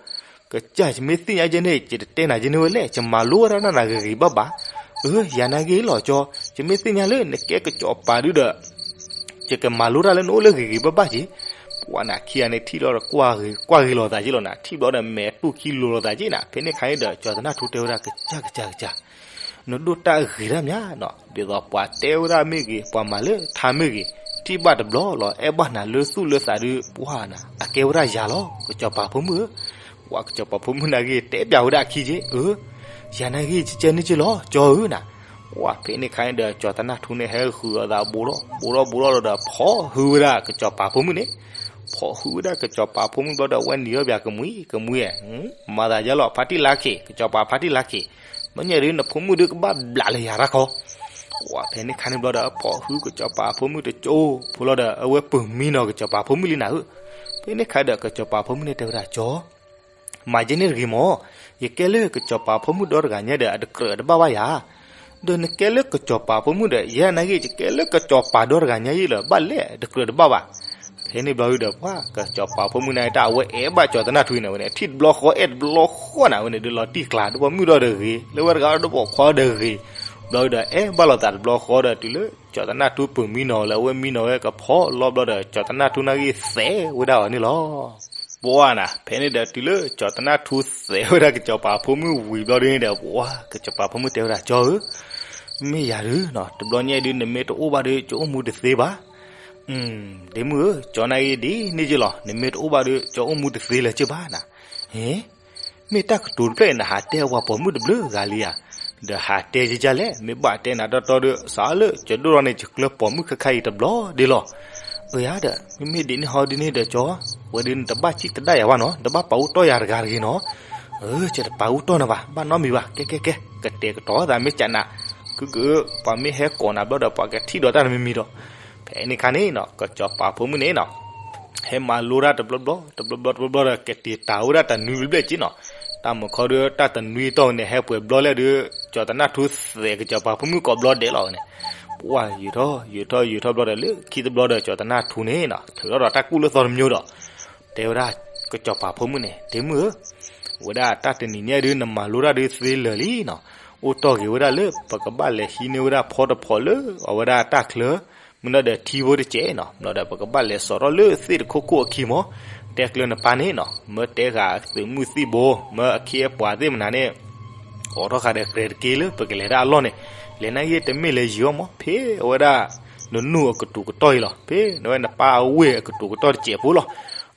ကစၢ် ယမ့ၢ်သ့ၣ်ညါကဲန့ၣ် ယတတဲနၤကဲန့ၣ်ဝဲလဲၣ်, ယမၤလိဝဲဒၣ်နၤဂ့ၤဂ့ၤဘၣ်ဘၣ်. အၢ ယၤနာ်ဂ့ၤလီၤကၠီ, ယမ့ၢ်သ့ၣ်ညါလၢ နကဲကစီၤပၤဒုဒီး ယကမၤလိတၢ်လၢနအိၣ်လၢဂ့ၤဂ့ၤဘၣ်ဘၣ်က့. ပှၤနၤခံဂၤန့ၣ် ထံၣ်လီၤဒီး ကွၢ်ဂ့ၤလိာ်သးက့လီၤနၤ, ထံၣ်ဘျီဒီး မဲာ်တူၢ်ခံလိၤလိာ်သးက့နၤ. ဖဲန့ၣ်ခါန့ၣ်ဒီး ကၠီၤသနၢ်ထူတဲဝဲဒၣ် ကစၢ် ကစၢ် ကစၢ်, နဒိၣ်တၢ်ဂ့ၤတၢ်မးနီၤ, ဒ်သိးပှၤတဲဝဲဒၣ်မ့ၢ်ဂ့ၤ ပှၤမၤလၢထါမ့ၢ်ဂ့ၤ, ထံၣ်ဘၣ်တဘျီလီၤ အဲၣ်ဘၣ်နၤလၢသူၣ်လၢသးဒုး ပှၤနၤ အကဲဝဲဒၣ်ယၤလီၤ ကစီၤပၤဖိမုၣ်ဧၢ. ပှၤကစီၤပၤဖိမုၣ်နာ်ဂ့ၤ တဲပၠးဝဲဒၣ်အခံက့, အၢ ယၤနာ်ဂ့ၤ ကကဲန့ၣ်က့လီၤ ကၠီဧၢနၤ. ပှၤဖဲန့ၣ်ခါန့ၣ်ဒီး ကၠီၤသနၢ်ထူန့ၣ် ဟဲဃုာ်အသးဘူးထီၣ်ဘူးထီၣ်ဘူးထီၣ်လီၤဒီး ဖီၣ်ဟုဝဲဒၣ်ကစီၤပၤဖိမုၣ်န့ၣ်, ဖီၣ်ဟုဝဲဒၣ်ကစီၤပၤဖိမုၣ်ဘျီဒီး အဝဲနံၤထီၣ်ပၠးကမှံကမှံ, မၤသးယါလီၤ ဖါတံၢ်လါခ့ ကစီၤပၤဖါတံၢ်လါခ့, မ့ၢ်ညါဒုး နဖိမုၣ်ဒုးကဘၣ်ဘျးလၢယၤတၢ်ခီ. ပှၤဖဲန့ၣ်ခါန့ၣ်ဘျီဒီး ဖီၣ်ဟုကစီၤပၤဖိမုၣ်တကၠိဖိလီၤဒီး အဝဲပၢၤမံနီၤကစီၤပၤဖိမုၣ်လံနၤဧၢ. ဖဲန့ၣ်ခါဒီး ကစီၤပၤဖိမုၣ်န့ၣ်တဲဝဲဒၣ် ကၠီ မၤယဲန့ၣ်တဂ့ၤမး, ယကဲလၢကစီၤပၤဖိမုၣ်ဒီတဂၤညါဒီး အတကြၢးတဘၣ်ဘၣ်ယၤ, ဒီးနကဲလၢကစီၤပၤဖိမုၣ်ဒီး ယဲနာ်ဂ့ၤ ယကဲလၢကစီၤပၤဒီတဂၤညါယ့လီၤ ဘၣ်လဲၣ် တကြၢးတဘၣ်ဘၣ်. ဖဲန့ၣ်ဘျီဒုဒီး ပှၤကစီၤပၤဖိမုၣ်န့ၣ် တၢ်အဝဲအဲၣ်ဘၣ်ကၠီၤသနၢ်ထူန့ၣ် အဝဲန့ၣ် ထံၣ်တဘျီဃီအဲၣ်တဘျီဃီနၤ အဝဲန့ၣ် ဒုးလီၤတံၢ်ကျါ ဒုးပိာ်မုၣ်ဒီဒီးဂ့ၤ လၢဝဲတဂၤဒီးပိာ်ခွါဒီးဂ့ၤ, ဘျီဒုဒီး အဲၣ်ဘၣ်လိာ်သးတဘျီဃီဒီး တုၤလၢကၠီၤသနၢ်ထူပၢၤမံနီၤလၢအဝဲမံနီၤဝဲကဖီလီၤဘျီဒီး ကၠီၤသနၢ်ထူနာ်ဂ့ၤသဲးဝဲဒၣ်အီၤန့ၣ်လီၤ. ပှၤနၤ ဖဲန့ၣ်ဒီးတုၤလၢကၠီၤသနၢ်ထူသဲးဝဲဒၣ်ကစီၤပၤဖိမုၣ်ဝံၤဘျီဒုန့ၣ်ဒီး ပှၤကစီၤပၤဖိမုၣ်တဲဝဲဒၣ် ကၠီဧၢ, မ့ၢ်ယၤဒုနီၤ တဘျီညါဒု နမ့ၢ်တအိၣ်ဘၣ်ဒီး ကၠီအိၣ်မူတသ့ဘၣ်. ဒ့မုၣ်ဧၢ, ကၠီနာ်ဂ့ၤဒ်န့ၣ်က့လီၤ နမ့ၢ်တအိၣ်ဘၣ်ဒီး ကၠီအိၣ်မူတသ့လၢၤက့ဘၣ်နၤ. ဟ့ မ့ၢ်တၢ်ကတိၤတဖျၢၣ်အံၤ နဟးတဲအပှၤပိာ်မုၣ်တဘျုးဂၤလံဧါ, ဒီးဟးတဲယကလဲၣ် မ့ၢ်ဘၣ်တဲနၤတီတီဒီး စးလၢကၠီဒိၣ်ထီၣ်န့ၣ် ယကျၢၤပိာ်မုၣ်ခါခါအံၤတဘျီဒ့လီၤ. အၢယၤဒီး မ့မ့ၢ်ဒ်န့ၣ်ဟီဒ်န့ၣ်ဒီးကၠီ, ဝဲဒ်နတဘၣ်စံၣ်တဒၣ်ယၤဘၣ်နီၤ, တဘၣ်ပာ်အူတီၢ်ယၤတဂၤတဂ့ၤနီၤ. အၢ ယတပာ်အူတီၢ်နၤဘၣ်, ဘၣ်နီတမံၤဘၣ်, ကဲကဲကဲ, ကတဲာ်ကတီၤသးမ့ၢ်ကနး, ကုကု ပှၤမ့ၢ်ဟဲကိးနၤဘျီဒီး ပှၤကထံၣ်ဒီးတၢ်တမံၤမံၤဒီး, ဖဲန့ၣ်ခါန့ၣ်နီၤ ကစီၤပၤဖိမုၣ်န့ၣ်နီၤ ဟဲမၤလိတၢ်တဘျီဘျီ တဘျီဘျီတဘျီဘျီဒီး ကတဲာ်တၢ်ဝဲဒၣ်တနွံဘျဲၣ်က့နီၤ. တၢ်မုၢ်ခီဒီးတၢ်တနွံတီၢ်န့ၣ် ဟဲပှဲၤဘျီလဲၣ်ဒီး ကၠီၤသနၢ်ထူသဲးကစီၤပၤဖိမုၣ်ကိးဘျီဒဲးလီၤဝဲန့ၣ်. ပှၤယုာ်ထီၣ်ယုာ်ထီၣ်ယုာ်ထီၣ်ဘျီဒီး လၢခံတဘျီဒီး ကၠီၤသနၢ်ထူန့ၣ်နီၤ ထုးထီၣ်ဒီးတၢ်ကူၣ်လၢသီတမျိုးဒီး တဲဝဲဒၣ်ကစီၤပၤဖိမုၣ်န့ၣ် ဒ့မုၣ်ဧၢ, ဝဲဒၣ်တၢ်တနံၤညါဒုး နမၤလိတၢ်ဒုးသ့လၢာ်လံနီၤ, အိၣ်တီၢ်ဂ့ၤဝဲဒၣ်လၢ ပကဘၣ်လဲၤဟံးန့ၢ်ဝဲဒၣ်ဖီတဖီလၢအဝဲဒၣ်တၢ်ချၢ မ့ၢ်နီၤဒီးထံဖိတစဲးနီၤ, မ့ၢ်နီၤဒီးပကဘၣ်လဲၤစိာ်ထီၣ်လၢသ့ၣ်တခိၣ်ခိၣ်အခံမး, တဲကျၢၤနပၢ်န့ၣ်နီၤ, မ့ၢ်တဲဃာ်သုးမုၢ်သံၣ်ဘိ မ့ၢ်အခ့အပှၤသ့ၣ်မနၤန့ၣ် အိးထီၣ်ဃာ်ဒီးကြဲးတက့ၢ်လၢပကလဲၤတၢ်အလီၢ်န့ၣ်, လဲၤနာ်ဂ့ၤတမ့ၢ်လဲၤယံၤအီၤမး, ဖဲအဝဲဒၣ် နနူၢ်အကတိၤကတီၢ်အံၤလီၤ, ဖဲနဝဲနပၢ်အဝ့ၢ်အကတိၤကတီၢ်တစဲးဖိလီၤ.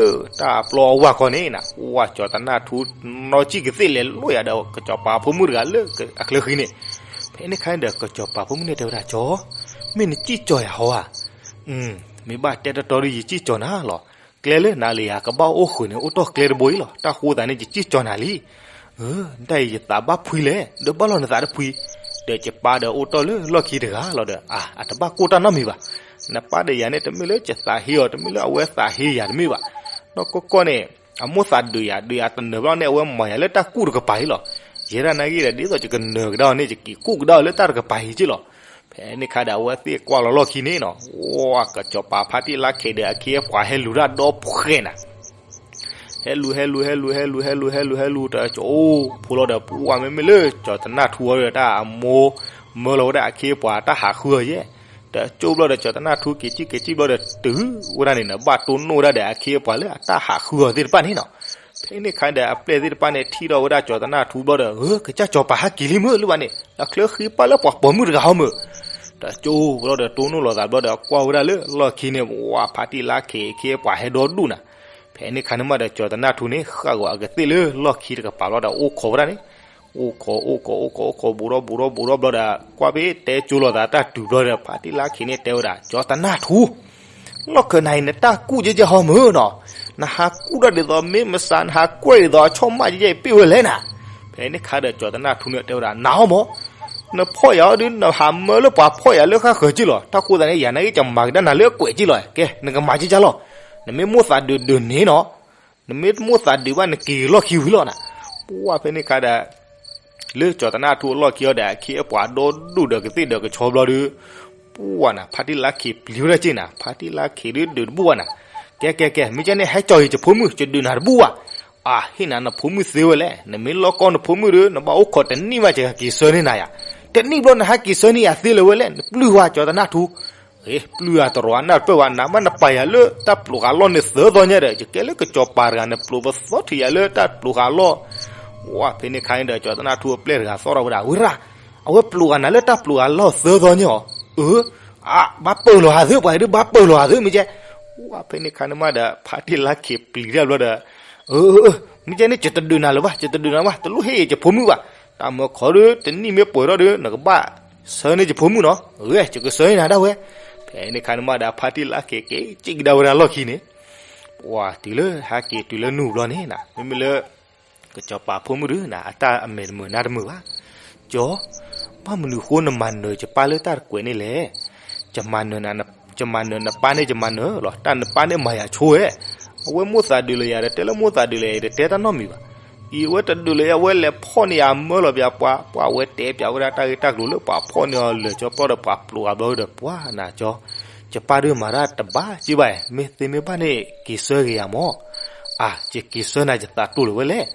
ကၠီၤပၤဖိမုၣ်တဂၤလၢတၢ်ပျီအဝၢ်ခီန့ၣ်နီၤ, ဝဲကၠီၤသနၣ်ထူ နီၢ်ကံၣ်ကသ့ၣ်လဲၤလိာ်ယၤဒီး ကၠီၤပၤဖိမုၣ်တဂၤလၢအချၢဃံန့ၣ်. ဖဲန့ၣ်ခါန့ၣ်ဒီး ကၠီၤပၤဖိမုၣ်န့ၣ်တဲဝဲဒၣ်, ကၠီၤ, မ့ၢ်နကံၣ်ကၠီၤယၤဟီဧါ. မ့ၢ်ဘၣ်တဲတတီဒီး ယကံၣ်ကၠီၤနၤလီၤ. ကျဲလၢနၤလၢယၤကဘၣ်အိၣ်ဃုာ်န့ၣ် အိၣ်တ့ၢ်ကျဲတဘိအံၤလီၤ. တၢ်ဃိသးန့ၣ် ယကံၣ်ကၠီၤနၤလံ. တၢ်အံၤယသးဘၣ်ဖှံလဲၣ်, ဒီးဘၣ်လီၤနသးတဖှံ. ဒီးယပၢ်ဒီးအိၣ်တ့ၢ်လၢလီၢ်ခံတဂၤလီၤဒီး အတဘၣ်ကိၢ်တၢ်နီတမံၤဘၣ်. နပၢ်ဒီးယၤန့ၣ် တမ့ၢ်လၢယသးဟ့အီၤ, တမ့ၢ်လၢအဝဲသးဟ့ယၤတမ့ၢ်ဘၣ်. နီၢ်ကီၢ်ကီၢ်န့ၣ် အမိၢ်သးဒုးယၤ, ဒုးယၤတနၢၤဘၣ်န့ၣ် အဝဲမၤယၤလၢတၢ်ကူၣ်တကပၤအံၤလီၤ. ယဲဒၣ်နာ်က့ဒီး ဒ်သိးယကနၢၤကဒါအီၤန့ၣ် ယက့ၤကူၣ်ကဒါအီၤလၢတၢ်တကပၤအံၤက့လီၤ. ဖဲန့ၣ်ခါဒီး အဝဲသ့ၣ်ကွၢ်လီၤလီၢ်ခံန့ၣ်နီၤ, ဝဲကၠီၤပၤဖါတံၢ်လါခ့ဒီး အခ့အပှၤဟဲလူၤတၢ်ဒီဖှဲးနၤ ဟဲလူၤ ဟဲလူၤ ဟဲလူၤ ဟဲလူၤ ဟဲလူၤ ဟဲလူၤ ဟဲလူၤ တၢ်ကၠီၤအိၣ်ဖိလီၤဒီး ပှၢ်မ့မ့ၢ်လၢကၠီၤသနၣ်ထူအီၤဒီး တၢ်အမိၢ်မၢလီၤဝဲဒၣ်အခ့အပှၤ တၢ်ဟးဃုအီၤယဲ. တၢ်ကၠီၤဘျီဒီး ကၠီၤသနၣ်ထူက့ၤကံၣ်က့ၤကံၣ်ဘျီဒီး တုၤဝဲဒၣ်န့ၣ် နဘၣ်တိၢ်နီၣ်ဝဲဒၣ်ဒီးအခ့အပှၤလၢအတၢ်ဟးဃုအီၤသ့ၣ်တဖၣ်န့ၣ်နီၤ. ဖဲန့ၣ်ခါဒီး အပျဲၢ်သ့ၣ်တဖၣ်န့ၣ် ထံၣ်ထီၣ်ဝဲဒၣ်ကၠီၤသနၣ်ထူဘျီဒီး ဧၢ ကစၢ်ကၠီၤပၤဟဲက့ၤလံမုၢ်လၢၤဘၣ်န့ၣ် အချၢဃံပၢ်လၢပှၤပိာ်မုၣ်တဂၤဟီမုၢ်. တၢ်ကၠီၤဘျီဒီး တိၢ်နီၣ်လီၤသးဘျီဒီး ကွၢ်ဝဲဒၣ်လၢလီၢ်ခံန့ၣ် ဝဲဖါတံၢ်လါခ့ အခ့အပှၤဟဲဒီဒူၣ်နၤ. ဖဲန့ၣ်ခါန့ၣ်မးဒီး ကၠီၤသနၣ်ထူန့ၣ် ဃၣ်ဂီၤအကသ့ၣ်လၢလီၢ်ခံတကပၤဘျီဒီး အိၣ်ခိးဝဲဒၣ်န့ၣ် အိၣ်ခိး အိၣ်ခိး အိၣ်ခိး အိၣ်ခိး ဘူးထီၣ် ဘူးထီၣ် ဘူးထီၣ်ဘျီဒီး ကွၢ်ဖဲတဲကၠိလိာ်သးတၢ်တုၤဘျီဒီး ဖါတံၢ်လါခ့န့ၣ်တဲဝဲဒၣ် ကၠီၤသနၣ်ထူ လီၢ်ခၢၣ်နၤအံၤ နတၢ်ကူၣ်ကဲကဲဟီမုၢ်နီၤ, နဟးကူၣ်တၢ်ဒ်သိး မ့ၢ်မဆါ နဟးကွဲးဒ်သိး အဆီၣ်မၣ်ကဲကဲအံၤ ပ့ၢ်ဝဲလဲၣ်နၤ. ဖဲန့ၣ်ခါဒီး ကၠီၤသနၣ်ထူန့ၣ်တဲဝဲဒၣ် နဟီမး, နဖီၣ်ယၤအီၤဒုး နဟးမၢလၢပှၤဖီၣ်ယၤလၢဃၣ်ဃၢၤက့လီၤ. တၢ်ဃိသးန့ၣ် ယၤနာ်က့ ယမၤကဒါနၤလၢအကွဲးက့လီၤ. ကဲ နကမၤကကၢ်လီၤ. နမ့ၢ်မိၣ်သးဒုးဒုးန့ၣ်နီၤ နမ့ၢ်မိၣ်သးဒုးဘၣ် နက့ၤလီၢ်ခံဝံၤလီၤနၤ. ပှၢ်ဖဲန့ၣ်ခါဒီး လၢကၠီၤသနၣ်ထူအလီၢ်ခံအီၤဒီး အခ့အပှၤဒီဒူၣ်ဒီးကသ့ၣ်ဒီးကဆီဘျီဒီး ပှၢ်နၤ ဖါတံၢ်လါခ့ပျံၤဝဲဒၣ်က့နၤ, ဖါတံၢ်လါခ့ဒုးဒုးတဘူၣ်ဘၣ်နၤ. ကဲ ကဲ ကဲ မ့ၢ်ကဲန့ၣ် ဟဲကၠီၤယၤ ယဖိမုၣ် ယဒုးနၤတဘူၣ်ဘၣ်. အၢ ဟ့ၣ်နၤနဖိမုၣ်သ့ဝဲလဲၣ်, နမ့ၢ်လီၢ်ကီၢ်နဖိမုၣ်ဒီး နဘၣ်အိၣ်ခိးတနံၣ်ဘၣ် ယကဟဲက့ၤဆှၢန့ၢ်နၤယၤ. တနံၣ်ဘျီနဟဲက့ၤဆှၢန့ၢ်ယၤသ့လၢၤဝဲလဲၣ်, နပျုၢ်ဝဲကၠီၤသနၣ်ထူ ပျုၢ်အတရီၤအနၢ်တပၢၢ်ဘၣ်, နမ့ၢ်နပာ်ယၤလၢတၢ်ပျိၤဃာ်လီၢ်န့ၣ်သၢသီညါဒီး ယကဲလၢကစီၤပၤတဂၤ နပျိၤပသီထံးယၤလၢတၢ်ပျိၤဃာ်လီၢ်. ဝဲဖဲန့ၣ်ခါန့ၣ်ဒီး ကၠီၤသနၣ်ထူအပျဲၢ်တဂၤသီၣ်ထီၣ်ဝဲဒၣ် ဝဲရၣ်, အဝဲပျိၤဃာ်နၤလၢတၢ်ပျိၤဃာ်လီၢ်သၢသီညါအီၤ. အၢ, အါ, ဘၣ်ပၢၢ်လီၤဟးသ့ ပှၤဒုးဘၣ်ပၢၢ်လီၤဟးသ့ မ့ၢ်ကဲ. ဝဲဖဲန့ၣ်ခါန့ၣ်မးဒီး ဖါတံၢ်လါခ့ပျံၤတၢ်ဘျီဒီး အၢ, မ့ၢ်ကဲန့ၣ် ယတဒုးနၤလၢၤဘၣ်, ယတဒုးနၤဘၣ်, တလိၣ်ဟ့ၣ်ယဖိမုၣ်ဘၣ်. တၢ်မၢခီဒီး တနံၣ်မ့ၢ်ပှဲၤထီၣ်ဒီး နကဘၣ်ဆှၢန့ၢ်ယဖိမုၣ်နီၤ. ဂ့ၤ ယကဆှၢန့ၢ်နၤဒၣ်ဝဲ. ဖဲန့ၣ်ခါန့ၣ်မးဒီး ဖါတံၢ်လါခ့က့ၤစံၣ်ကဒါဝဲဒၣ်လီၢ်ခံန့ၣ် ပှၤတုၤလၢဟဲက့ၤတုၤလၢနူၤဘျီန့ၣ် မ့မ့ၢ်လၢ ကစီၤပၤဖိမုၣ်ဒုးနၤ အတၢ်အမဲာ်တမုာ်နါတမုာ်ဘၣ်. ကၠီၤ, ဘၣ်မနုၤဃိနမၤနၢၤယပၢ်လၢတၢ်တကွဲးန့ၣ်လဲၣ်. ယမၤနၢၤနၤ, ယမၤနၢၤနပၢ်န့ၣ် ယမၤနၢၤလီၤ, တၢ်နပၢ်န့ၣ်မၤယၤဆိဝဲ. အဝဲမိၣ်သးဒုးလၢယၤဒီး တဲလၢမိၣ်သးဒုးလၢယၤ ယတတဲတၢ်နီတမံၤဘၣ်. အံၤအဝဲတဒုးလၢယၤ အဝဲလဲၤဖီၣ်န့ၢ်ယၤမၢလီၤပျၢၤပှၤ, ပှၤအဝဲတဲပျးဝဲဒၣ်တၢ်ဂ့ၢ်တၢ်ကျိၤလၢပှၤဖီၣ်န့ၢ်အီၤလၢာ်ကၠီပျီဒီး ပှၤပျိးဂၤဘျီဒီး ပှၤနၤကၠီ, ယပၢ်ဒုးမၤတၢ်တဘၣ်က့ဘၣ်, မ့ၢ်သ့မ့ၢ်ဘၣ်န့ၣ် က့ၤဆၢဂ့ၤယၤမၢ်. အါ ယက့ၤဆၢနၤ ယသးတိၢ်လၢၤဝဲလဲၣ်.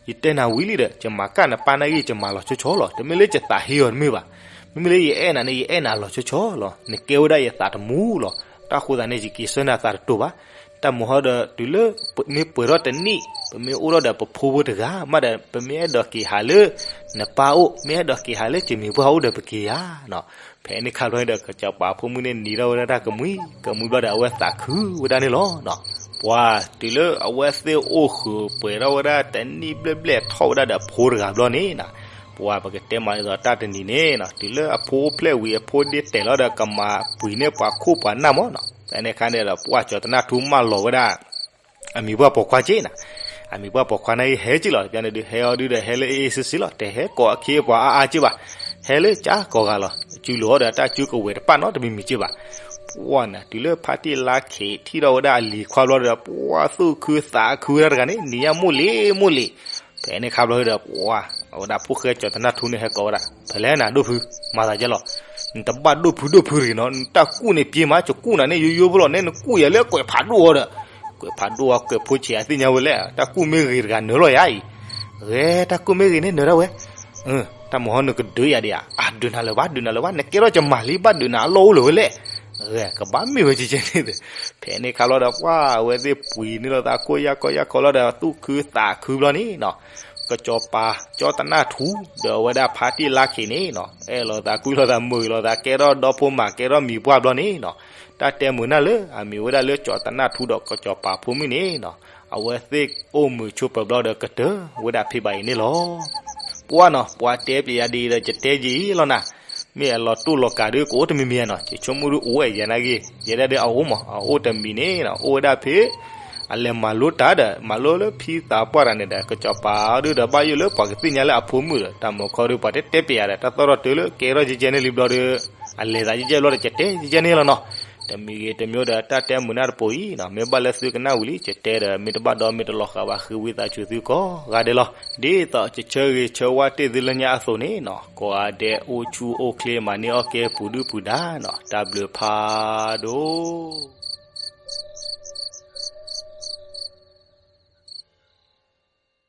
ယတဲနၤဝံၤလံဒီး ယမၤကၣ်နပၢ်နၢ်ဂံၢ် ယမၤလီၤဆီဆီလီၤ. တမ့ၢ်လၢယသးဟ့အီၤတမ့ၢ်ဘၣ်. မ့မ့ၢ်လၢယအဲၣ်နၤန့ၣ် ယအဲၣ်နၤလီၤဆီဆီလီၤ. နကဲဝဲဒၣ်ယသးတမူလီၤ. တၢ်ဃိသးန့ၣ် ယက့ၤဆၢနၤသးတတိၢ်ဘၣ်. တၢ်မုၢ်ဟီဒီး တုၤလၢမ့ၢ်ပှဲၤထီၣ်တနံၣ် ပမ့ၢ်အိၣ်ထီၣ်ဒီးပဖိဖိတဂၤ မးဒီး ပမ့ၢ်အဲၣ်ဒိးက့ၤဟးလၢနပၢ်အိၣ် မ့ၢ်အဲၣ်ဒိးက့ၤဟးလၢယမံၤပှၢ်အိၣ်ဒီးပက့ၤဧါ. ဖဲန့ၣ်ခါဘျီဒီး ကစီၤပၤဖိမုၣ်န့ၣ်နံၤထီၣ်ဝဲဒၣ်တၢ်ကမှံကမှံဘျီဒီး အဝဲသးခုဝဲဒၣ်န့ၣ်လီၤ. ပှၤတုၤလၢအဝဲသ့ၣ်အိၣ်ဃုာ်ပှဲၤထီၣ်ဝဲဒၣ်တနံၣ်ဘျဲၣ်ဘျဲၣ်ထီၣ်ဝဲဒၣ်ဒီးအဖိတဂၤဘျီန့ၣ်, ပှၤပကတဲမးဒ်သိးတၢ်တနံၤန့ၣ် တုၤလၢအဖိအိၣ်ဖျဲၣ်ဝံၤ အဖိဒ့တဲာ်လီၤဒီး ကမၤပှံၤန့ၢ်ပှၤခိၣ်ပှၤနၢ်မၢ်နီၤ. ဖဲန့ၣ်ခါန့ၣ်ဒီး ပှၤကၠီၤသနၢ်ထူမၢလီၤဝဲဒၣ် အမံၤပှၢ်ပိာ်ခွါက့နၤ, အမံၤပှၢ်ပိာ်ခွါန့ၣ်ဟဲက့လီၤ. တပျၢ်န့ၣ်ဒုး ဟဲအီၤဒုးဒီး ဟဲလၢအ့ၣ်စ့စ့လီၤ. တဟဲကိးအခံပှၤအါအါက့ဘၣ်. ဟဲလၢကၠါကိးဂၤလီၤ. စုလိၤအီၤဒီးတၢ်စုကဝဲၤတပၣ်နီတမံၤမံၤက့ဘၣ်. ပှၤနၤ တုၤလၢဖါတံၢ်လါခ့းထံၣ်ထီၣ်ဝဲဒၣ်အလံၤခွါဘျီဒီး ပှၤသူၣ်ခုသးခုဝဲဒၣ်တဂၤန့ၣ် နံၤညါမိၢ်လံၤမိၢ်လံၤ. ဖဲန့ၣ်ခါဘျီဒီး ပှၤအဝဲဒၣ်ဖိၣ်ဃဲကၠီၤသနၢ်ထူန့ၣ် ဟဲကိးဝဲဒၣ် ဖဲလဲၣ်နၤဒိၣ်ဖု မၤသးဒ်လဲၣ်. နတဘၣ်ဒိၣ်ဖုဒိၣ်ဖုတဂ့ၤနီၤ. နတၢ်ကူၣ်န့ၣ်ပျ့ၤမး ယကူၣ်နၤန့ၣ် ယိယိဖိလီၤန့ၣ် နကူၣ်ယၤလၢကွဲးဖးဒိၣ်အီၤဒီး ကွဲးဖးဒိၣ်အီၤ ကွဲးဖိဆဲးအသ့ၣ်ညါဝဲလဲၣ်. တၢ်ကူၣ်မ့ၢ်ဂ့ၤတဂၤနၢၤလီၤယၤအံၤ. ဂဲၤ တၢ်ကူၣ်မ့ၢ်ဂ့ၤန့ၣ်နၢၤဒၣ်ဝဲ. တၢ်မုၢ်ဟီနကဒုးယၤဒံးဧါ. အါ ဒုးနၤလၢၤဘၣ် ဒုးနၤလၢၤဘၣ်. နကဲထီၣ်ယမၤလံ ဘၣ်ဒုးနၤအလီၢ်အိၣ်လၢၤဝဲလဲၣ်. ဂဲၤ ကဘၣ်မ့ၢ်ဝဲကဲကဲန့ၣ်. ဖဲန့ၣ်ခါလီၤဒီး ပှၤအဝဲသ့ၣ်ပှံၤန့ၢ်လိာ်သးခိၣ်ယၢ်ခီယၢ်ခီလီၤဒီး သူၣ်ခုသးခုဘျီန့ၣ်နီၤ. ကစီၤပၤကၠီၤသနၢ်ထူ ဒီးအဝဲဒၣ်ဖါတံၢ်လါခ့းန့ၣ်နီၤ အဲၣ်လိာ်သးကွံလိာ်သးမုာ်လိာ်သး ကဲထီၣ်ဒီဖိမး ကဲထီၣ်မံၤပှၢ်ဘျီန့ၣ်နီၤ. တၢ်တဲမုာ်နၢ်လၢ အမံၤဝဲဒၣ်လၢကၠီၤသနၢ်ထူဒီးကစီၤပၤဖိမုၣ်န့ၣ်နီၤ အဝဲသ့ၣ်အိၣ်မုာ်ဆိးပၢၤဘျီဒီးကတၢၢ်ဝဲဒၣ်ဖံးဘၣ်အံၤန့ၣ်လီၤ. ပှၤနီၤ ပှၤတဲပျးယၤဒ်အံၤဒီး ယတဲယံာ်လီၤနၤ. မ့ၢ်အလီၤတိၢ်လီၤကးဒ်ကအိၣ်တမံၤမံၤဧါနီၤ. ယဆိကမိၣ်ဒ်အိၣ်ဝဲယဲနာ်က့ ယဲဒၣ်ဒ်အအိၣ်မး အအိၣ်တမံၤန့ၣ်နီၤ အိၣ်ဝဲဒၣ်ဖဲ အလဲၤမၤလိတၢ်ဒီး မၤလိလၢဖံသးပှၢ်တဂၤန့ၣ်ဒီး ကစီၤပၤဒုးဒီးဘၣ်ယိၣ်လၢပှၤကသ့ၣ်ညါလၢအဖိမုၣ်ဒီး တၢ်မုၢ်ခီဒုးပှၤတတဲပျးယၤဒီး တၢ်သီၣ်ထီၣ်တုၤလၢကဲထီၣ်ကဲကဲန့ၣ်လံဘျီဒီး အလဲၤသးကဲကဲဘျီဒီး ယတဲကဲကဲန့ၣ်လီၤနီၤ. တမံၤဂ့ၤတမံၤဒီး တၢ်တဲမုာ်နၢ်တပိၤအံၤနီၤ မ့ၢ်ဘၣ်လၢသုကနၣ်ဝံၤလံ ယတဲဒီး မ့ၢ်တဘၣ်ဒီးမ့ၢ်တလီၤဃာ်ဘၣ် ဃ့ဝံသးစူၤသုကိးဂၤဒဲးလီၤ. ဒ်သိးယဆၢဂ့ၤဆၢဝါတ့ၢ်သုလၢညါအသိးန့ၣ်နီၤ ကိးဂၤဒဲးအိၣ်ဆူၣ်အိၣ်ချ့မၤန့ၢ်အီၣ်ကဲပူၤဒုၣ်ပူၤဒါနီၤ တၢ်ဘျုးဖးဒိၣ်.